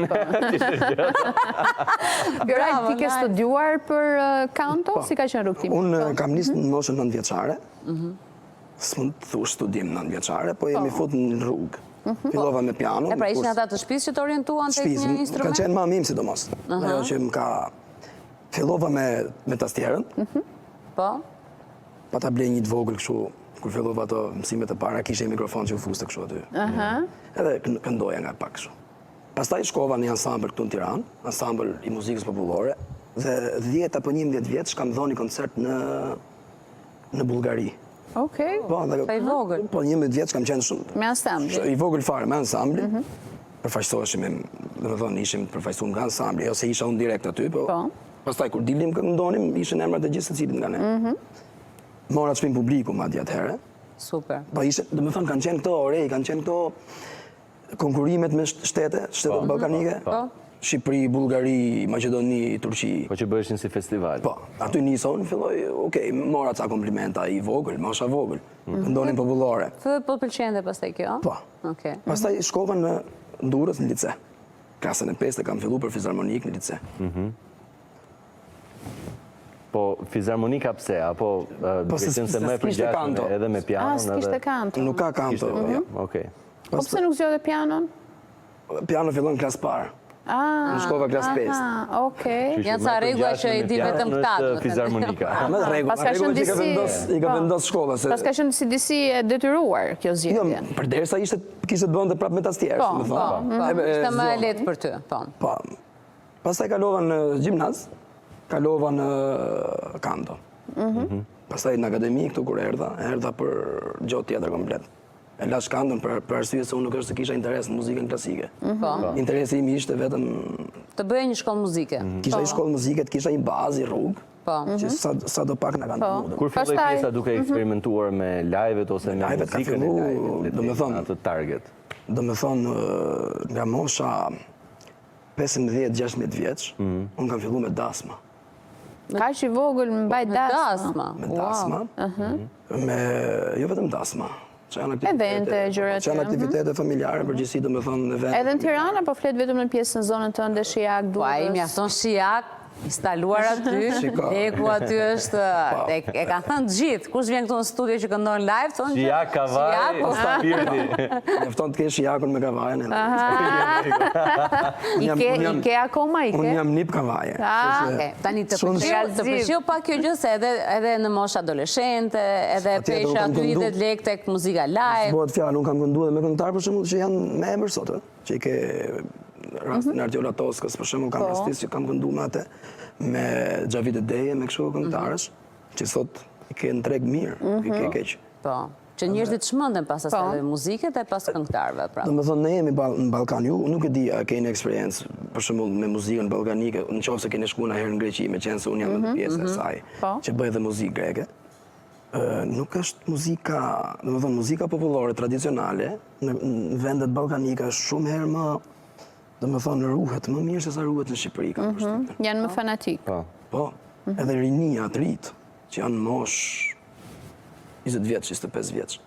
Vjoral, ti ke studiuar për uh, kanto, po. si ka qenë rrugëtimi? Unë uh, kam nisë në moshën 9 vjeçare. Mhm. S'mund të thush studim 9 vjeçare, po jemi po. fut në rrugë. Mhm. Fillova me piano. E pra ishin ata të shtëpisë që të orientuan tek një instrument? Ka qenë mami im sidomos. Ajo që më ka fillova me me tastierën. Mhm. Po. Pata ble një të vogël kështu, kur fillova ato mësimet e para, kishe një mikrofon që u fuste kështu aty. Aha. Edhe këndoja nga pak kështu. Pastaj shkova në një ansambël këtu në Tiranë, ansambël i muzikës popullore, dhe 10 apo 11 vjeç kam dhënë një koncert në në Bullgari. Okej. Po, dhe Sa i vogël. Po 11 vjeç kam qenë shumë Me ansambli. I vogël fare me ansamblin. Mm -hmm. Përfaqësoheshim, domethënë ishim të përfaqësuar nga ansambli, jo se isha unë direkt aty, po. Po. Pastaj kur dilnim këndonim, ishin emrat e gjithsecilit nga ne. Mm -hmm. Mora çmim publiku madje atëherë. Super. Po ishte, domethënë kanë qenë këto ore, kanë qenë këto konkurimet me shtete, shtetet po, ballkanike. Po. po. Shqipëri, Bullgari, Maqedoni, Turqi. Po që bëheshin si festival. Po, aty nisa unë, filloj, okej, mora ca komplimenta i vogël, mosha vogël, mm. këndonim popullore. Fë, po pëlqente pastaj kjo? Po. Okej. Pastaj shkova në Durrës në lice. Klasën e pestë kam fillu për fizarmonikë në lice. Mhm. Po, fizarmonika pse? Apo, po duke qenë se më e përngjashme edhe me pianon? A, s'kishte kanto. Nuk ka kanto, jo. Jo. Okej. Po pse nuk zgjodhe pianon? Piano fillon klasë parë. Ah, Unë shkova klasë 5. Okej. Janë ca rregulla që i di vetëm këta. Është fizarmonika. Me rregull, rregull që i ka vendos, i ka po. vendos shkolla se Paska qenë si disi e detyruar kjo jo, zgjedhje. Jo, përderisa ishte kishte të bënte prapë me tastierë, po, si më thonë. Po, po, ishte më e lehtë për ty, po. Po. Pastaj kalova në gjimnaz, kalova në kanto. Mhm. Pastaj në akademi këtu kur erdha, erdha për gjë tjetër komplet. E lash kanton për, për arsye se unë nuk është se kisha interes në muzikën klasike. Mhm. Po. po. Interesi im ishte vetëm të bëje një shkollë muzike. Mhm. Kisha një po. shkollë muzike, të kisha një bazë, një rrugë. Po. Që mhm. sa sa do pak na kanë po. ndihmuar. Kur filloi pjesa duke mhm. eksperimentuar me live-et ose me muzikën e live-et, do të thonë atë target. Do të thonë nga mosha 15-16 vjeç, unë kam filluar me dasma. Kaq i vogël me mbajt dasma. Me dasma. Me, jo vetëm dasma. Që janë aktivitete, Evente, gjëra që janë mhm. aktivitete familjare, përgjithësi do me thonë evente. Edhe në Tiranë, apo flet vetëm në pjesën në zonën tënde, Shijak, Po, ai Durrës? mjafton Shijak, instaluar aty, leku aty është, Po. e, e kanë thënë të gjithë, kush vjen këtu në studio që këndon live, thonë që Shijak, Kavaj, Shijak, po, Shpirti. Mjafton të kesh Shijakun me Kavajën. edhe. I ke, i ke akoma, i ke? Unë jam nip Kavaje. Ah, Okej, tani të pëlqeu, të pëlqeu pak kjo gjë se edhe edhe në moshë adoleshente, edhe Patjetër, unë pesha kam aty këndu. hidhet lek tek muzika live. Bëhet fjalë, unë kam këndu edhe me këngëtarë për shembull që janë me emër sot, ë, që i ke rastin e Artiola Toskës, për shembull kam Po. rastis që kam këndu me atë, me Xhavit Deje, me kështu këngëtarësh, që sot i ke në treg mirë, i ke keq. Po, që njerëzit çmenden pas asaj lloj muzike dhe pas këngëtarëve, pra. Do me thonë, ne jemi në Ballkan, ju nuk e di a keni eksperiencë, për shembull me muzikën ballkanike, në qoftë se keni shkuar ndonjëherë në Greqi, me qenë se unë jam edhe pjesë e saj, Po. që bëj edhe muzikë greke. Nuk është muzika, do me thonë, muzika popullore, tradicionale, në në vendet ballkanike është shumë herë më, do me thonë, ruhet më mirë se sa ruhet në Shqipëri, kam përshtypjen. Janë më fanatik. Po. Po, edhe rinia, të ritë, që janë mosh 20 vjeç, 25 vjeç.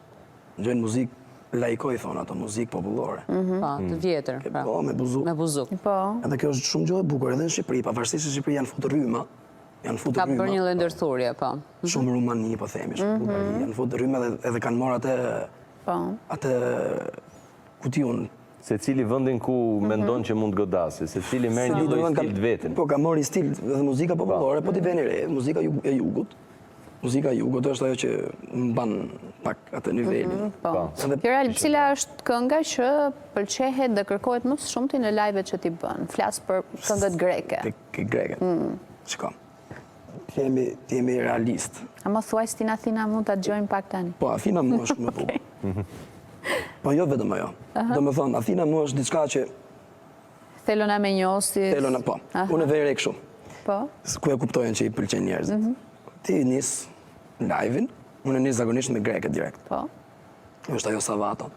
Dëgjojnë muzikë laiko i thonë ato, muzikë popullore. Po, të vjetër. Pra. Po, me buzuk. Me buzuk. Po. Edhe kjo është shumë gjë e bukur edhe në Shqipëri, pavarësisht se në Shqipëri janë futur rryma, janë futur Ka rryma. bërë një lloj ndërthurje, po. Shumë Rumani, po themi, shumë Bullgari, janë futur rryma edhe edhe kanë marrë atë Po. atë ku di unë, Secili vendin ku mendon që mund të godasi, secili merr një lloj stil të vetin. Po, ka marrë stil dhe muzika popullore, po ti veni re, muzika e jugut. Muzika e jugut është ajo që mban pak atë nivelin. Mhm, po. Edhe Piral, cila është kënga që pëlqehet dhe kërkohet më së shumti në live-et që ti bën? Flas për këngët greke. Tek greke. Mm. Shiko. Të jemi, të jemi realist. A më thuaj Stin Athina mu ta dëgjojmë pak tani? Po, Athina mu është shumë e bukur. Po jo vetëm ajo. Do me thonë, Athina mu është diçka që... Thelo na me njohësit. Thelo na, po. Unë e vej re kështu. Po. Ku e kuptojnë që i pëlqen njerëzit. Mhm. Ti nis live-in, unë e nis zakonisht me greke direkt. Po. Është ajo Savato.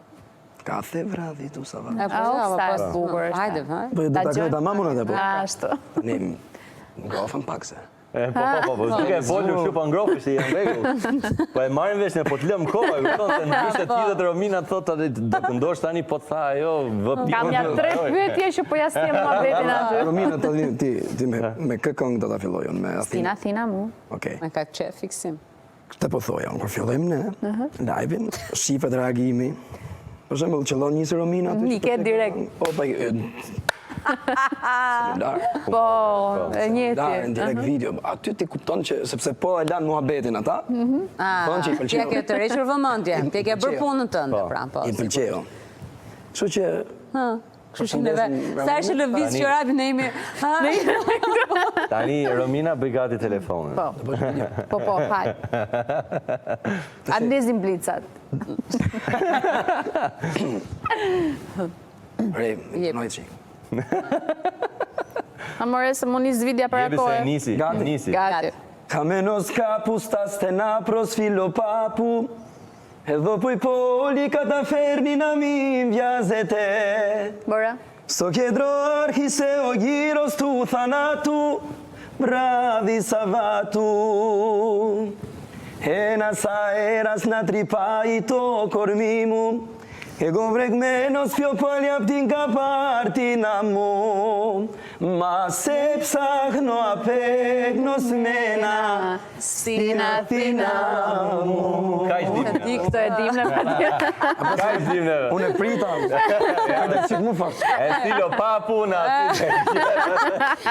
Κάθε βράδυ του Σαββάτου. E, po, sa e po, bukur është. Hajde, hajde. Po, do ta këndoj tamam unë atë, po. Ashtu. Ne ngrohëm pak se. E, po, po, po, po, duke e folur kështu po ngrohësh se jam rregull. Po e marrim vesh ne, po të lëm kohë, e kupton se ndryshe të hidhet Romina thotë tani do këndosh tani po të tha ajo vë pikën. Kam ja tre pyetje që po ja sjell muhabetin aty. Romina tani ti ti me me kë këngë do ta filloj unë me Athina. Stin Athina mu. Okej. Me ka qef fiksim. Këtë po thoja, unë kur fillojmë ne, live-in, shifet reagimi. Për shembull, qëllon një si Romina aty. Një ke direkt. Po, pa, celular. Po, e njëjti. Celular, direkt video. Aty ti kupton që, sepse po e lanë muhabetin ata, mhm. thonë që i pëlqeu. Ti e ke tërhequr vëmendjen, ti e ke bërë punën tënde, po. pra. Po, I pëlqeu. Kështu që Kështu që neve, sa është lëviz që rabi ne jemi... Tani, Romina, bëj gati telefonin. Po, po, po, hajt. A ndezim blicat. Re, më që. A more se mu nis vidja para Jepi se kohe. nisi, Gati. nisi. Gati. Χαμένος κάπου στα στενά προσφύλλω πάπου Εδώ που η πόλη καταφέρνει να μην βιάζεται Bora. Στο κέντρο άρχισε ο γύρος του θανάτου Βράδυ Σαββάτου Ένας αέρας να τρυπάει το κορμί μου. Εγώ βρεγμένος πιο πολύ απ' την καπάρτινα μου Μα σε ψάχνω απεγνωσμένα στην Αθήνα μου Kaq dim Di këtë e dim në patjetër. Kaq dim ne. Unë e prita Prita që më fakt E stilo pa puna aty.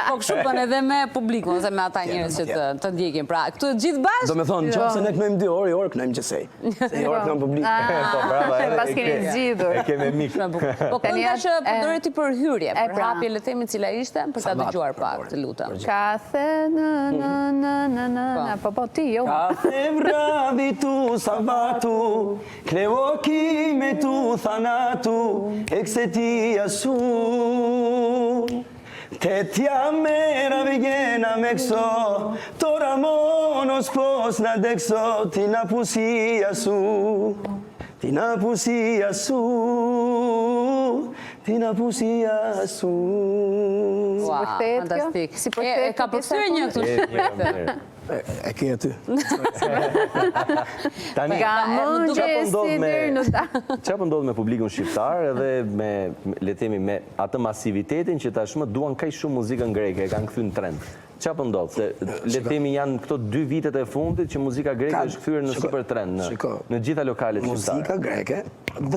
Po kështu bën edhe me publikun ose me ata njerëz që të, të ndjekin. Pra, këtu të gjithë bashkë. Do me thonë, në qoftë se ne kënojmë dy orë, i orë kënojmë gjithsej Se i orë kënon publik Po bravo, edhe Pas e keni ke- zgjidhur. E ke me mik. Shumë e bukur. Po kënga që përdore ti për hyrje, e për pra. hapje, le të themi cila ishte, për ta Savat, dëgjuar pak, përdore. të lutem. Κάθε na na na na na na. Po po ti jo. Κάθε βράδυ του Σαββάτου κλαίω κι με του θανάτου εξαιτία σου Τέτοια μέρα βγαίναμε έξω τώρα μόνος πώς να αντέξω την απουσία σου την απουσία σου την απουσία σου Ua, përkthehet kjo? fantastik. Si E, përkthehet e ka kjo pjesa përkthyer e një këtu. E, mirë, mirë. E, e ke aty. Tani, Nga më duket çfarë po ndodh mëngjesi me deri në darkë. Çfarë po ndodh me publikun shqiptar edhe me le të themi me atë masivitetin që tashmë duan kaq shumë muzikën greke, e kanë kthyer në trend. Çfarë po ndodh? Se le të themi janë këto dy vitet e fundit që muzika greke Ka- është kthyer në shiko, super trend në shiko. në gjitha lokalet shqiptare. Muzika greke,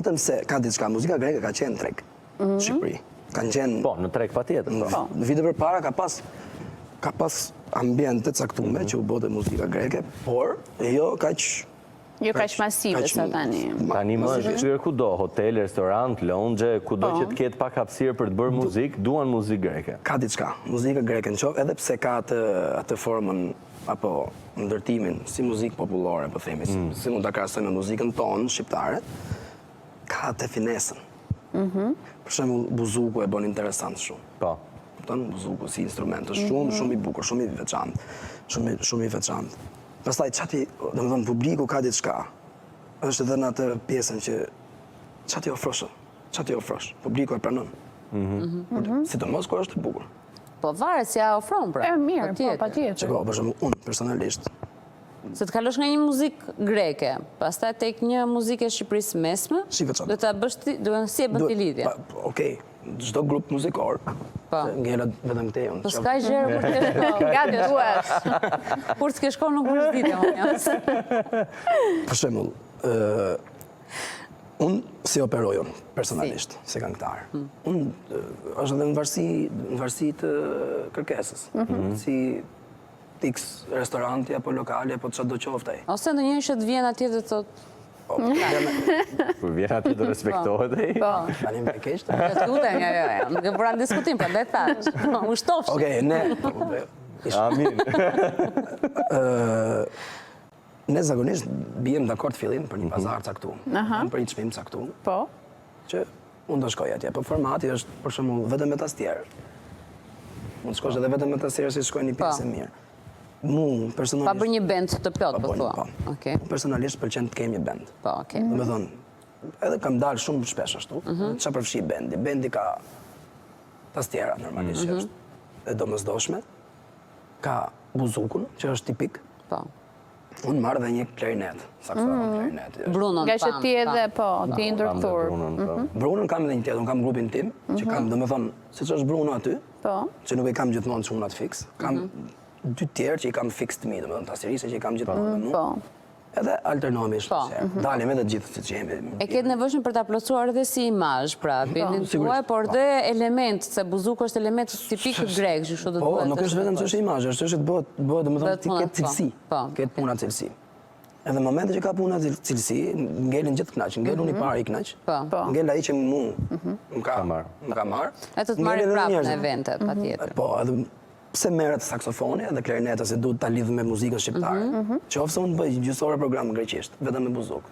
vetëm se ka diçka, muzika greke ka qenë në treg në Shqipëri. Kanë qenë Po, në treg patjetër. Po. në vite përpara ka pas ka pas ambiente të caktuara që u bëte muzika greke, por jo kaq Jo kaq masive sa tani. Tani më është kthyer kudo, hotel, restorant, lounge, kudo Po. që të ketë pak hapësirë për të bërë muzikë, duan muzikë greke. Ka diçka, muzika greke në qoftë, edhe pse ka atë atë formën apo ndërtimin si muzikë popullore, po themi, si, si mund ta krahasojmë me muzikën tonë shqiptare, ka atë finesën. Për shembull, buzuku e bën interesant shumë. Po. Kupton? Buzuku si instrument është shumë shumë i bukur, shumë i veçantë, shumë i- shumë i veçantë. Pastaj çati, domethënë publiku ka diçka. Është edhe në atë pjesën që ça ti ofrosh? Ça ti ofrosh? Publiku e pranon. Mm Sidomos kur është e bukur. Po varet si ja ofron pra. E mirë, po Patjetër. patjetër. Shiko, për shembull, unë personalisht Se të kalosh nga një muzikë greke, pastaj tek një muzikë e Shqipërisë mesme, Si veçantë. do ta bësh ti, do si e bën ti lidhje. Pa, Okej, çdo grup muzikor, Po. se ngelet vetëm te unë. Po s'ka gjë kur të kesh kohë. Nga duash. Kur të kesh kohë nuk mërzitem unë. jam. Për shembull, ë unë si operoj unë personalisht, si, këngëtar. Hmm. Unë ë, është edhe në varësi, në varësi të kërkesës. Mhm. Si X restoranti apo lokali apo çfarë do qoftë ai. Ose ndonjëherë që të vjen atje dhe thotë, Po, jam- Kur vjen aty të respektohet ai. Po. tani më keq. "Jo, të lutem, jo, jo, jo, nuk e bëra në diskutim, prandaj thash. U shtofsh. Okej, ne Amin. ne zakonisht bijem dakord fillim për një pazar caktuar, për një çmim caktuar. Po. që unë do shkoj atje, po formati është për shembull vetëm me tastierë. Mund të shkosh edhe vetëm me tastierë si shkojnë një pjesë e mirë. Mu personalisht Pa bërë një band të plot, po po, thua. po. Okej. Mu Personalisht pëlqen të kem një band. Po, okej. Do me thonë, edhe kam dalë shumë shpesh ashtu, çfarë përfshi bendi? Bendi ka tastiera normalisht që është e domosdoshme. Ka buzukun, që është tipik. Po. Unë marr dhe një klarinet, saksofon klarinet. është- Brunon Nga që pam, ti edhe, pam. po, ti i ndërthur. Brunon, po. Brunon kam edhe një tjetër, unë kam grupin tim, që kam, do me thonë, siç është Bruno aty, Po. që nuk e kam gjithmonë çunat fiks, kam dy tjerë që i kam fiks të mi, do me thonë, tastieriste që i kam gjithmonë me mua. Po. Edhe alternohemi shpesh herë. Dalim edhe gjithë siç jemi. E ke të nevojshme për ta plotësuar edhe si imazh, pra, bendin Sigurisht, tuaj, por po. dhe element, se buzuku është element tipik grek, që kështu do Po, duhet. nuk është vetëm çështje imazhi, është çështje të bëhet, bëhet domethënë Bëhet ti puna, ke cilësi. po, po. Ke puna cilësi. Edhe në momentin që ka puna cil- cilësi, ngelin gjithë kënaq, ngel unë i pari i kënaq. Po. Po. Ngel ai që mu më ka Ka marrë. Më ka marrë. E të të Ngel marrin edhe prapë në njerëzit. evente, patjetër. Po, edhe pse merret saksofoni edhe klarineta se duhet ta lidh me muzikën shqiptare. Qofse unë bëj gjysore program greqisht, vetëm me buzuk.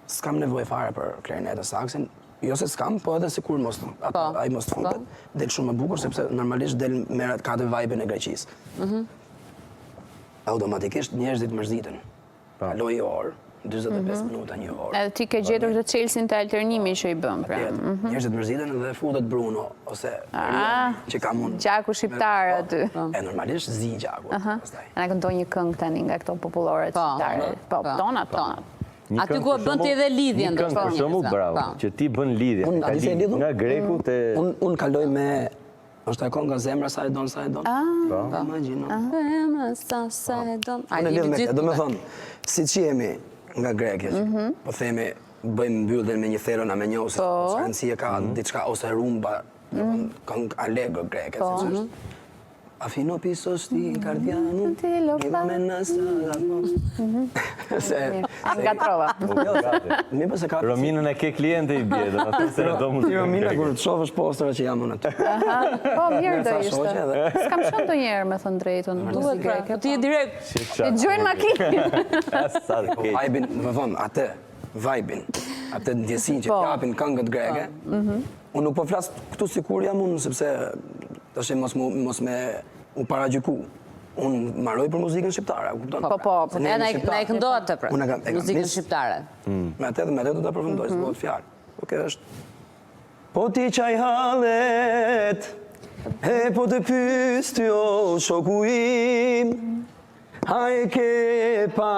S'kam nevojë fare për klarinetë saksin, jo se s'kam, po edhe sikur mos ato, Po. ai mos të futet, del shumë e bukur sepse normalisht del merret ka atë vibe-in e Greqisë. Automatikisht njerëzit mërziten. Kaloi orë, 45 minuta, një orë. Edhe ti ke gjetur të çelësin të alternimi që i bën, pra. Tjetër, Njerëzit mërziten dhe futet Bruno ose Ah, Rioni, që kam unë. Gjaku shqiptar Po, aty. E normalisht zi gjaku pastaj. Na këndon një këngë tani nga këto popullore Po. shqiptare. Po, Po. tonat, tonat. Aty ku e bën ti edhe lidhjen, Një këngë për shembull, bravo, po. që ti bën lidhjen, nga greku te Unë kaloj me është ajo nga zemra sa e don, sa e don. Ah. Po. Imagjino. Ah. Zemra sa sa e don. Unë lidh me këtë, domethënë, siç jemi nga grekja, mhm. po themi bëjmë mbylljen me një Θέλω να με νιώσεις, po. sa rëndësi e ka mhm. diçka ose rumba, mhm. këngë allegro greke, po. siç është. Αφήνω πίσω στην καρδιά μου Είμαι να σ' αγαπώ Se Ngatrova Mi pa se ka Rominën e ke kliente i bie Dhe se e do Ti Romina kur të shofësh postera që jam unë aty Po mirë do ishte S'kam qenë ndonjëherë me thënë drejtën Duhet pra Po ti je direkt E gjujnë makinë Vibe-in, më thonë, atë Vibe-in Atë ndjesinë që po. t'japin këngët greke po. mhm. Unë nuk po flas këtu sikur jam unë, sepse tash mos mos me u paragjyku. Unë maroj për muzikën shqiptare, a kupton? Po, po, po. Ne na e këndo atë pra. Unë e kam muzikën shqiptare. Mm. Me atë dhe me atë do ta përfundoj, mm -hmm. s'bëhet fjalë. Okej, është. Po t'i qaj hallet, e po të pys ty o shoku im, A e ke pa,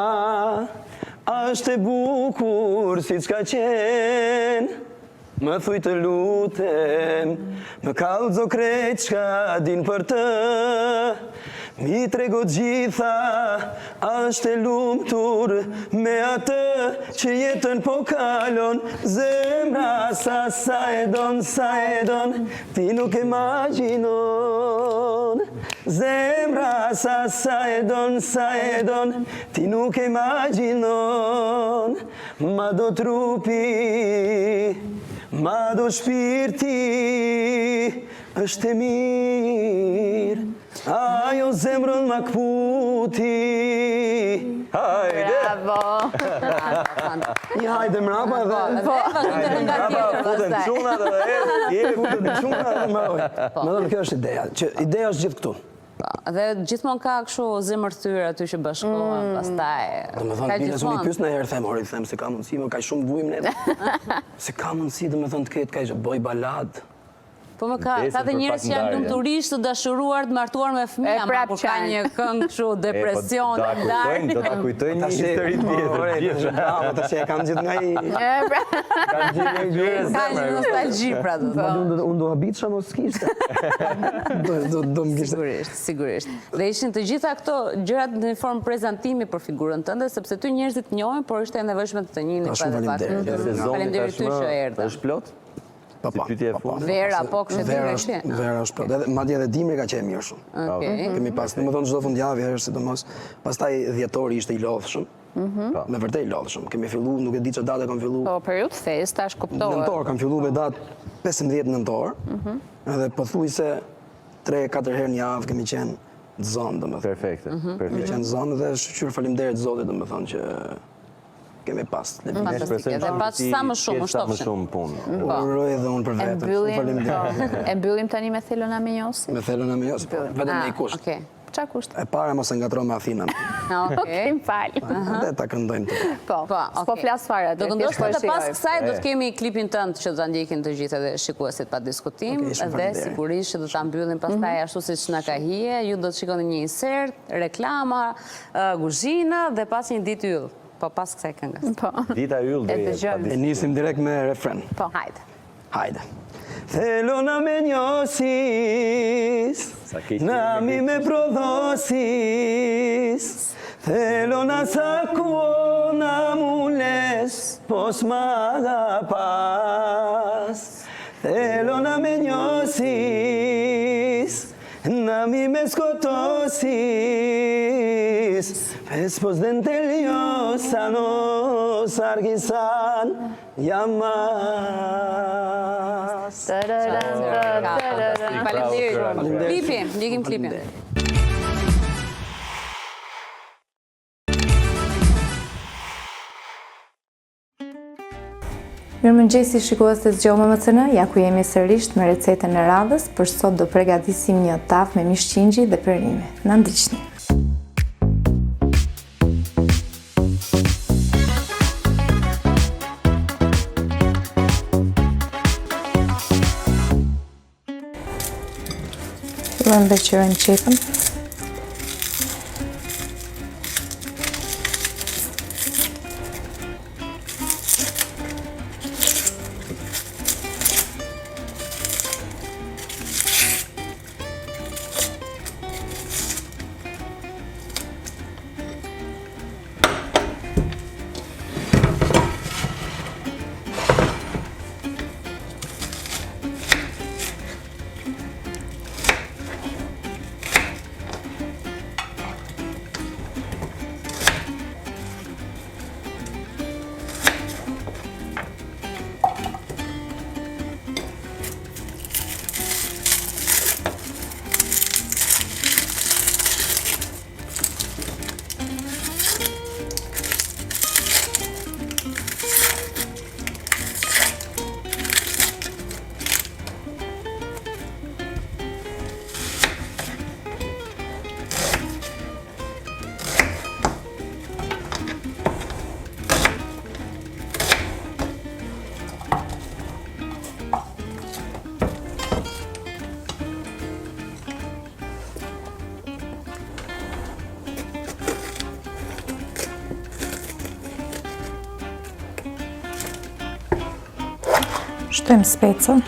a është e bukur siç ka qenë, më thuj të lutem, më kallzo krejt çka din për të, m'i trego t'gjitha, a është e lumtur me atë që jetën po kalon, zemra sa sa e don, sa e don, ti nuk e imagjinon. Zemra sa sa e don, sa e don, ti nuk e imagjinon. Ma do trupi, ma do shpirti, është e mirë, ajo zemrën ma këputi. Hajde! Bravo! Një hajde mrapa dhe... Po, vazhdojmë nga tjetër, Futen çunat dhe e, futen çunat dhe mbaroi. Po. Më thënë, kjo është ideja, që ideja është gjithë këtu. Po, dhe gjithmonë ka kështu zemërthyer aty që bashkohen, mm. pastaj. Domethënë, biles unë i pyes ndonjëherë them, ore, them se ka mundësi, më kaq shumë vujmë ne. Se ka mundësi, domethënë, të ketë kaq bëj baladë. Po më ka, ka dhe njerëz që janë lumturisht të dashuruar, të martuar me fëmijë, ama kur ka një këngë kështu po, depresion, ndarje. Do ta kujtojnë një histori tjetër. Bravo, tash e kam gjithë nga i. E pra. Kam gjithë nga i gjyre zemra. Ka një nostalgji pra do të thotë. Unë do habitsha mos kishte. Do do do më kishte. Sigurisht, sigurisht. Dhe ishin të gjitha këto gjërat në formë prezantimi për figurën tënde, sepse ty njerëzit të njohin, por ishte e nevojshme të të njihnin pa dhe pak. Faleminderit ty që erdhe. Është plot? Po, po. Si pyetje e po, po. fundit. Vera, po, kështë Vera është, vera është plot. Edhe madje edhe dimri ka qenë mirë shumë. Okej. Kemi pas, domethënë çdo fundjavë herë sidomos. Pastaj dhjetori ishte i lodhshëm. Mhm. Po. Me vërtet i lodhshëm. Kemi fillu, nuk e di çfarë date kam fillu. Po, periudhë festash, kuptohet. Nëntor kam fillu me datë 15 nëntor. Mhm. Edhe pothuajse 3-4 herë në javë kemi qenë në zonë, domethënë. Perfekte, Mhm. Kemi perfekte. qenë në zonë dhe shyqyr faleminderit Zotit, domethënë që Kemi pas. Fantastike. Dhe pas sa më shumë, u shtofshin. Sa më shumë punë. Po. Uroj edhe unë për veten. Shumë po. E mbyllim tani me Θέλω να με νιώσεις. Me Θέλω να με νιώσεις, po. Vetëm me një kusht. Okej. Ça kusht? E para mos e ngatërro me Athinën. Okej, më fal. Dhe ta këndojmë të. Po, po, s'po flas fare atë. Do këndosh po dhe pas kësaj do të kemi klipin tënd që do ta ndjekin të gjithë edhe shikuesit pa diskutim dhe sigurisht që do ta mbyllim pastaj mhm. ashtu siç na ka hije, ju do të shikoni një insert, reklama, Guzhina dhe pas një ditë yll. Po pas kësaj këngës. Po. Dita yll do jetë. E nisim direkt me refren. Po. Hajde. Hajde. Θέλω να με νιώσεις, να μη με προδώσεις Θέλω να σ' ακούω να μου λες πως μ' αγαπάς Θέλω να με νιώσεις, Να μη με σκοτώσεις Πες πως δεν τελειώσαν όσα άρχισαν για μας Faleminderit. Klipi, ndjekim klipin. Mirëmëngjesi shikues të Zgjohu me MCN, ja ku jemi sërisht me recetën e radhës, për sot do pregatisim një tavë me mish qingji dhe perime. Na ndiqni! Fillojmë dhe qërojmë qepën. Shtojmë specën.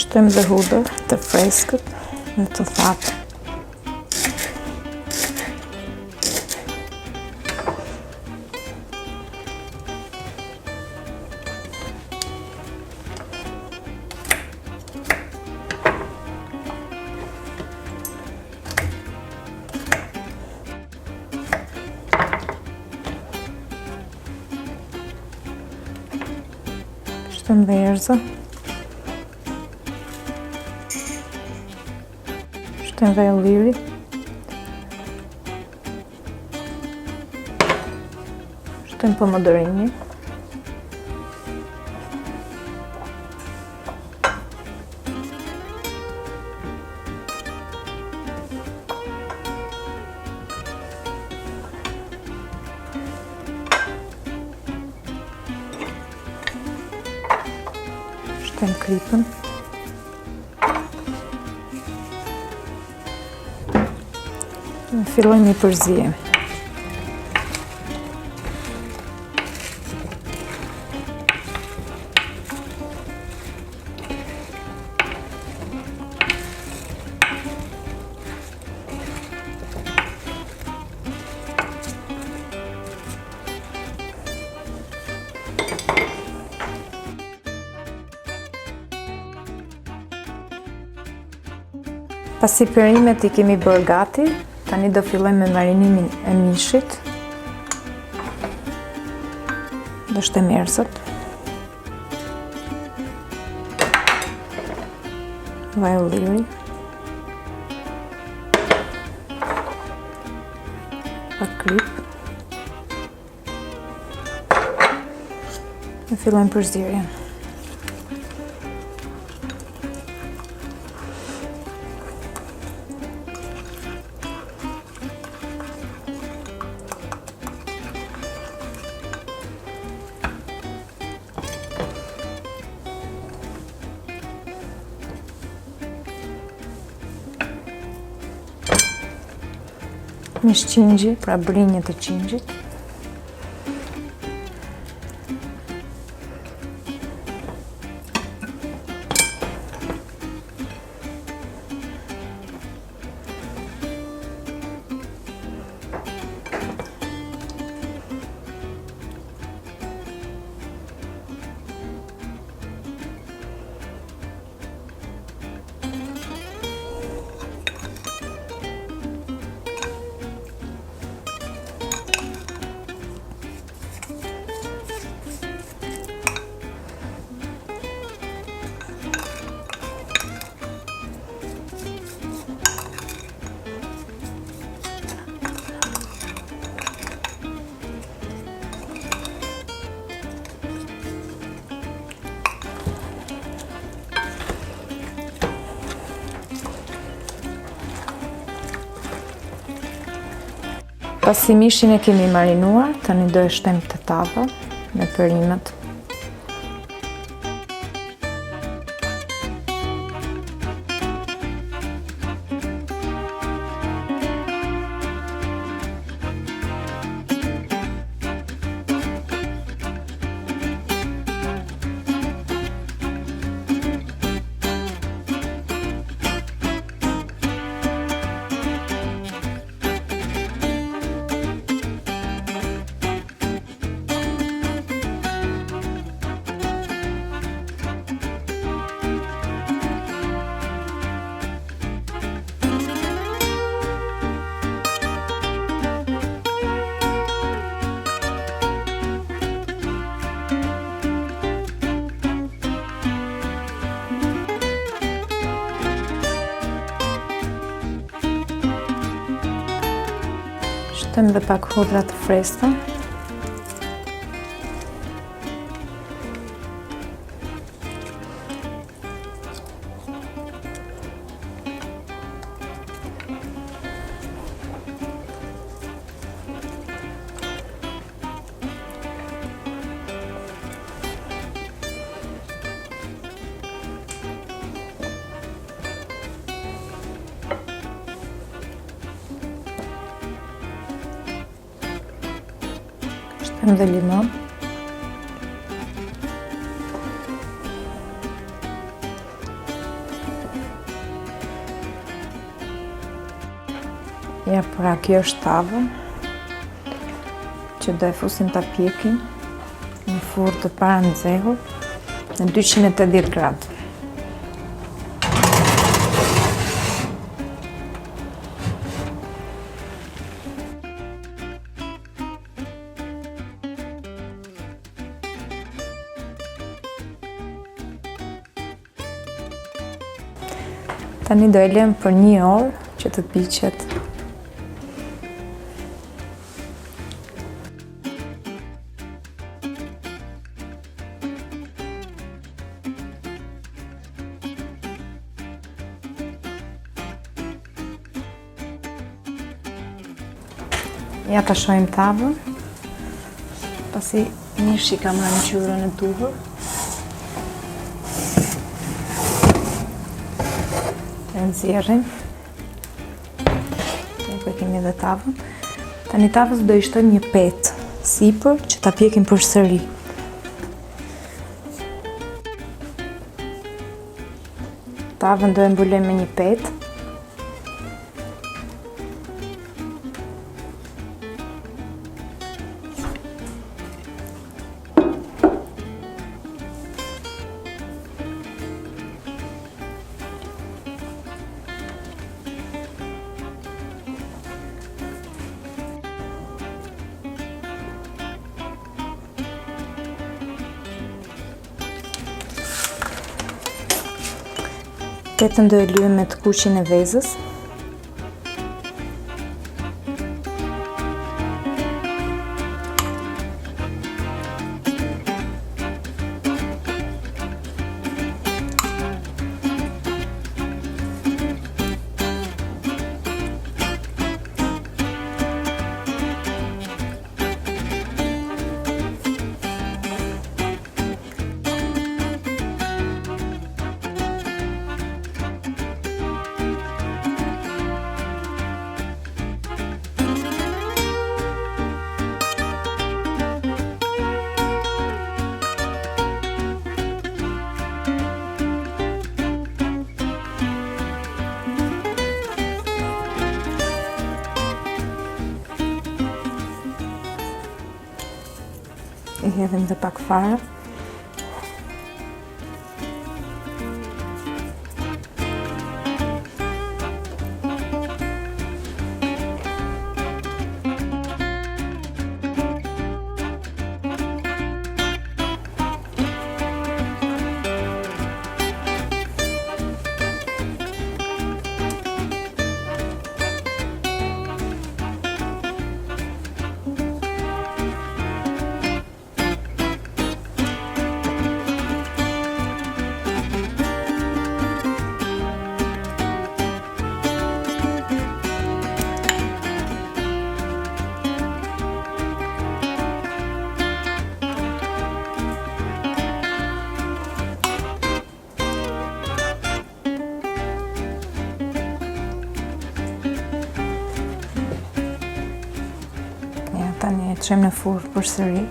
Shtojmë dhe hudër të freskët dhe të thatë. Shtojmë dhe erëza. Shtojmë vaj ulliri. Shtojmë pomodorini. Shtojmë kripën. Fillojmë i përziejmë. Pasi perimet i kemi bërë gati, tani do fillojmë me marinimin e mishit. Do shtojmë erëzat. Vaj ulliri. Pak kripë. Dhe fillojmë përzierjen. Mish qingji, pra brinjë të qingjit. Pasi mishin e kemi marinuar, tani do e shtojmë te tava me perimet. Shtojmë dhe pak hudhra të freskëta. Shtojmë dhe limon. Ja pra, kjo është tava që do e fusim ta pjekim në furrë të paranxehur në 280 gradë. Tani do e lëmë për një orë që të piqet. Ja ta shohim tavën. Pasi mishi ka marrë ngjyrën e duhur. E nxjerrim. Ja ku e kemi dhe tavën. Tani tavës do i shtojmë një petë sipër që ta pjekim përsëri. Tavën do e mbulojmë me një petë. Petën do e lyejmë me të kuqin e vezës. I hedhim dhe pak fara. Ja, tani e çojmë në furrë përsëri.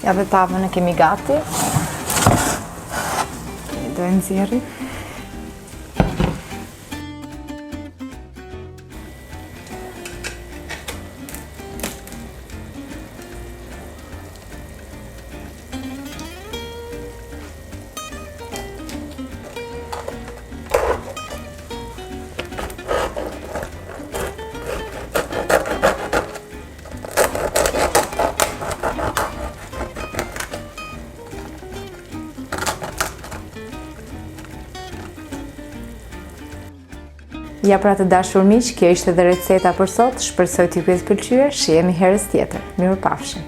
Ja dhe tavën e kemi gati. Do e nxjerrim. Ja pra të dashur miq, kjo ishte dhe receta për sot, shpresoj t'ju ketë pëlqyer, shihemi herës tjetër. Mirupafshim.